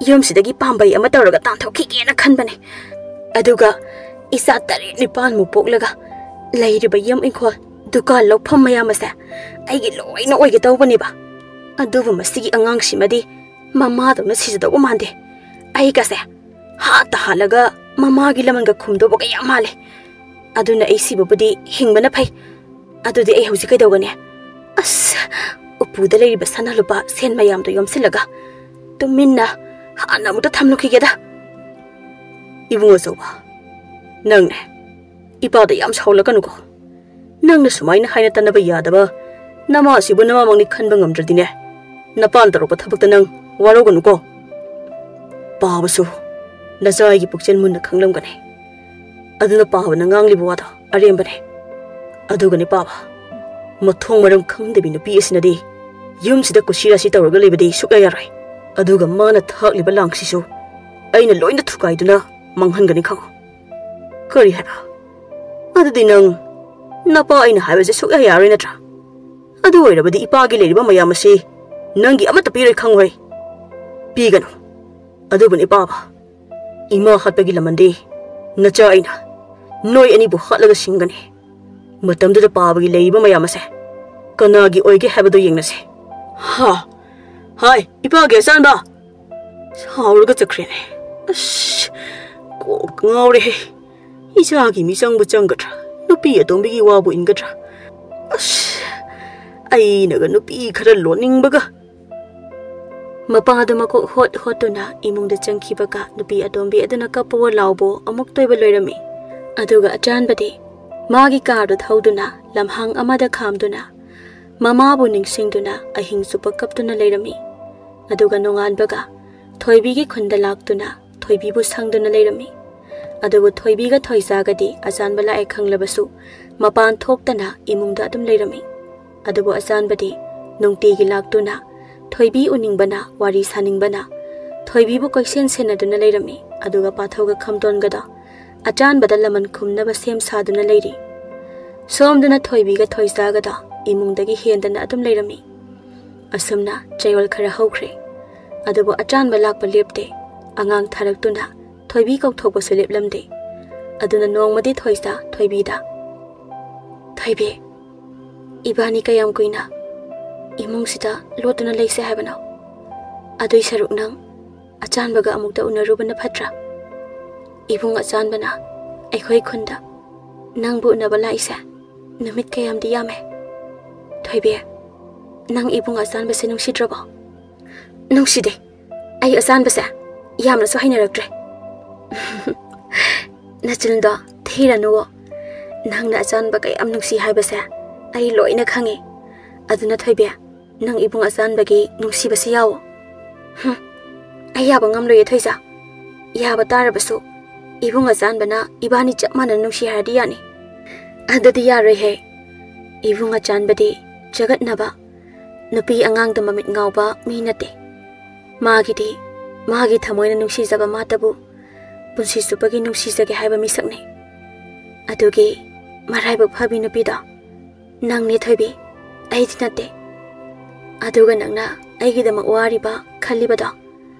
ꯌꯨꯝꯁꯤꯗꯒꯤ ꯄꯥꯝꯕꯩ ꯑꯃ ꯇꯧꯔꯒ ꯇꯥꯟꯊꯣꯛꯈꯤꯒꯦꯅ ꯈꯟꯕꯅꯦ꯫ ꯑꯗꯨꯒ ꯏꯆꯥ ꯇꯔꯦꯠ ꯅꯤꯄꯥꯟꯃꯨꯛ ꯄꯣꯛꯂꯒ ꯂꯩꯔꯤꯕ ꯌꯨꯝ ꯏꯪꯈꯣꯜ, ꯗꯨꯀꯥꯟ, ꯂꯧꯐꯝ ꯃꯌꯥꯝ ꯑꯁꯦ ꯑꯩꯒꯤ ꯂꯣꯏꯅ ꯑꯣꯏꯒꯗꯧꯕꯅꯦꯕ꯫ ꯑꯗꯨꯕꯨ ꯃꯁꯤꯒꯤ ꯑꯉꯥꯡꯁꯤꯃꯗꯤ ꯃꯃꯥꯗꯧꯅ ꯁꯤꯖꯗꯧꯕ ꯃꯥꯟꯗꯦ꯫ ꯑꯩꯒꯁꯦ ꯍꯥꯠꯇ ꯍꯥꯠꯂꯒ ꯃꯃꯥꯒꯤ ꯂꯃꯟꯒ ꯈꯨꯝꯗꯧꯕꯒ ꯌꯥꯝ ꯃꯥꯜꯂꯦ꯫ ꯑꯗꯨꯅ ꯑꯩ ꯁꯤꯕꯕꯨꯗꯤ ꯍꯤꯡꯕꯅ ꯐꯩ꯫ ꯑꯗꯨꯗꯤ ꯑꯩ ꯍꯧꯖꯤꯛ ꯀꯩꯗꯧꯒꯅꯤ? ꯑꯁ, ꯎꯄꯨꯗ ꯂꯩꯔꯤꯕ ꯁꯅꯥ ꯂꯨꯄꯥ ꯁꯦꯟ ꯃꯌꯥꯝꯗꯣ ꯌꯣꯝꯁꯤꯜꯂꯒ ꯇꯨꯃꯤꯟꯅ ꯍꯥꯟꯅ ꯑꯃꯨꯛꯇ ꯊꯝꯂꯨꯈꯤꯒꯦꯗ꯫ ꯏꯕꯨꯡ ꯑꯆꯧꯕ, ꯅꯪꯅꯦ ꯏꯄꯥꯗ ꯌꯥꯝ ꯁꯥꯎꯂꯛꯀꯅꯨꯀꯣ꯫ ꯅꯪꯅ ꯁꯨꯃꯥꯏꯅ ꯍꯥꯏꯅ ꯇꯟꯅꯕ ꯌꯥꯗꯕ ꯅꯃꯥꯁꯤꯕꯨ ꯅꯃꯥꯃꯛꯅꯤ ꯈꯟꯕ ꯉꯝꯗ꯭ꯔꯗꯤꯅꯦ, ꯅꯄꯥꯅ ꯇꯧꯔꯛꯄ ꯊꯕꯛꯇ ꯅꯪ ꯋꯥꯔꯧꯒꯅꯨꯀꯣ꯫ ꯄꯥꯕꯁꯨ ꯅꯆꯥ ꯑꯩꯒꯤ ꯄꯨꯛꯆꯦꯜ ꯃꯨꯟꯅ ꯈꯪꯂꯝꯒꯅꯤ꯫ ꯑꯗꯨꯅ ꯄꯥꯕꯅ ꯉꯥꯡꯂꯤꯕ ꯋꯥꯗꯣ ꯑꯔꯦꯝꯕꯅꯦ꯫ ꯑꯗꯨꯒꯅꯦ ꯄꯥꯕ, ꯃꯊꯣꯡ ꯃꯔꯝ ꯈꯪꯗꯕꯤ ꯅꯨꯄꯤ ꯑꯁꯤꯅꯗꯤ ꯌꯨꯝꯁꯤꯗ ꯀꯨꯁꯤ ꯔꯥꯁꯤ ꯇꯧꯔꯒ ꯂꯩꯕꯗꯤ ꯁꯨꯛꯌꯥ ꯌꯥꯔꯣꯏ꯫ ꯑꯗꯨꯒ ꯃꯥꯅ ꯊꯥꯛꯂꯤꯕ ꯂꯥꯡꯁꯤꯁꯨ ꯑꯩꯅ ꯂꯣꯏꯅ ꯊꯨꯒꯥꯏꯗꯨꯅ ꯃꯥꯡꯍꯟꯒꯅꯤ ꯈꯪꯉꯨ꯫ ꯀꯔꯤ ꯍꯥꯏꯕ? ꯑꯗꯨꯗꯤ ꯅꯪ ꯅꯄꯥ ꯑꯩꯅ ꯍꯥꯏꯕꯁꯦ ꯁꯨꯛꯌꯥ ꯌꯥꯔꯣꯏ ꯅꯠꯇ꯭ꯔꯥ? ꯑꯗꯨ ꯑꯣꯏꯔꯕꯗꯤ ꯏꯄꯥꯒꯤ ꯂꯩꯔꯤꯕ ꯃꯌꯥꯝ ꯑꯁꯤ ꯅꯪꯒꯤ ꯑꯃꯠꯇ ꯄꯤꯔꯣꯏ ꯈꯪꯉꯨꯍꯦ꯫ ꯄꯤꯒꯅꯨ꯫ ꯑꯗꯨꯕꯨꯅꯤ ꯄꯥꯕ, ꯏꯃꯥ ꯍꯥꯠꯄꯒꯤ ꯂꯃꯟꯗꯤ ꯅꯆꯥ ꯑꯩꯅ ꯅꯣꯏ ꯑꯅꯤꯕꯨ ꯍꯥꯠꯂꯒ ꯁꯤꯡꯒꯅꯤ꯫ ꯃꯇꯝꯗꯨꯗ ꯄꯥꯕꯒꯤ ꯂꯩꯔꯤꯕ ꯃꯌꯥꯝ ꯑꯁꯦ ꯀꯅꯥꯒꯤ ꯑꯣꯏꯒꯦ ꯍꯥꯏꯕꯗꯨ ꯌꯦꯡꯅꯁꯦ꯫ ꯍꯥ? ꯍꯥꯏ, ꯏꯄꯥꯒꯤ ꯑꯆꯥꯟꯕ! ꯁꯥꯎꯔꯒ ꯆꯠꯈ꯭ꯔꯦꯅꯦ꯫ ꯑꯁ, ꯀꯣꯛ ꯉꯥꯎꯔꯦꯍꯦ꯫ ꯏꯆꯥꯒꯤ ꯃꯤꯆꯪꯕꯨ ꯆꯪꯒꯗ꯭ꯔꯥ? ꯅꯨꯄꯤ ꯑꯇꯣꯝꯕꯤꯒꯤ ꯋꯥꯕꯨ ꯏꯟꯒꯗ꯭ꯔꯥ? ꯑꯁ, ꯑꯩꯅꯒ ꯅꯨꯄꯤ ꯈꯔ ꯂꯣꯟꯅꯤꯡꯕꯒ꯫ ꯃꯄꯥꯗꯨ ꯃꯀꯣꯛ ꯍꯣꯠ ꯍꯣꯠꯇꯨꯅ ꯏꯃꯨꯡꯗ ꯆꯪꯈꯤꯕꯒ ꯅꯨꯄꯤ ꯑꯇꯣꯝꯕꯤ ꯑꯗꯨꯅ ꯀꯞꯄꯋꯣ ꯂꯥꯎꯕꯋꯣ ꯑꯃꯨꯛꯇ ꯑꯣꯏꯕ ꯂꯣꯏꯔꯝꯃꯤ꯫ ꯑꯗꯨꯒ ꯑꯆꯥꯟꯕꯗꯤ ꯃꯥꯒꯤ ꯀꯥꯔꯗꯨ ꯊꯧꯗꯨꯅ ꯂꯝꯍꯥꯡ ꯑꯃꯗ ꯈꯥꯝꯗꯨꯅ ꯃꯃꯥꯕꯨ ꯅꯤꯡꯁꯤꯡꯗꯨꯅ ꯑꯍꯤꯡ ꯆꯨꯞꯄ ꯀꯞꯇꯨꯅ ꯂꯩꯔꯝꯃꯤ꯫ ꯑꯗꯨꯒ ꯅꯣꯡꯉꯥꯟꯕꯒ ꯊꯣꯏꯕꯤꯒꯤ ꯈꯨꯟꯗ ꯂꯥꯛꯇꯨꯅ ꯊꯣꯏꯕꯤꯕꯨ ꯁꯪꯗꯨꯅ ꯂꯩꯔꯝꯃꯤ꯫ ꯑꯗꯨꯕꯨ ꯊꯣꯏꯕꯤꯒ ꯊꯣꯏꯖꯥꯒꯗꯤ ꯑꯆꯥꯟꯕ ꯂꯥꯛꯑꯦ ꯈꯪꯂꯕꯁꯨ ꯃꯄꯥꯟ ꯊꯣꯛꯇꯅ ꯏꯃꯨꯡꯗ ꯑꯗꯨꯝ ꯂꯩꯔꯝꯃꯤ꯫ ꯑꯗꯨꯕꯨ ꯑꯆꯥꯟꯕꯗꯤ ꯅꯨꯡꯇꯤꯒꯤ ꯂꯥꯛꯇꯨꯅ ꯊꯣꯏꯕꯤ ꯎꯅꯤꯡꯕꯅ, ꯋꯥꯔꯤ ꯁꯥꯅꯤꯡꯕꯅ ꯊꯣꯏꯕꯤꯕꯨ ꯀꯣꯏꯁꯦꯟ ꯁꯦꯟꯅꯗꯨꯅ ꯂꯩꯔꯝꯃꯤ꯫ ꯑꯗꯨꯒ ꯄꯥꯊꯧꯒ ꯈꯝꯗꯣꯟꯒꯗꯣ ꯑꯆꯥꯟꯕꯗ ꯂꯃꯟ ꯈꯨꯝꯅꯕ ꯁꯦꯝ ꯁꯥꯗꯨꯅ ꯂꯩꯔꯤ꯫ ꯁꯣꯝꯗꯅ ꯊꯣꯏꯕꯤꯒ ꯊꯣꯏꯖꯥꯒꯗꯣ ꯏꯃꯨꯡꯗꯒꯤ ꯍꯦꯟꯗꯅ ꯑꯗꯨꯝ ꯂꯩꯔꯝꯃꯤ꯫ ꯑꯁꯨꯝꯅ ꯆꯌꯣꯜ ꯈꯔ ꯍꯧꯈ꯭ꯔꯦ꯫ ꯑꯗꯨꯕꯨ ꯑꯆꯥꯟꯕ ꯂꯥꯛꯄ ꯂꯦꯞꯇꯦ꯫ ꯑꯉꯥꯡ ꯊꯥꯔꯛꯇꯨꯅ ꯊꯣꯏꯕꯤ ꯀꯧꯊꯣꯛꯄꯁꯨ ꯂꯦꯞꯂꯝꯗꯦ꯫ ꯑꯗꯨꯅ ꯅꯣꯡꯃꯗꯤ ꯊꯣꯏꯁꯥ ꯊꯣꯏꯕꯤꯗ, "ꯊꯣꯏꯕꯤ, ꯏꯕꯥꯅꯤ ꯀꯌꯥꯝ ꯀꯨꯏꯅ ꯏꯃꯨꯡꯁꯤꯗ ꯂꯣꯠꯇꯨꯅ ꯂꯩꯁꯦ ꯍꯥꯏꯕꯅꯣ? ꯑꯗꯨꯏ ꯁꯔꯨꯛ ꯅꯪ ꯑꯆꯥꯟꯕꯒ ꯑꯃꯨꯛꯇ ꯎꯅꯔꯨꯕꯅ ꯐꯠꯇ꯭ꯔꯥ? ꯏꯕꯨꯡ ꯑꯆꯥꯟꯕꯅ ꯑꯩꯈꯣꯏ ꯈꯨꯟꯗ ꯅꯪꯕꯨ ꯎꯅꯕ ꯂꯥꯛꯏꯁꯦ ꯅꯨꯃꯤꯠ ꯀꯌꯥꯝꯗꯤ ꯌꯥꯝꯃꯦ꯫ ꯊꯣꯏꯕꯤ, ꯅꯪ ꯏꯕꯨꯡ ꯑꯆꯥꯟꯕꯁꯦ ꯅꯨꯡꯁꯤꯗ꯭ꯔꯕꯣ?" "ꯅꯨꯡꯁꯤꯗꯦ꯫ ꯑꯩ ꯑꯆꯥꯟꯕꯁꯦ ꯌꯥꯝꯅꯁꯨ ꯍꯩꯅꯔꯛꯇ꯭ꯔꯦ꯫" "ꯅꯆꯤꯟꯗꯣ ꯊꯤꯔꯅꯨꯋꯣ꯫ ꯅꯪꯅ ꯑꯆꯥꯟꯕ ꯀꯌꯥꯝ ꯅꯨꯡꯁꯤ ꯍꯥꯏꯕꯁꯦ ꯑꯩ ꯂꯣꯏꯅ ꯈꯪꯉꯤ꯫ ꯑꯗꯨꯅ ꯊꯣꯏꯕꯤ, ꯅꯪ ꯏꯕꯨꯡ ꯑꯆꯥꯟꯕꯒꯤ ꯅꯨꯡꯁꯤꯕꯁꯤ ꯌꯥꯎꯋꯣ꯫" "ꯍꯨꯝ, ꯑꯩ ꯌꯥꯕ ꯉꯝꯂꯣꯏꯌꯦ ꯊꯣꯏꯁꯥ꯫ ꯌꯥꯕ ꯇꯥꯔꯕꯁꯨ ꯏꯕꯨꯡ ꯑꯆꯥꯟꯕꯅ ꯏꯕꯥꯅꯤ ꯆꯞ ꯃꯥꯟꯅꯅ ꯅꯨꯡꯁꯤ ꯍꯥꯏꯔꯗꯤ ꯌꯥꯅꯤ꯫" "ꯑꯗꯨꯗꯤ ꯌꯥꯔꯣꯏꯍꯦ꯫ ꯏꯕꯨꯡ ꯑꯆꯥꯟꯕꯗꯤ ꯆꯒꯠꯅꯕ ꯅꯨꯄꯤ ꯑꯉꯥꯡꯗ ꯃꯃꯤꯠ ꯉꯥꯎꯕ ꯃꯤ ꯅꯠꯇꯦ꯫ ꯃꯥꯒꯤꯗꯤ ꯃꯥꯒꯤ ꯊꯃꯣꯏꯅ ꯅꯨꯡꯁꯤꯖꯕ ꯃꯥꯇꯕꯨ ꯄꯨꯟꯁꯤ ꯆꯨꯞꯄꯒꯤ ꯅꯨꯡꯁꯤꯖꯒꯦ ꯍꯥꯏꯕ ꯃꯤꯁꯛꯅꯤ꯫ ꯑꯗꯨꯒꯤ ꯃꯔꯥꯏꯕꯛ ꯐꯕꯤ ꯅꯨꯄꯤꯗꯣ ꯅꯪꯅꯦ ꯊꯣꯏꯕꯤ, ꯑꯩꯗꯤ ꯅꯠꯇꯦ꯫ ꯑꯗꯨꯒ ꯅꯪꯅ ꯑꯩꯒꯤꯗꯃꯛ ꯋꯥꯔꯤꯕ ꯈꯜꯂꯤꯕꯗꯣ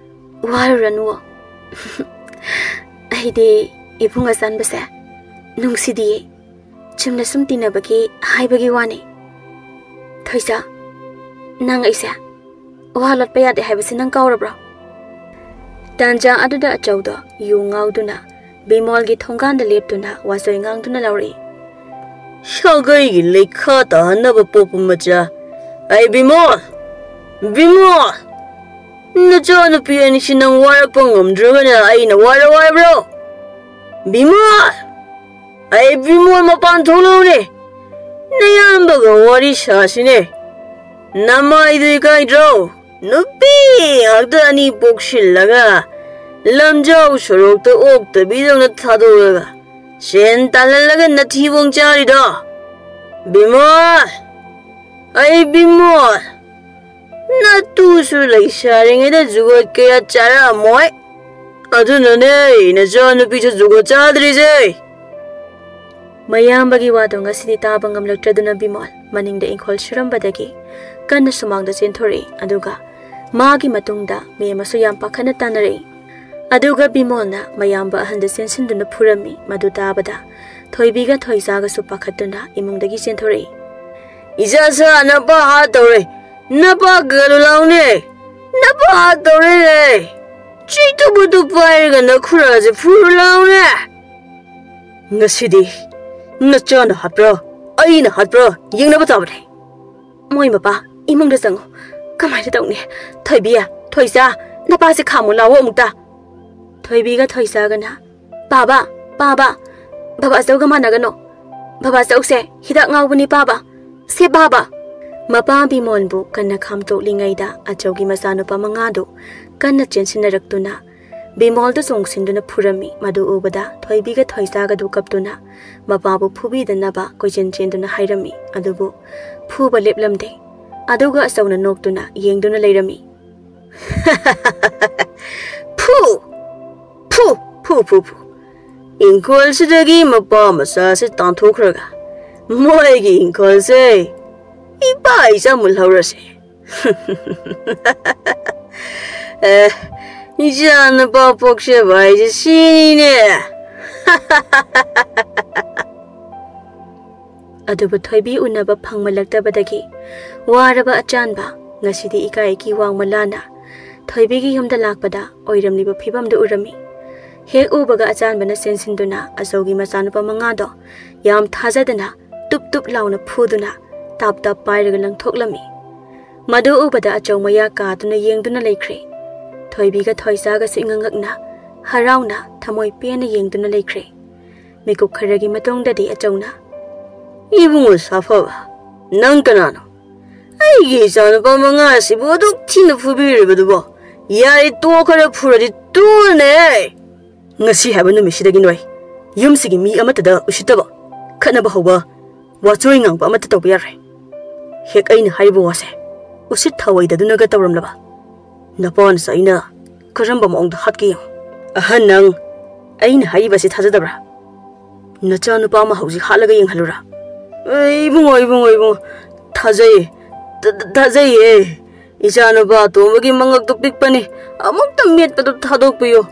ꯋꯥꯔꯨꯔꯅꯨꯋꯣ꯫ ꯑꯩꯗꯤ ꯏꯕꯨꯡ ꯑꯆꯥꯟꯕꯁꯦ ꯅꯨꯡꯁꯤꯗꯤꯌꯦ꯫ ꯆꯨꯝꯅ ꯁꯨꯝ ꯇꯤꯟꯅꯕꯒꯤ ꯍꯥꯏꯕꯒꯤ ꯋꯥꯅꯤ꯫ ꯊꯣꯏꯁꯥ, ꯅꯪ ꯑꯩꯁꯦ ꯋꯥ ꯂꯣꯠꯄ ꯌꯥꯗꯦ ꯍꯥꯏꯕꯁꯤ ꯅꯪ ꯀꯥꯎꯔꯕ꯭ꯔꯣ?" ꯇꯥꯟꯖꯥ ꯑꯗꯨꯗ ꯑꯆꯧꯗꯣ ꯌꯨ ꯉꯥꯎꯗꯨꯅ ꯕꯤꯃꯣꯜꯒꯤ ꯊꯣꯡꯒꯥꯟꯗ ꯂꯦꯞꯇꯨꯅ ꯋꯥꯆꯣꯏ ꯉꯥꯡꯗꯨꯅ ꯂꯥꯎꯔꯛꯏ꯫ "ꯁꯥꯒꯩꯒꯤ ꯂꯩꯈꯥ ꯇꯥꯍꯟꯅꯕ ꯄꯣꯛꯄ ꯃꯆꯥ꯫ ꯑꯩ ꯕꯤꯃꯣꯜ! ꯕꯤꯃꯣꯜ! ꯅꯆꯥꯅꯨꯄꯤ ꯑꯅꯤꯁꯤ ꯅꯪ ꯋꯥꯔꯛꯄ ꯉꯝꯗ꯭ꯔꯒꯅ ꯑꯩꯅ ꯋꯥꯔꯛꯑꯣ ꯍꯥꯏꯕ꯭ꯔꯣ? ꯕꯤꯃꯣꯜ! ꯑꯩ ꯕꯤꯃꯣꯜ, ꯃꯄꯥꯟ ꯊꯣꯛꯂꯛꯎꯅꯦ꯫ ꯅꯌꯥꯝꯕꯒ ꯋꯥꯔꯤ ꯁꯥꯁꯤꯅꯦ꯫ ꯅꯃꯥꯏꯗꯨ ꯏꯀꯥꯏꯗ꯭ꯔꯣ? ꯅꯨꯄꯤ ꯉꯥꯛꯇ ꯑꯅꯤ ꯄꯣꯛꯁꯤꯜꯂꯒ ꯂꯝꯖꯥꯎ ꯁꯣꯔꯣꯛꯇ ꯑꯣꯛꯇꯕꯤꯗꯧꯅ ꯊꯥꯗꯣꯛꯂꯒ ꯁꯦꯟ ꯇꯥꯜꯍꯜꯂꯒ ꯅꯊꯤꯕꯣꯡ ꯆꯥꯔꯤꯗꯣ? ꯕꯤꯃꯣꯜ! ꯑꯩ ꯕꯤꯃꯣꯜ! ꯅꯇꯨꯁꯨ ꯂꯩꯁꯥꯔꯤꯉꯩꯗ ꯖꯨꯒꯣꯠ ꯀꯌꯥ ꯆꯥꯔꯛꯑꯝꯃꯣꯏ꯫ ꯑꯗꯨꯅꯅꯦ ꯅꯆꯥꯅꯨꯄꯤꯁꯨ ꯖꯨꯒꯣꯠ ꯆꯥꯗ꯭ꯔꯤꯁꯦ꯫" ꯃꯌꯥꯝꯕꯒꯤ ꯋꯥꯗꯣ ꯉꯁꯤꯗꯤ ꯇꯥꯕ ꯉꯝꯂꯛꯇ꯭ꯔꯗꯨꯅ ꯕꯤꯃꯣꯜ ꯃꯅꯤꯡꯗ ꯏꯪꯈꯣꯜ ꯁꯨꯔꯝꯕꯗꯒꯤ ꯀꯟꯅ ꯁꯨꯃꯥꯡꯗ ꯆꯦꯟꯊꯣꯔꯛꯏ꯫ ꯑꯗꯨꯒ ꯃꯥꯒꯤ ꯃꯇꯨꯡꯗ ꯃꯦꯝ ꯑꯃꯁꯨ ꯌꯥꯝ ꯄꯥꯈꯠꯅ ꯇꯥꯟꯅꯔꯛꯏ꯫ ꯑꯗꯨꯒ ꯕꯤꯃꯣꯜꯅ ꯃꯌꯥꯝꯕ ꯑꯍꯟꯗ ꯆꯦꯟꯁꯤꯟꯗꯨꯅ ꯐꯨꯔꯝꯃꯤ꯫ ꯃꯗꯨ ꯇꯥꯕꯗ ꯊꯣꯏꯕꯤꯒ ꯊꯣꯏꯁꯥꯒꯁꯨ ꯄꯥꯈꯠꯇꯨꯅ ꯏꯃꯨꯡꯗꯒꯤ ꯆꯦꯟꯊꯣꯔꯛꯏ꯫ "ꯏꯆꯥꯁꯥ, ꯅꯄꯥ ꯍꯥꯠꯇꯧꯔꯦ! ꯅꯄꯥ ꯀꯜꯂꯨ ꯂꯥꯎꯅꯦ! ꯅꯄꯥ ꯍꯥꯠꯇꯧꯔꯦꯅꯦ! ꯆꯩꯇꯨꯕꯗꯨ ꯄꯥꯏꯔꯒ ꯅꯈꯨꯔꯥꯁꯦ ꯐꯨꯔꯨ ꯂꯥꯎꯅꯦ!" "ꯉꯁꯤꯗꯤ ꯅꯆꯥꯅ ꯍꯥꯠꯄ꯭ꯔꯥ, ꯑꯩꯅ ꯍꯥꯠꯄ꯭ꯔꯥ ꯌꯦꯡꯅꯕ ꯇꯥꯕꯅꯦ꯫" "ꯃꯣꯏ ꯃꯄꯥ, ꯏꯃꯨꯡꯗ ꯆꯪꯉꯨ꯫ ꯀꯃꯥꯏꯅ ꯇꯧꯅꯤ? ꯊꯣꯏꯕꯤ, ꯊꯣꯏꯁꯥ, ꯅꯄꯥꯁꯦ ꯈꯥꯝꯃꯨ ꯂꯥꯎꯑꯣ ꯑꯃꯨꯛꯇ꯫" ꯊꯣꯏꯕꯤꯒ ꯊꯣꯏꯁꯥꯒꯅ, "ꯄꯥꯕ, ꯄꯥꯕ, ꯕꯕꯥꯆꯧꯒ ꯃꯥꯟꯅꯒꯅꯣ꯫ ꯕꯕꯥꯆꯧꯁꯦ ꯍꯤꯗꯥꯛ ꯉꯥꯎꯕꯅꯤ ꯄꯥꯕ꯫ ꯁꯦ ꯄꯥꯕ꯫" ꯃꯄꯥ ꯕꯤꯃꯣꯟꯕꯨ ꯀꯟꯅ ꯈꯥꯝꯇꯣꯛꯂꯤꯉꯩꯗ ꯑꯆꯧꯒꯤ ꯃꯆꯥꯅꯨꯄꯥ ꯃꯉꯥꯗꯨ ꯀꯟꯅ ꯆꯦꯟꯁꯤꯟꯅꯔꯛꯇꯨꯅ ꯕꯤꯃꯣꯜꯗ ꯆꯣꯡꯁꯤꯟꯗꯨꯅ ꯐꯨꯔꯝꯃꯤ꯫ ꯃꯗꯨ ꯎꯕꯗ ꯊꯣꯏꯕꯤꯒ ꯊꯣꯏꯁꯥꯒꯗꯨ ꯀꯞꯇꯨꯅ ꯃꯄꯥꯕꯨ ꯐꯨꯕꯤꯗꯅꯕ ꯀꯣꯏꯆꯦꯟ ꯆꯦꯟꯗꯨꯅ ꯍꯥꯏꯔꯝꯃꯤ꯫ ꯑꯗꯨꯕꯨ ꯐꯨꯕ ꯂꯦꯞꯂꯝꯗꯦ꯫ ꯑꯗꯨꯒ ꯑꯆꯧꯅ ꯅꯣꯛꯇꯨꯅ ꯌꯦꯡꯗꯨꯅ ꯂꯩꯔꯝꯃꯤ꯫ "ꯐꯨ! ꯐꯨ, ꯐꯨ, ꯐꯨ, ꯐꯨ! ꯏꯪꯈꯣꯜꯁꯤꯗꯒꯤ ꯃꯄꯥ ꯃꯆꯥꯁꯦ ꯇꯥꯟꯊꯣꯛꯈ꯭ꯔꯒ ꯃꯣꯏꯒꯤ ꯏꯪꯈꯣꯜꯁꯦ ꯏꯄꯥ ꯏꯆꯥ ꯃꯨꯜꯍꯧꯔꯁꯦ꯫" ꯑꯦ, ꯏꯆꯥ ꯅꯨꯄꯥ ꯄꯣꯛꯆꯕ ꯍꯥꯏꯁꯦ ꯁꯤꯅꯤꯅꯦ꯫ ꯑꯗꯨꯕꯨ ꯊꯣꯏꯕꯤ ꯎꯅꯕ ꯐꯪꯃꯜꯂꯛꯇꯕꯗꯒꯤ ꯋꯥꯔꯕ ꯑꯆꯥꯟꯕ ꯉꯁꯤꯗꯤ ꯏꯀꯥꯏ ꯏꯀꯤ ꯋꯥꯡꯃ ꯂꯥꯅ ꯊꯣꯏꯕꯤꯒꯤ ꯌꯨꯝꯗ ꯂꯥꯛꯄꯗ ꯑꯣꯏꯔꯝꯂꯤꯕ ꯐꯤꯕꯝꯗꯨ ꯎꯔꯝꯃꯤ꯫ ꯍꯦꯛ ꯎꯕꯒ ꯑꯆꯥꯟꯕꯅ ꯆꯦꯟꯁꯤꯟꯗꯨꯅ ꯑꯆꯧꯒꯤ ꯃꯆꯥꯅꯨꯄꯥ ꯃꯉꯥꯗꯣ ꯌꯥꯝ ꯊꯥꯖꯗꯅ ꯇꯨꯞ ꯇꯨꯞ ꯂꯥꯎꯅ ꯐꯨꯗꯨꯅ ꯇꯥꯞ ꯇꯥꯞ ꯄꯥꯏꯔꯒ ꯂꯪꯊꯣꯛꯂꯝꯃꯤ꯫ ꯃꯗꯨ ꯎꯕꯗ ꯑꯆꯧ ꯃꯌꯥ ꯀꯥꯗꯨꯅ ꯌꯦꯡꯗꯨꯅ ꯂꯩꯈ꯭ꯔꯦ꯫ ꯊꯣꯏꯕꯤꯒ ꯊꯣꯏꯁꯥꯒꯁꯨ ꯏꯉꯛ ꯉꯛꯅ ꯍꯔꯥꯎꯅ ꯊꯃꯣꯏ ꯄꯦꯟꯅ ꯌꯦꯡꯗꯨꯅ ꯂꯩꯈ꯭ꯔꯦ꯫ ꯃꯤꯀꯨꯞ ꯈꯔꯒꯤ ꯃꯇꯨꯡꯗꯗꯤ ꯑꯆꯧꯅ, "ꯏꯕꯨꯡꯉꯣ ꯁꯥꯐꯕ, ꯅꯪ ꯀꯅꯥꯅꯣ? ꯑꯩꯒꯤ ꯏꯆꯥꯅꯨꯄꯥ ꯃꯉꯥ ꯑꯁꯤꯕꯨ ꯑꯗꯨꯛ ꯊꯤꯅ ꯐꯨꯕꯤꯔꯤꯕꯗꯨꯕꯣ? ꯌꯥꯔꯦ, ꯇꯣꯛꯈ꯭ꯔꯦ, ꯐꯨꯔꯗꯤ ꯇꯣꯛꯑꯅꯦ꯫ ꯉꯁꯤ ꯍꯥꯏꯕ ꯅꯨꯃꯤꯠꯁꯤꯗꯒꯤ ꯅꯣꯏ ꯌꯨꯝꯁꯤꯒꯤ ꯃꯤ ꯑꯃꯠꯇꯗ ꯎꯁꯤꯠꯇꯕ, ꯈꯠꯅꯕ ꯍꯧꯕ, ꯋꯥꯆꯣꯏ ꯉꯥꯡꯕ ꯑꯃꯠꯇ ꯇꯧꯕ ꯌꯥꯔꯣꯏ꯫ ꯍꯦꯛ ꯑꯩꯅ ꯍꯥꯏꯔꯤꯕ ꯋꯥꯁꯦ ꯎꯁꯤꯠ ꯊꯥꯑꯣꯏꯗꯗꯨꯅꯒ ꯇꯧꯔꯝꯂꯕ, ꯅꯄꯥꯅꯁꯨ ꯑꯩꯅ ꯀꯔꯝꯕ ꯃꯑꯣꯡꯗ ꯍꯥꯠꯀꯦ ꯌꯦꯡꯉꯨ꯫ ꯑꯍꯟ ꯅꯪ, ꯑꯩꯅ ꯍꯥꯏꯔꯤꯕꯁꯤ ꯊꯥꯖꯗꯕ꯭ꯔꯥ? ꯅꯆꯥꯅꯨꯄꯥ ꯑꯃ ꯍꯧꯖꯤꯛ ꯍꯥꯠꯂꯒ ꯌꯦꯡꯍꯜꯂꯨꯔꯥ?" ꯑꯦ, ꯏꯕꯨꯡꯉꯣ, ꯏꯕꯨꯡꯉꯣ, ꯏꯕꯨꯡꯉꯣ, ꯊꯥꯖꯩ, ꯊ- ꯊ- ꯊꯥꯖꯩꯌꯦ꯫ ꯏꯆꯥꯅꯨꯄꯥ ꯑꯇꯣꯝꯕꯒꯤ ꯃꯉꯛꯇꯣ ꯄꯤꯛꯄꯅꯤ, ꯑꯃꯨꯛꯇ ꯃꯦꯠꯄꯗꯣ ꯊꯥꯗꯣꯛꯄꯤꯌꯨ꯫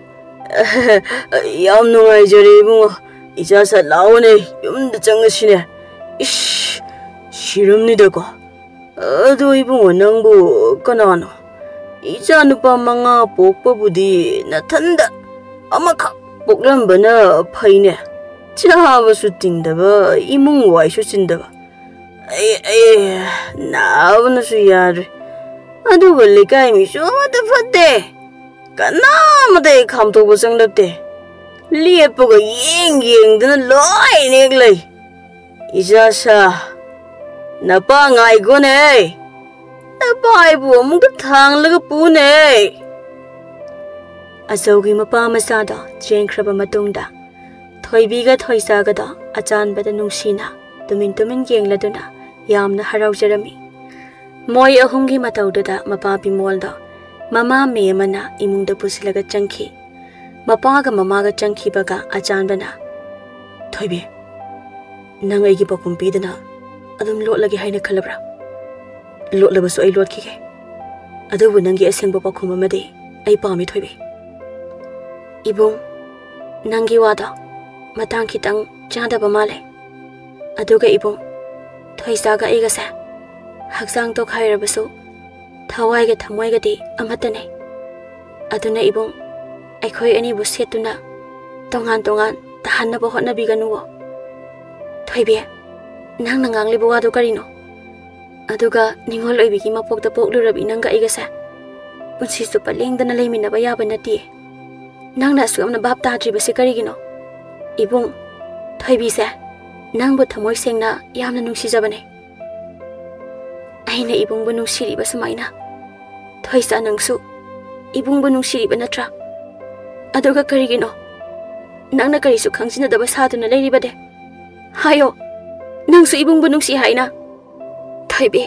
ꯌꯥꯝ ꯅꯨꯡꯉꯥꯏꯖꯔꯦ ꯏꯕꯨꯡꯉꯣ꯫ ꯏꯆꯥ, ꯁꯠ ꯂꯥꯛꯑꯣꯅꯦ, ꯌꯨꯝꯗ ꯆꯪꯉꯁꯤꯅꯦ꯫ ꯏꯁ, ꯁꯤꯔꯝꯅꯤꯗꯀꯣ꯫ ꯑꯗꯨ ꯏꯕꯨꯡꯉꯣ, ꯅꯪꯕꯨ ꯀꯅꯥꯅꯣ? ꯏꯆꯥ ꯅꯨꯄꯥ ꯃꯉꯥ ꯄꯣꯛꯄꯕꯨꯗꯤ ꯅꯊꯟꯗ ꯑꯃꯈꯛ ꯄꯣꯛꯂꯝꯕꯅ ꯐꯩꯅꯦ꯫ ꯆꯥꯕꯁꯨ ꯇꯤꯡꯗꯕ, ꯏꯃꯨꯡ ꯋꯥꯏꯁꯨ ꯆꯤꯟꯗꯕ꯫ ꯑꯩ, ꯑꯩ ꯅꯥꯕꯅꯁꯨ ꯌꯥꯗ꯭ꯔꯦ꯫ ꯑꯗꯨꯒ ꯂꯩꯀꯥꯏ ꯃꯤꯁꯨ ꯑꯃꯠꯇ ꯐꯠꯇꯦ꯫ ꯀꯅꯥꯃꯇ ꯍꯦꯛ ꯈꯥꯝꯇꯣꯛꯄ ꯆꯪꯂꯛꯇꯦ꯫ ꯂꯦꯞꯄꯒ ꯌꯦꯡ ꯌꯦꯡꯗꯅ ꯂꯣꯏꯅ ꯍꯦꯛ ꯂꯩ꯫ ꯏꯆꯥꯁꯥ, ꯅꯄꯥ ꯉꯥꯏꯈꯣꯅꯦ꯫ ꯅꯄꯥ ꯑꯩꯕꯨ ꯑꯃꯨꯛꯇ ꯊꯥꯡꯂꯒ ꯄꯨꯅꯦ꯫ ꯑꯆꯧꯒꯤ ꯃꯄꯥ ꯃꯆꯥꯗꯣ ꯆꯦꯟꯈ꯭ꯔꯕ ꯃꯇꯨꯡꯗ ꯊꯣꯏꯕꯤꯒ ꯊꯣꯏꯆꯥꯒꯗꯣ ꯑꯆꯥꯟꯕꯗ ꯅꯨꯡꯁꯤꯅ ꯇꯨꯃꯤꯟ ꯇꯨꯃꯤꯟ ꯌꯦꯡꯂꯗꯨꯅ ꯌꯥꯝꯅ ꯍꯔꯥꯎꯖꯔꯝꯃꯤ꯫ ꯃꯣꯏ ꯑꯍꯨꯝꯒꯤ ꯃꯇꯧꯗꯨꯗ ꯃꯄꯥ ꯕꯤꯃꯣꯜꯗꯣ ꯃꯃꯥ ꯃꯦꯝꯃꯅ ꯏꯃꯨꯡꯗ ꯄꯨꯁꯤꯜꯂꯒ ꯆꯪꯈꯤ꯫ ꯃꯄꯥꯒ ꯃꯃꯥꯒ ꯆꯪꯈꯤꯕꯒ ꯑꯆꯥꯟꯕꯅ, "ꯊꯣꯏꯕꯤ, ꯅꯪ ꯑꯩꯒꯤ ꯄꯥꯎꯈꯨꯝ ꯄꯤꯗꯅ ꯑꯗꯨꯝ ꯂꯣꯠꯂꯒꯦ ꯍꯥꯏꯅ ꯈꯜꯂꯕ꯭ꯔꯥ? ꯂꯣꯠꯂꯕꯁꯨ ꯑꯩ ꯂꯣꯠꯈꯤꯒꯦ꯫ ꯑꯗꯨꯕꯨ ꯅꯪꯒꯤ ꯑꯁꯦꯡꯕ ꯄꯥꯎꯈꯨꯝ ꯑꯃꯗꯤ ꯑꯩ ꯄꯥꯝꯃꯤ, ꯊꯣꯏꯕꯤ꯫" "ꯏꯕꯨꯡ, ꯅꯪꯒꯤ ꯋꯥꯗꯣ ꯃꯇꯥꯡ ꯈꯤꯇꯪ ꯆꯥꯗꯕ ꯃꯥꯜꯂꯦ꯫ ꯑꯗꯨꯒ ꯏꯕꯨꯡ, ꯊꯣꯏꯆꯥꯒ ꯑꯩꯒꯁꯦ ꯍꯛꯆꯥꯡ ꯇꯣꯈꯥꯏꯔꯕꯁꯨ ꯊꯋꯥꯏꯒ ꯊꯃꯣꯏꯒꯗꯤ ꯑꯃꯠꯇꯅꯦ꯫ ꯑꯗꯨꯅ ꯏꯕꯨꯡ, ꯑꯩꯈꯣꯏ ꯑꯅꯤꯕꯨ ꯁꯦꯠꯇꯨꯅ ꯇꯣꯉꯥꯟ ꯇꯣꯉꯥꯟ ꯇꯥꯍꯟꯅꯕ ꯍꯣꯠꯅꯕꯤꯒꯅꯨꯋꯣ꯫ ꯊꯣꯏꯕꯤ, ꯅꯪꯅ ꯉꯥꯡꯂꯤꯕ ꯋꯥꯗꯣ ꯀꯔꯤꯅꯣ? ꯑꯗꯨꯒ ꯅꯤꯉꯣꯜ ꯑꯣꯏꯕꯤꯒꯤ ꯃꯄꯣꯛꯇ ꯄꯣꯛꯂꯨꯔꯕꯤ ꯅꯪꯒ ꯑꯩꯒꯁꯦ ꯄꯨꯟꯁꯤ ꯆꯨꯞꯄ ꯂꯦꯡꯗꯅ ꯂꯩꯃꯤꯟꯅꯕ ꯌꯥꯕ ꯅꯠꯇꯦ꯫ ꯅꯪꯅ ꯑꯁꯨꯛ ꯌꯥꯝꯅ ꯚꯥꯞ ꯇꯥꯗ꯭ꯔꯤꯕꯁꯤ ꯀꯔꯤꯒꯤꯅꯣ? ꯏꯕꯨꯡ, ꯊꯣꯏꯕꯤꯁꯦ ꯅꯪꯕꯨ ꯊꯃꯣꯏ ꯁꯦꯡꯅ ꯌꯥꯝꯅ ꯅꯨꯡꯁꯤꯖꯕꯅꯦ꯫ ꯑꯩꯅ ꯏꯕꯨꯡꯕꯨ ꯅꯨꯡꯁꯤꯔꯤꯕ ꯁꯨꯃꯥꯏꯅ ꯊꯣꯏꯆꯥ ꯅꯪꯁꯨ ꯏꯕꯨꯡꯕꯨ ꯅꯨꯡꯁꯤꯔꯤꯕ ꯅꯠꯇ꯭ꯔꯥ? ꯑꯗꯨꯒ ꯀꯔꯤꯒꯤꯅꯣ ꯅꯪꯅ ꯀꯔꯤꯁꯨ ꯈꯪꯖꯤꯟꯅꯗꯕ ꯁꯥꯗꯨꯅ ꯂꯩꯔꯤꯕꯗꯦ? ꯍꯥꯏꯌꯣ, ꯅꯪꯁꯨ ꯏꯕꯨꯡꯕꯨ ꯅꯨꯡꯁꯤ ꯍꯥꯏꯅ?" "ꯊꯣꯏꯕꯤ,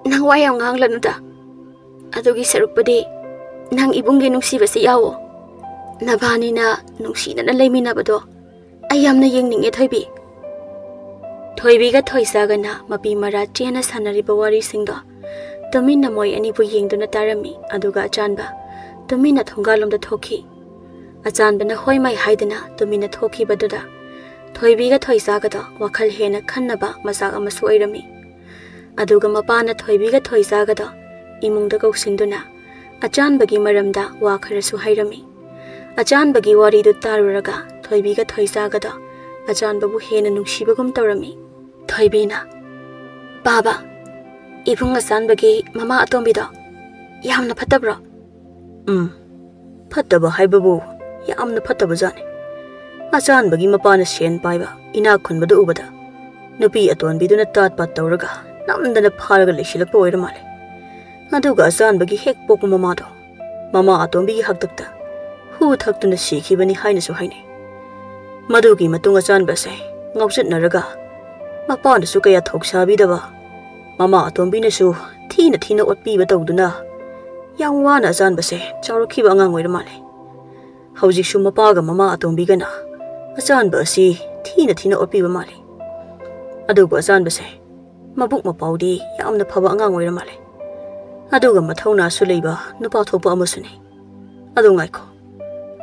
ꯅꯪ ꯋꯥ ꯌꯥꯝ ꯉꯥꯡꯂꯅꯨꯗ꯫ ꯑꯗꯨꯒꯤ ꯁꯔꯨꯛꯄꯨꯗꯤ ꯅꯪ ꯏꯕꯨꯡꯒꯤ ꯅꯨꯡꯁꯤꯕꯁꯤ ꯌꯥꯎꯋꯣ꯫ ꯅꯕꯥꯅꯤꯅ ꯅꯨꯡꯁꯤꯅꯅ ꯂꯩꯃꯤꯟꯅꯕꯗꯣ ꯑꯩ ꯌꯥꯝꯅ ꯌꯦꯡꯅꯤꯡꯉꯦ, ꯊꯣꯏꯕꯤ꯫" ꯊꯣꯏꯕꯤꯒ ꯊꯣꯏꯁꯥꯒꯅ ꯃꯄꯤ ꯃꯔꯥ ꯆꯦꯟꯅ ꯁꯥꯟꯅꯔꯤꯕ ꯋꯥꯔꯤꯁꯤꯡꯗꯣ ꯇꯨꯃꯤꯟꯅ ꯃꯣꯏ ꯑꯅꯤꯕꯨ ꯌꯦꯡꯗꯨꯅ ꯇꯥꯔꯝꯃꯤ꯫ ꯑꯗꯨꯒ ꯑꯆꯥꯟꯕ ꯇꯨꯃꯤꯟꯅ ꯊꯣꯡꯒꯥꯜꯂꯣꯝꯗ ꯊꯣꯛꯈꯤ꯫ ꯑꯆꯥꯟꯕꯅ ꯍꯣꯏ ꯃꯥꯏ ꯍꯥꯏꯗꯨꯅ ꯇꯨꯃꯤꯟꯅ ꯊꯣꯛꯈꯤꯕꯗꯨꯗ ꯊꯣꯏꯕꯤꯒ ꯊꯣꯏꯁꯥꯒꯗꯣ ꯋꯥꯈꯜ ꯍꯦꯟꯅ ꯈꯟꯅꯕ ꯃꯆꯥꯛ ꯑꯃꯁꯨ ꯑꯣꯏꯔꯝꯃꯤ꯫ ꯑꯗꯨꯒ ꯃꯄꯥꯅ ꯊꯣꯏꯕꯤꯒ ꯊꯣꯏꯁꯥꯒꯗꯣ ꯏꯃꯨꯡꯗ ꯀꯧꯁꯤꯟꯗꯨꯅ ꯑꯆꯥꯟꯕꯒꯤ ꯃꯔꯝꯗ ꯋꯥ ꯈꯔꯁꯨ ꯍꯥꯏꯔꯝꯃꯤ꯫ ꯑꯆꯥꯟꯕꯒꯤ ꯋꯥꯔꯤꯗꯨ ꯇꯥꯔꯨꯔꯒ ꯊꯣꯏꯕꯤꯒ ꯊꯣꯏꯁꯥꯒꯗꯣ ꯑꯆꯥꯟꯕꯕꯨ ꯍꯦꯟꯅ ꯅꯨꯡꯁꯤꯕꯒꯨꯝ ꯇꯧꯔꯝꯃꯤ꯫ ꯊꯣꯏꯕꯤꯅ, "ꯕꯥꯕꯥ, ꯏꯕꯨꯡ ꯑꯆꯥꯟꯕꯒꯤ ꯃꯃꯥ ꯑꯇꯣꯝꯕꯤꯗꯣ ꯌꯥꯝꯅ ꯐꯠꯇꯕ꯭ꯔꯣ?" "ꯎꯝ, ꯐꯠꯇꯕ ꯍꯥꯏꯕꯕꯨ ꯌꯥꯝꯅ ꯐꯠꯇꯕ ꯖꯥꯠꯅꯤ꯫ ꯑꯆꯥꯟꯕꯒꯤ ꯃꯄꯥꯅ ꯁꯦꯟ ꯄꯥꯏꯕ, ꯏꯅꯥꯛ ꯈꯨꯟꯕꯗꯨ ꯎꯕꯗ ꯅꯨꯄꯤ ꯑꯇꯣꯟꯕꯤꯗꯨꯅ ꯇꯥꯠ ꯄꯥꯠ ꯇꯧꯔꯒ ꯅꯝꯗꯅ ꯐꯥꯔꯒ ꯂꯩꯁꯤꯜꯂꯛꯄ ꯑꯣꯏꯔ ꯃꯥꯜꯂꯦ꯫ ꯑꯗꯨꯒ ꯑꯆꯥꯟꯕꯒꯤ ꯍꯦꯛ ꯄꯣꯛꯄ ꯃꯃꯥꯗꯣ ꯃꯃꯥ ꯑꯇꯣꯝꯕꯤꯒꯤ ꯍꯥꯛꯇꯛꯇ ꯍꯨ ꯊꯛꯇꯨꯅ ꯁꯤꯈꯤꯕꯅꯤ ꯍꯥꯏꯅꯁꯨ ꯍꯥꯏꯅꯩ꯫ ꯃꯗꯨꯒꯤ ꯃꯇꯨꯡ ꯑꯆꯥꯟꯕꯁꯦ ꯉꯥꯎꯆꯠꯅꯔꯒ ꯃꯄꯥꯅꯁꯨ ꯀꯌꯥ ꯊꯧꯁꯥꯕꯤꯗꯕ, ꯃꯃꯥ ꯑꯇꯣꯝꯕꯤꯅꯁꯨ ꯊꯤꯅ ꯊꯤꯅ ꯑꯣꯠꯄꯤꯕ ꯇꯧꯗꯨꯅ ꯌꯥꯝ ꯋꯥꯅ ꯑꯆꯥꯟꯕꯁꯦ ꯆꯥꯎꯔꯛꯈꯤꯕ ꯑꯉꯥꯡ ꯑꯣꯏꯔ ꯃꯥꯜꯂꯦ꯫ ꯍꯧꯖꯤꯛꯁꯨ ꯃꯄꯥꯒ ꯃꯃꯥ ꯑꯇꯣꯝꯕꯤꯒꯅ ꯑꯆꯥꯟꯕ ꯑꯁꯤ ꯊꯤꯅ ꯊꯤꯅ ꯑꯣꯠꯄꯤꯕ ꯃꯥꯜꯂꯤ꯫ ꯑꯗꯨꯕꯨ ꯑꯆꯥꯟꯕꯁꯦ ꯃꯕꯨꯛ ꯃꯄꯥꯎꯗꯤ ꯌꯥꯝꯅ ꯐꯕ ꯑꯉꯥꯡ ꯑꯣꯏꯔ ꯃꯥꯜꯂꯦ꯫ ꯑꯗꯨꯒ ꯃꯊꯧꯅꯥꯁꯨ ꯂꯩꯕ ꯅꯨꯄꯥ ꯊꯣꯛꯄ ꯑꯃꯁꯨꯅꯤ꯫ ꯑꯗꯨ ꯉꯥꯏꯈꯣ,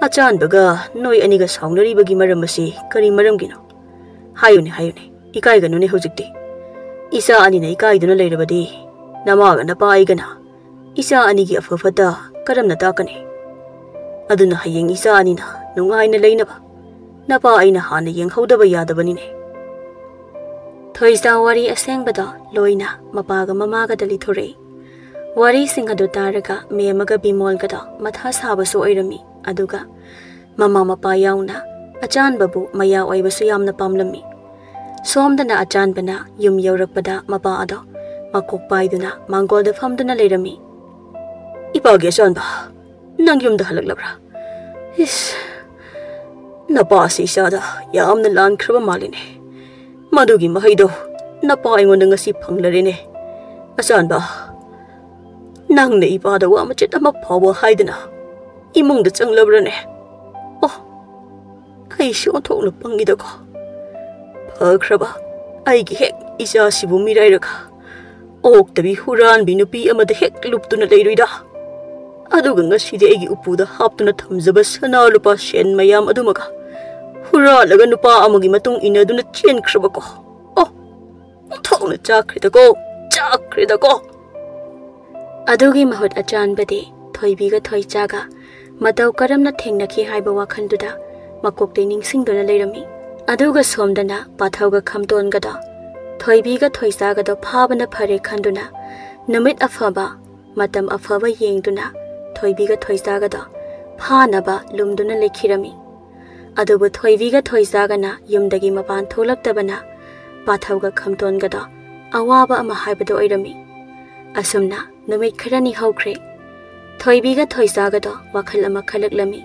ꯑꯆꯥꯟꯕꯒ ꯅꯣꯏ ꯑꯅꯤꯒ ꯁꯥꯎꯅꯔꯤꯕꯒꯤ ꯃꯔꯝ ꯑꯁꯤ ꯀꯔꯤ ꯃꯔꯝꯒꯤꯅꯣ? ꯍꯥꯏꯌꯨꯅꯦ, ꯍꯥꯏꯌꯨꯅꯦ, ꯏꯀꯥꯏꯒꯅꯨꯅꯦ ꯍꯧꯖꯤꯛꯇꯤ꯫ ꯏꯆꯥ ꯑꯅꯤꯅ ꯏꯀꯥꯏꯗꯨꯅ ꯂꯩꯔꯕꯗꯤ ꯅꯃꯥꯒ ꯅꯄꯥ ꯑꯩꯒꯅ ꯏꯆꯥ ꯑꯅꯤꯒꯤ ꯑꯐ ꯐꯠꯇ ꯀꯔꯝꯅ ꯇꯥꯛꯀꯅꯤ? ꯑꯗꯨꯅ ꯍꯌꯦꯡ ꯏꯆꯥ ꯑꯅꯤꯅ ꯅꯨꯡꯉꯥꯏꯅ ꯂꯩꯅꯕ ꯅꯄꯥ ꯑꯩꯅ ꯍꯥꯟꯅ ꯌꯦꯡꯍꯧꯗꯕ ꯌꯥꯗꯕꯅꯤꯅꯦ꯫ ꯊꯣꯏꯁꯥ ꯋꯥꯔꯤ ꯑꯁꯦꯡꯕꯗꯣ ꯂꯣꯏꯅ ꯃꯄꯥꯒ ꯃꯃꯥꯒꯗ ꯂꯤꯊꯣꯔꯛꯏ꯫ ꯋꯥꯔꯤꯁꯤꯡ ꯑꯗꯨ ꯇꯥꯔꯒ ꯃꯦꯝꯃꯒ ꯕꯤꯃꯣꯜꯒꯗꯣ ꯃꯊꯥ ꯁꯥꯕꯁꯨ ꯑꯣꯏꯔꯝꯃꯤ꯫ ꯑꯗꯨꯒ ꯃꯃꯥ ꯃꯄꯥ ꯌꯥꯎꯅ ꯑꯆꯥꯟꯕꯕꯨ ꯃꯌꯥ ꯑꯣꯏꯕꯁꯨ ꯌꯥꯝꯅ ꯄꯥꯝꯂꯝꯃꯤ꯫ ꯁꯣꯝꯗꯅ ꯑꯆꯥꯟꯕꯅ ꯌꯨꯝ ꯌꯧꯔꯛꯄꯗ ꯃꯄꯥ ꯑꯗꯣ ꯃꯀꯣꯛ ꯄꯥꯏꯗꯨꯅ ꯃꯥꯡꯒꯣꯜꯗ ꯐꯝꯗꯨꯅ ꯂꯩꯔꯝꯃꯤ꯫ "ꯏꯄꯥꯒꯤ ꯑꯆꯥꯟꯕ, ꯅꯪ ꯌꯨꯝꯗ ꯍꯜꯂꯛꯂꯕ꯭ꯔꯥ? ꯏꯁ, ꯅꯄꯥꯁꯤ ꯏꯆꯥꯗ ꯌꯥꯝꯅ ꯂꯥꯟꯈ꯭ꯔꯕ ꯃꯥꯜꯂꯤꯅꯦ꯫ ꯃꯗꯨꯒꯤ ꯃꯍꯩꯗꯣ ꯅꯄꯥ ꯑꯩꯉꯣꯟꯗ ꯉꯁꯤ ꯐꯪꯂꯔꯦꯅꯦ꯫ ꯑꯆꯥꯟꯕ, ꯅꯪꯅ ꯏꯄꯥꯗ ꯋꯥ ꯃꯆꯦꯠ ꯑꯃ ꯐꯥꯎꯕ ꯍꯥꯏꯗꯅ ꯏꯃꯨꯡꯗ ꯆꯪꯂꯕ꯭ꯔꯅꯦ? ꯑꯣ, ꯑꯩꯁꯨ ꯑꯣꯟꯊꯣꯛꯅ ꯄꯪꯉꯤꯗꯀꯣ꯫ ꯐꯈ꯭ꯔꯕ, ꯑꯩꯒꯤ ꯍꯦꯛ ꯏꯆꯥꯁꯤꯕꯨ ꯃꯤꯔꯥꯏꯔꯒ ꯑꯣꯛꯇꯕꯤ ꯍꯨꯔꯥꯟꯕꯤ ꯅꯨꯄꯤ ꯑꯃꯗ ꯍꯦꯛ ꯂꯨꯞꯇꯨꯅ ꯂꯩꯔꯨꯏꯗ꯫ ꯑꯗꯨꯒ ꯉꯁꯤꯗꯤ ꯑꯩꯒꯤ ꯎꯄꯨꯗ ꯍꯥꯞꯇꯨꯅ ꯊꯝꯖꯕ ꯁꯅꯥ ꯂꯨꯄꯥ ꯁꯦꯟ ꯃꯌꯥꯝ ꯑꯗꯨꯃꯒ ꯍꯨꯔꯥꯜꯂꯒ ꯅꯨꯄꯥ ꯑꯃꯒꯤ ꯃꯇꯨꯡ ꯏꯟꯅꯗꯨꯅ ꯆꯦꯟꯈ꯭ꯔꯕꯀꯣ꯫ ꯑꯣ, ꯑꯣꯟꯊꯣꯛꯅ ꯆꯥꯛꯈ꯭ꯔꯦꯗꯀꯣ, ꯆꯥꯛꯈ꯭ꯔꯦꯗꯀꯣ꯫ ꯑꯗꯨꯒꯤ ꯃꯍꯨꯠ ꯑꯆꯥꯟꯕꯗꯤ ꯊꯣꯏꯕꯤꯒ ꯊꯣꯏꯆꯥꯒ ꯃꯇꯧ ꯀꯔꯝꯅ ꯊꯦꯡꯅꯈꯤ ꯍꯥꯏꯕ ꯋꯥꯈꯜꯗꯨꯗ ꯃꯀꯣꯛꯇꯩ ꯅꯤꯡꯁꯤꯡꯗꯨꯅ ꯂꯩꯔꯝꯃꯤ꯫ ꯑꯗꯨꯒ ꯁꯣꯝꯗꯅ ꯄꯥꯊꯧꯒ ꯈꯝꯇꯣꯟꯒꯗꯣ, ꯊꯣꯏꯕꯤꯒ ꯊꯣꯏꯆꯥꯒꯗꯣ ꯐꯥꯕꯅ ꯐꯔꯦ ꯈꯟꯗꯨꯅ ꯅꯨꯃꯤꯠ ꯑꯐꯕ, ꯃꯇꯝ ꯑꯐꯕ ꯌꯦꯡꯗꯨꯅ ꯊꯣꯏꯕꯤꯒ ꯊꯣꯏꯆꯥꯒꯗꯣ ꯐꯥꯅꯕ ꯂꯨꯝꯗꯨꯅ ꯂꯩꯈꯤꯔꯝꯃꯤ꯫ ꯑꯗꯨꯕꯨ ꯊꯣꯏꯕꯤꯒ ꯊꯣꯏꯆꯥꯒꯅ ꯌꯨꯝꯗꯒꯤ ꯃꯄꯥꯟ ꯊꯣꯛꯂꯛꯇꯕꯅ ꯄꯥꯊꯧꯒ ꯈꯝꯇꯣꯟꯒꯗꯣ ꯑꯋꯥꯕ ꯑꯃ ꯍꯥꯏꯕꯗꯨ ꯑꯣꯏꯔꯝꯃꯤ꯫ ꯑꯁꯨꯝꯅ ꯅꯨꯃꯤꯠ ꯈꯔꯅꯤ ꯍꯧꯈ꯭ꯔꯦ꯫ ꯊꯣꯏꯕꯤꯒ ꯊꯣꯏꯆꯥꯒꯗꯣ ꯋꯥꯈꯜ ꯑꯃ ꯈꯜꯂꯛꯂꯝꯃꯤ꯫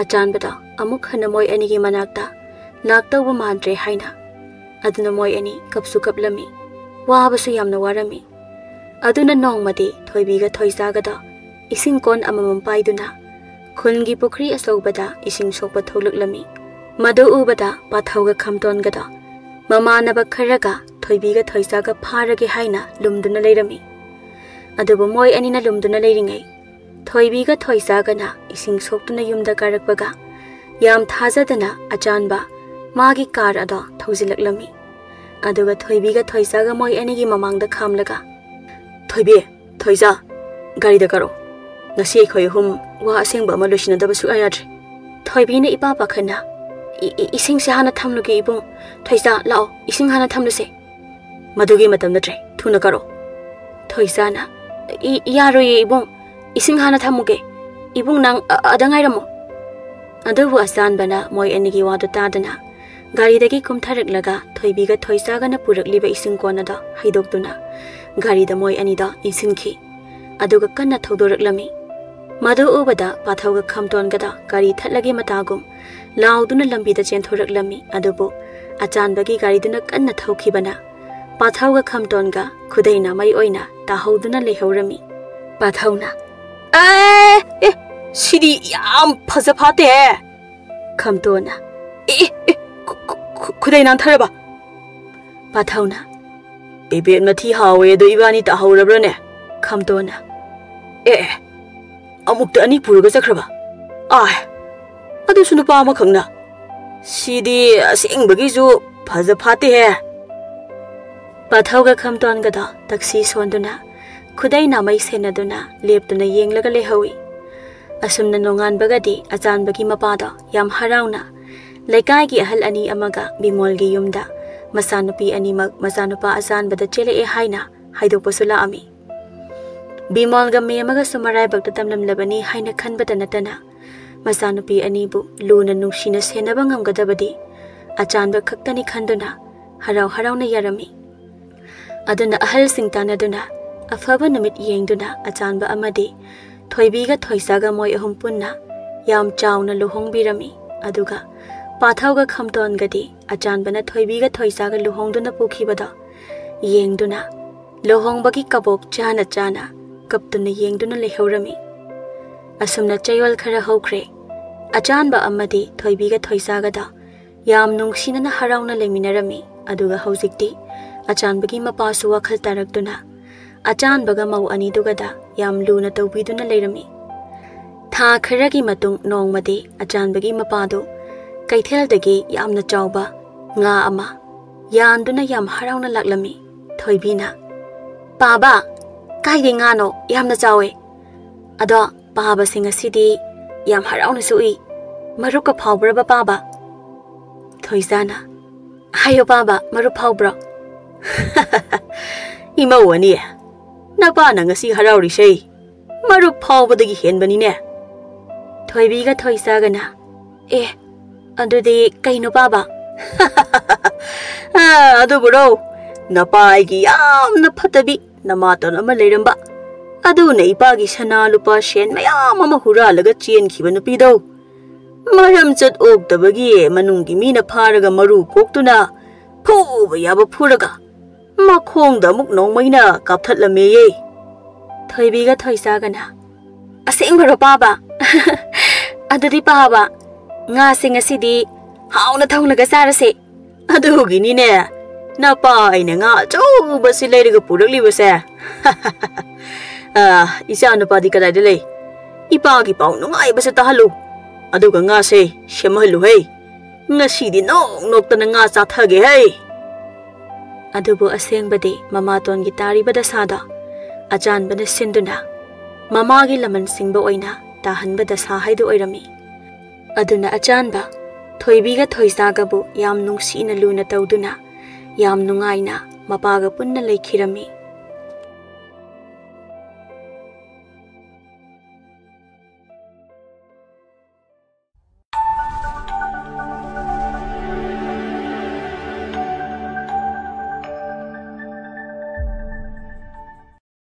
ꯑꯆꯥꯟꯕꯗꯣ ꯑꯃꯨꯛ ꯍꯟꯅ ꯃꯣꯏ ꯑꯅꯤꯒꯤ ꯃꯅꯥꯛꯇ ꯂꯥꯛꯇꯧꯕ ꯃꯥꯟꯗ꯭ꯔꯦ ꯍꯥꯏꯅ꯫ ꯑꯗꯨꯅ ꯃꯣꯏ ꯑꯅꯤ ꯀꯞꯁꯨ ꯀꯞꯂꯝꯃꯤ, ꯋꯥꯕꯁꯨ ꯌꯥꯝꯅ ꯋꯥꯔꯝꯃꯤ꯫ ꯑꯗꯨꯅ ꯅꯣꯡꯃꯗꯤ ꯊꯣꯏꯕꯤꯒ ꯊꯣꯏꯆꯥꯒꯗꯣ ꯏꯁꯤꯡ ꯀꯣꯟ ꯑꯃꯃꯝ ꯄꯥꯏꯗꯨꯅ ꯈꯨꯜꯒꯤ ꯄꯨꯈ꯭ꯔꯤ ꯑꯆꯧꯕꯗ ꯏꯁꯤꯡ ꯁꯣꯛꯄ ꯊꯣꯛꯂꯛꯂꯝꯃꯤ꯫ ꯃꯗꯨ ꯎꯕꯗ ꯄꯥꯊꯧꯒ ꯈꯝꯇꯣꯟꯒꯗꯣ ꯃꯃꯥꯟꯅꯕ ꯈꯔꯒ ꯊꯣꯏꯕꯤꯒ ꯊꯣꯏꯆꯥꯒ ꯐꯥꯔꯒꯦ ꯍꯥꯏꯅ ꯂꯨꯝꯗꯨꯅ ꯂꯩꯔꯝꯃꯤ꯫ ꯑꯗꯨꯕꯨ ꯃꯣꯏ ꯑꯅꯤꯅ ꯂꯨꯝꯗꯨꯅ ꯂꯩꯔꯤꯉꯩ ꯊꯣꯏꯕꯤꯒ ꯊꯣꯏꯆꯥꯒꯅ ꯏꯁꯤꯡ ꯁꯣꯛꯇꯨꯅ ꯌꯨꯝꯗ ꯀꯥꯔꯛꯄꯒ ꯌꯥꯝ ꯊꯥꯖꯗꯅ ꯑꯆꯥꯟꯕ ꯃꯥꯒꯤ ꯀꯥꯔ ꯑꯗꯣ ꯊꯧꯖꯤꯜꯂꯛꯂꯝꯃꯤ꯫ ꯑꯗꯨꯒ ꯊꯣꯏꯕꯤꯒ ꯊꯣꯏꯆꯥꯒ ꯃꯣꯏ ꯑꯅꯤꯒꯤ ꯃꯃꯥꯡꯗ ꯈꯥꯝꯂꯒ, "ꯊꯣꯏꯕꯤ, ꯊꯣꯏꯆꯥ, ꯒꯥꯔꯤꯗ ꯀꯥꯔꯛꯑꯣ꯫ ꯉꯁꯤ ꯑꯩꯈꯣꯏ ꯑꯍꯨꯝ ꯋꯥ ꯑꯁꯦꯡꯕ ꯑꯃ ꯂꯣꯏꯁꯤꯟꯅꯗꯕ ꯁꯨꯛꯌꯥ ꯌꯥꯗ꯭ꯔꯦ꯫" ꯊꯣꯏꯕꯤꯅ ꯏꯄꯥ ꯄꯥꯈꯠꯅ, "ꯏ-, ꯏ-, ꯏꯁꯤꯡꯁꯦ ꯍꯥꯟꯅ ꯊꯝꯂꯨꯒꯦ ꯏꯕꯨꯡ꯫ ꯊꯣꯏꯆꯥ, ꯂꯥꯛꯑꯣ, ꯏꯁꯤꯡ ꯍꯥꯟꯅ ꯊꯝꯂꯨꯁꯦ꯫" "ꯃꯗꯨꯒꯤ ꯃꯇꯝ ꯅꯠꯇ꯭ꯔꯦ, ꯊꯨꯅ ꯀꯥꯔꯛꯑꯣ꯫" ꯊꯣꯏꯆꯥꯅ, "ꯏ-, ꯌꯥꯔꯣꯏꯌꯦ ꯏꯕꯨꯡ, ꯏꯁꯤꯡ ꯍꯥꯟꯅ ꯊꯝꯃꯨꯒꯦ꯫ ꯏꯕꯨꯡ, ꯅꯪ ꯑ-, ꯑꯗ ꯉꯥꯏꯔꯝꯃꯣ꯫" ꯑꯗꯨꯕꯨ ꯑꯆꯥꯟꯕꯅ ꯃꯣꯏ ꯑꯅꯤꯒꯤ ꯋꯥꯗꯨ ꯇꯥꯗꯅ ꯒꯥꯔꯤꯗꯒꯤ ꯀꯨꯝꯊꯔꯛꯂꯒ ꯊꯣꯏꯕꯤꯒ ꯊꯣꯏꯆꯥꯒꯅ ꯄꯨꯔꯛꯂꯤꯕ ꯏꯁꯤꯡ ꯀꯣꯟ ꯑꯗꯣ ꯍꯩꯗꯣꯛꯇꯨꯅ ꯒꯥꯔꯤꯗ ꯃꯣꯏ ꯑꯅꯤꯗꯣ ꯏꯟꯁꯤꯟꯈꯤ꯫ ꯑꯗꯨꯒ ꯀꯟꯅ ꯊꯧꯗꯣꯔꯛꯂꯝꯃꯤ꯫ ꯃꯗꯨ ꯎꯕꯗ ꯄꯥꯊꯧꯒ ꯈꯝꯇꯣꯟꯒꯗ ꯒꯥꯔꯤ ꯊꯠꯂꯒꯦ ꯃꯇꯥꯒꯨꯝ ꯂꯥꯎꯗꯨꯅ ꯂꯝꯕꯤꯗ ꯆꯦꯟꯊꯣꯔꯛꯂꯝꯃꯤ꯫ ꯑꯗꯨꯕꯨ ꯑꯆꯥꯟꯕꯒꯤ ꯒꯥꯔꯤꯗꯨꯅ ꯀꯟꯅ ꯊꯧꯈꯤꯕꯅ ꯄꯥꯊꯧꯒ ꯈꯝꯇꯣꯟꯒ ꯈꯨꯗꯩ ꯅꯥꯃꯩ ꯑꯣꯏꯅ ꯇꯥꯍꯧꯗꯨꯅ ꯂꯩꯍꯧꯔꯝꯃꯤ꯫ ꯄꯥꯊꯧꯅ, "ꯑꯦ, ꯑꯦ, ꯁꯤꯗꯤ ꯌꯥꯝ ꯐꯖ ꯐꯥꯠꯇꯦ꯫" ꯈꯝꯇꯣꯟꯅ, "ꯑꯦ, ꯑꯦ, ꯑꯦ, ꯈꯨ-, ꯈꯨ-, ꯈꯨ-, ꯈꯨꯗꯩ ꯅꯥꯟꯊꯔꯕ?" ꯄꯥꯊꯧꯅ, "ꯄꯦꯕꯦꯠ ꯃꯊꯤ ꯍꯥꯎꯋꯦ ꯑꯗꯣ ꯏꯕꯥꯅꯤ ꯇꯥꯍꯧꯔꯕ꯭ꯔꯅꯦ?" ꯈꯝꯇꯣꯟꯅ, "ꯑꯦ ꯑꯦ, ꯑꯃꯨꯛꯇ ꯑꯅꯤ ꯄꯨꯔꯒ ꯆꯠꯈ꯭ꯔꯕ? ꯑꯥꯏ, ꯑꯗꯨꯁꯨ ꯅꯨꯄꯥ ꯑꯃꯈꯛꯅ꯫ ꯁꯤꯗꯤ ꯑꯁꯦꯡꯕꯒꯤꯁꯨ ꯐꯖ ꯐꯥꯠꯇꯦꯍꯦ!" ꯄꯥꯊꯧꯒ ꯈꯝꯇꯣꯟꯒꯗꯣ ꯇꯛꯁꯤ ꯁꯣꯟꯗꯨꯅ, ꯈꯨꯗꯩ ꯅꯥꯃꯩ ꯁꯦꯟꯅꯗꯨꯅ ꯂꯦꯞꯇꯨꯅ ꯌꯦꯡꯂꯒ ꯂꯩꯍꯧꯏ꯫ ꯑꯁꯨꯝꯅ ꯅꯣꯡꯉꯥꯟꯕꯒꯗꯤ ꯑꯆꯥꯟꯕꯒꯤ ꯃꯄꯥꯗꯣ ꯌꯥꯝ ꯍꯔꯥꯎꯅ ꯂꯩꯀꯥꯏꯒꯤ ꯑꯍꯜ ꯑꯅꯤ ꯑꯃꯒ ꯕꯤꯃꯣꯜꯒꯤ ꯌꯨꯝꯗ ꯃꯆꯥꯅꯨꯄꯤ ꯑꯅꯤꯃꯛ ꯃꯆꯥꯅꯨꯄꯥ ꯑꯆꯥꯟꯕꯗ ꯆꯦꯜꯂꯛꯑꯦ ꯍꯥꯏꯅ ꯍꯥꯏꯗꯣꯛꯄꯁꯨ ꯂꯥꯛꯑꯝꯃꯤ꯫ ꯕꯤꯃꯣꯜꯒ ꯃꯦꯝꯃꯒꯁꯨ ꯃꯔꯥꯏꯕꯛꯇ ꯇꯝꯂꯝꯂꯕꯅꯤ ꯍꯥꯏꯅ ꯈꯟꯕꯇ ꯅꯠꯇꯅ, ꯃꯆꯥꯅꯨꯄꯤ ꯑꯅꯤꯕꯨ ꯂꯨꯅ ꯅꯨꯡꯁꯤꯅ ꯁꯦꯟꯅꯕ ꯉꯝꯒꯗꯕꯗꯤ ꯑꯆꯥꯟꯕ ꯈꯛꯇꯅꯤ ꯈꯟꯗꯨꯅ ꯍꯔꯥꯎ ꯍꯔꯥꯎꯅ ꯌꯥꯔꯝꯃꯤ꯫ ꯑꯗꯨꯅ ꯑꯍꯜꯁꯤꯡ ꯇꯥꯟꯅꯗꯨꯅ ꯑꯐꯕ ꯅꯨꯃꯤꯠ ꯌꯦꯡꯗꯨꯅ ꯑꯆꯥꯟꯕ ꯑꯃꯗꯤ ꯊꯣꯏꯕꯤꯒ ꯊꯣꯏꯁꯥꯒ ꯃꯣꯏ ꯑꯍꯨꯝ ꯄꯨꯟꯅ ꯌꯥꯝ ꯆꯥꯎꯅ ꯂꯨꯍꯣꯡꯕꯤꯔꯝꯃꯤ꯫ ꯑꯗꯨꯒ ꯄꯥꯊꯧꯒ ꯈꯝꯇꯣꯟꯒꯗꯤ ꯑꯆꯥꯟꯕꯅ ꯊꯣꯏꯕꯤꯒ ꯊꯣꯏꯁꯥꯒ ꯂꯨꯍꯣꯡꯗꯨꯅ ꯄꯨꯈꯤꯕꯗꯣ ꯌꯦꯡꯗꯨꯅ ꯂꯨꯍꯣꯡꯕꯒꯤ ꯀꯕꯣꯛ ꯆꯥꯅ ꯆꯥꯅ ꯀꯞꯇꯨꯅ ꯌꯦꯡꯗꯨꯅ ꯂꯩꯍꯧꯔꯝꯃꯤ꯫ ꯑꯁꯨꯝꯅ ꯆꯌꯣꯜ ꯈꯔ ꯍꯧꯈ꯭ꯔꯦ꯫ ꯑꯆꯥꯟꯕ ꯑꯃꯗꯤ ꯊꯣꯏꯕꯤꯒ ꯊꯣꯏꯁꯥꯒꯗ ꯌꯥꯝ ꯅꯨꯡꯁꯤꯅꯅ ꯍꯔꯥꯎꯅ ꯂꯩꯃꯤꯟꯅꯔꯝꯃꯤ꯫ ꯑꯗꯨꯒ ꯍꯧꯖꯤꯛꯇꯤ ꯑꯆꯥꯟꯕꯒꯤ ꯃꯄꯥꯁꯨ ꯋꯥꯈꯜ ꯇꯥꯔꯛꯇꯨꯅ ꯑꯆꯥꯟꯕꯒ ꯃꯧ ꯑꯅꯤꯗꯨꯒꯗ ꯌꯥꯝ ꯂꯨꯅ ꯇꯧꯕꯤꯗꯨꯅ ꯂꯩꯔꯝꯃꯤ꯫ ꯊꯥ ꯈꯔꯒꯤ ꯃꯇꯨꯡ ꯅꯣꯡꯃꯗꯤ ꯑꯆꯥꯟꯕꯒꯤ ꯃꯄꯥꯗꯨ ꯀꯩꯊꯦꯜꯗꯒꯤ ꯌꯥꯝꯅ ꯆꯥꯎꯕ ꯉꯥ ꯑꯃ ꯌꯥꯟꯗꯨꯅ ꯌꯥꯝ ꯍꯔꯥꯎꯅ ꯂꯥꯛꯂꯝꯃꯤ꯫ ꯊꯣꯏꯕꯤꯅ, "ꯄꯥꯕ, ꯀꯥꯏꯗꯩ ꯉꯥꯅꯣ? ꯌꯥꯝꯅ ꯆꯥꯎꯋꯦ꯫ ꯑꯗꯣ ꯄꯥꯕꯁꯦ ꯉꯁꯤꯗꯤ ꯌꯥꯝ ꯍꯔꯥꯎꯅꯁꯨ ꯎꯏ꯫ ꯃꯔꯨꯞꯀ ꯐꯥꯎꯕ꯭ꯔꯕ ꯄꯥꯕ?" ꯊꯣꯏꯁꯥꯅ, "ꯍꯥꯏꯌꯣ ꯄꯥꯕ, ꯃꯔꯨꯞ ꯐꯥꯎꯕ꯭ꯔꯣ?" "ꯏꯃꯧ ꯑꯅꯤ, ꯅꯄꯥꯅ ꯉꯁꯤ ꯍꯔꯥꯎꯔꯤꯁꯦ ꯃꯔꯨꯞ ꯐꯥꯎꯕꯗꯒꯤ ꯍꯦꯟꯕꯅꯤꯅꯦ!" ꯊꯣꯏꯕꯤꯒ ꯊꯣꯏꯁꯥꯒꯅ, "ꯑꯦ, ꯑꯗꯨꯗꯤ ꯀꯩꯅꯣ ꯄꯥꯕ?" "ꯑ, ꯑꯗꯨꯕꯨꯔꯣ, ꯅꯄꯥ ꯑꯩꯒꯤ ꯌꯥꯝꯅ ꯐꯠꯇꯕꯤ ꯅꯃꯥꯇꯣꯟ ꯑꯃ ꯂꯩꯔꯝꯕ, ꯑꯗꯨꯅ ꯏꯄꯥꯒꯤ ꯁꯅꯥ ꯂꯨꯄꯥ ꯁꯦꯟ ꯃꯌꯥꯝ ꯑꯃ ꯍꯨꯔꯥꯜꯂꯒ ꯆꯦꯟꯈꯤꯕ ꯅꯨꯄꯤꯗꯣ, ꯃꯔꯝ ꯆꯠ ꯑꯣꯛꯇꯕꯒꯤ ꯃꯅꯨꯡꯒꯤ ꯃꯤꯅ ꯐꯥꯔꯒ ꯃꯔꯨ ꯀꯣꯛꯇꯨꯅ ꯐꯨꯕ ꯌꯥꯕ ꯐꯨꯔꯒ ꯃꯈꯣꯡꯗ ꯑꯃꯨꯛ ꯅꯣꯡꯃꯩꯅ ꯀꯥꯞꯊꯠꯂꯝꯃꯦꯌꯦ꯫" ꯊꯣꯏꯕꯤꯒ ꯊꯣꯏꯁꯥꯒꯅ, "ꯑꯁꯦꯡꯕꯔꯣ ꯄꯥꯕ? ꯑꯗꯨꯗꯤ ꯄꯥꯕ, ꯉꯥꯁꯦ ꯉꯁꯤꯗꯤ ꯍꯥꯎꯅ ꯊꯣꯡꯂꯒ ꯆꯥꯔꯁꯦ꯫ ꯑꯗꯨꯒꯤꯅꯤꯅꯦ "ꯅꯄꯥ ꯑꯩꯅ ꯉꯥ ꯑꯆꯧꯕꯁꯤ ꯂꯩꯔꯒ ꯄꯨꯔꯛꯂꯤꯕꯁꯦ?" "ꯑꯥ, ꯏꯆꯥ ꯅꯨꯄꯥꯗꯤ ꯀꯗꯥꯏꯗ ꯂꯩ? ꯏꯄꯥꯒꯤ ꯄꯥꯎ ꯅꯨꯡꯉꯥꯏꯕꯁꯦ ꯇꯥꯍꯜꯂꯨ, ꯑꯗꯨꯒ ꯉꯥꯁꯦ ꯁꯦꯝꯍꯜꯂꯨ ꯍꯦ꯫ ꯉꯁꯤꯗꯤ ꯅꯣꯛ ꯅꯣꯛꯇꯅ ꯉꯥ ꯆꯥꯊꯒꯦ ꯍꯦ!" ꯑꯗꯨꯕꯨ ꯑꯁꯦꯡꯕꯗꯤ ꯃꯃꯥꯇꯣꯟꯒꯤ ꯇꯥꯔꯤꯕ ꯗꯁꯥꯗꯣ ꯑꯆꯥꯟꯕꯅ ꯁꯤꯟꯗꯨꯅ ꯃꯃꯥꯒꯤ ꯂꯃꯟ ꯁꯤꯡꯕ ꯑꯣꯏꯅ ꯇꯥꯍꯟꯕ ꯗꯁꯥ ꯍꯥꯏꯗꯨ ꯑꯣꯏꯔꯝꯃꯤ꯫ ꯑꯗꯨꯅ ꯑꯆꯥꯟꯕ ꯊꯣꯏꯕꯤꯒ ꯊꯣꯏꯁꯥꯒꯕꯨ ꯌꯥꯝ ꯅꯨꯡꯁꯤꯅ ꯂꯨꯅ ꯇꯧꯗꯨꯅ ꯌꯥꯝ ꯅꯨꯡꯉꯥꯏꯅ ꯃꯄꯥꯒ ꯄꯨꯟꯅ ꯂꯩꯈꯤꯔꯝꯃꯤ꯫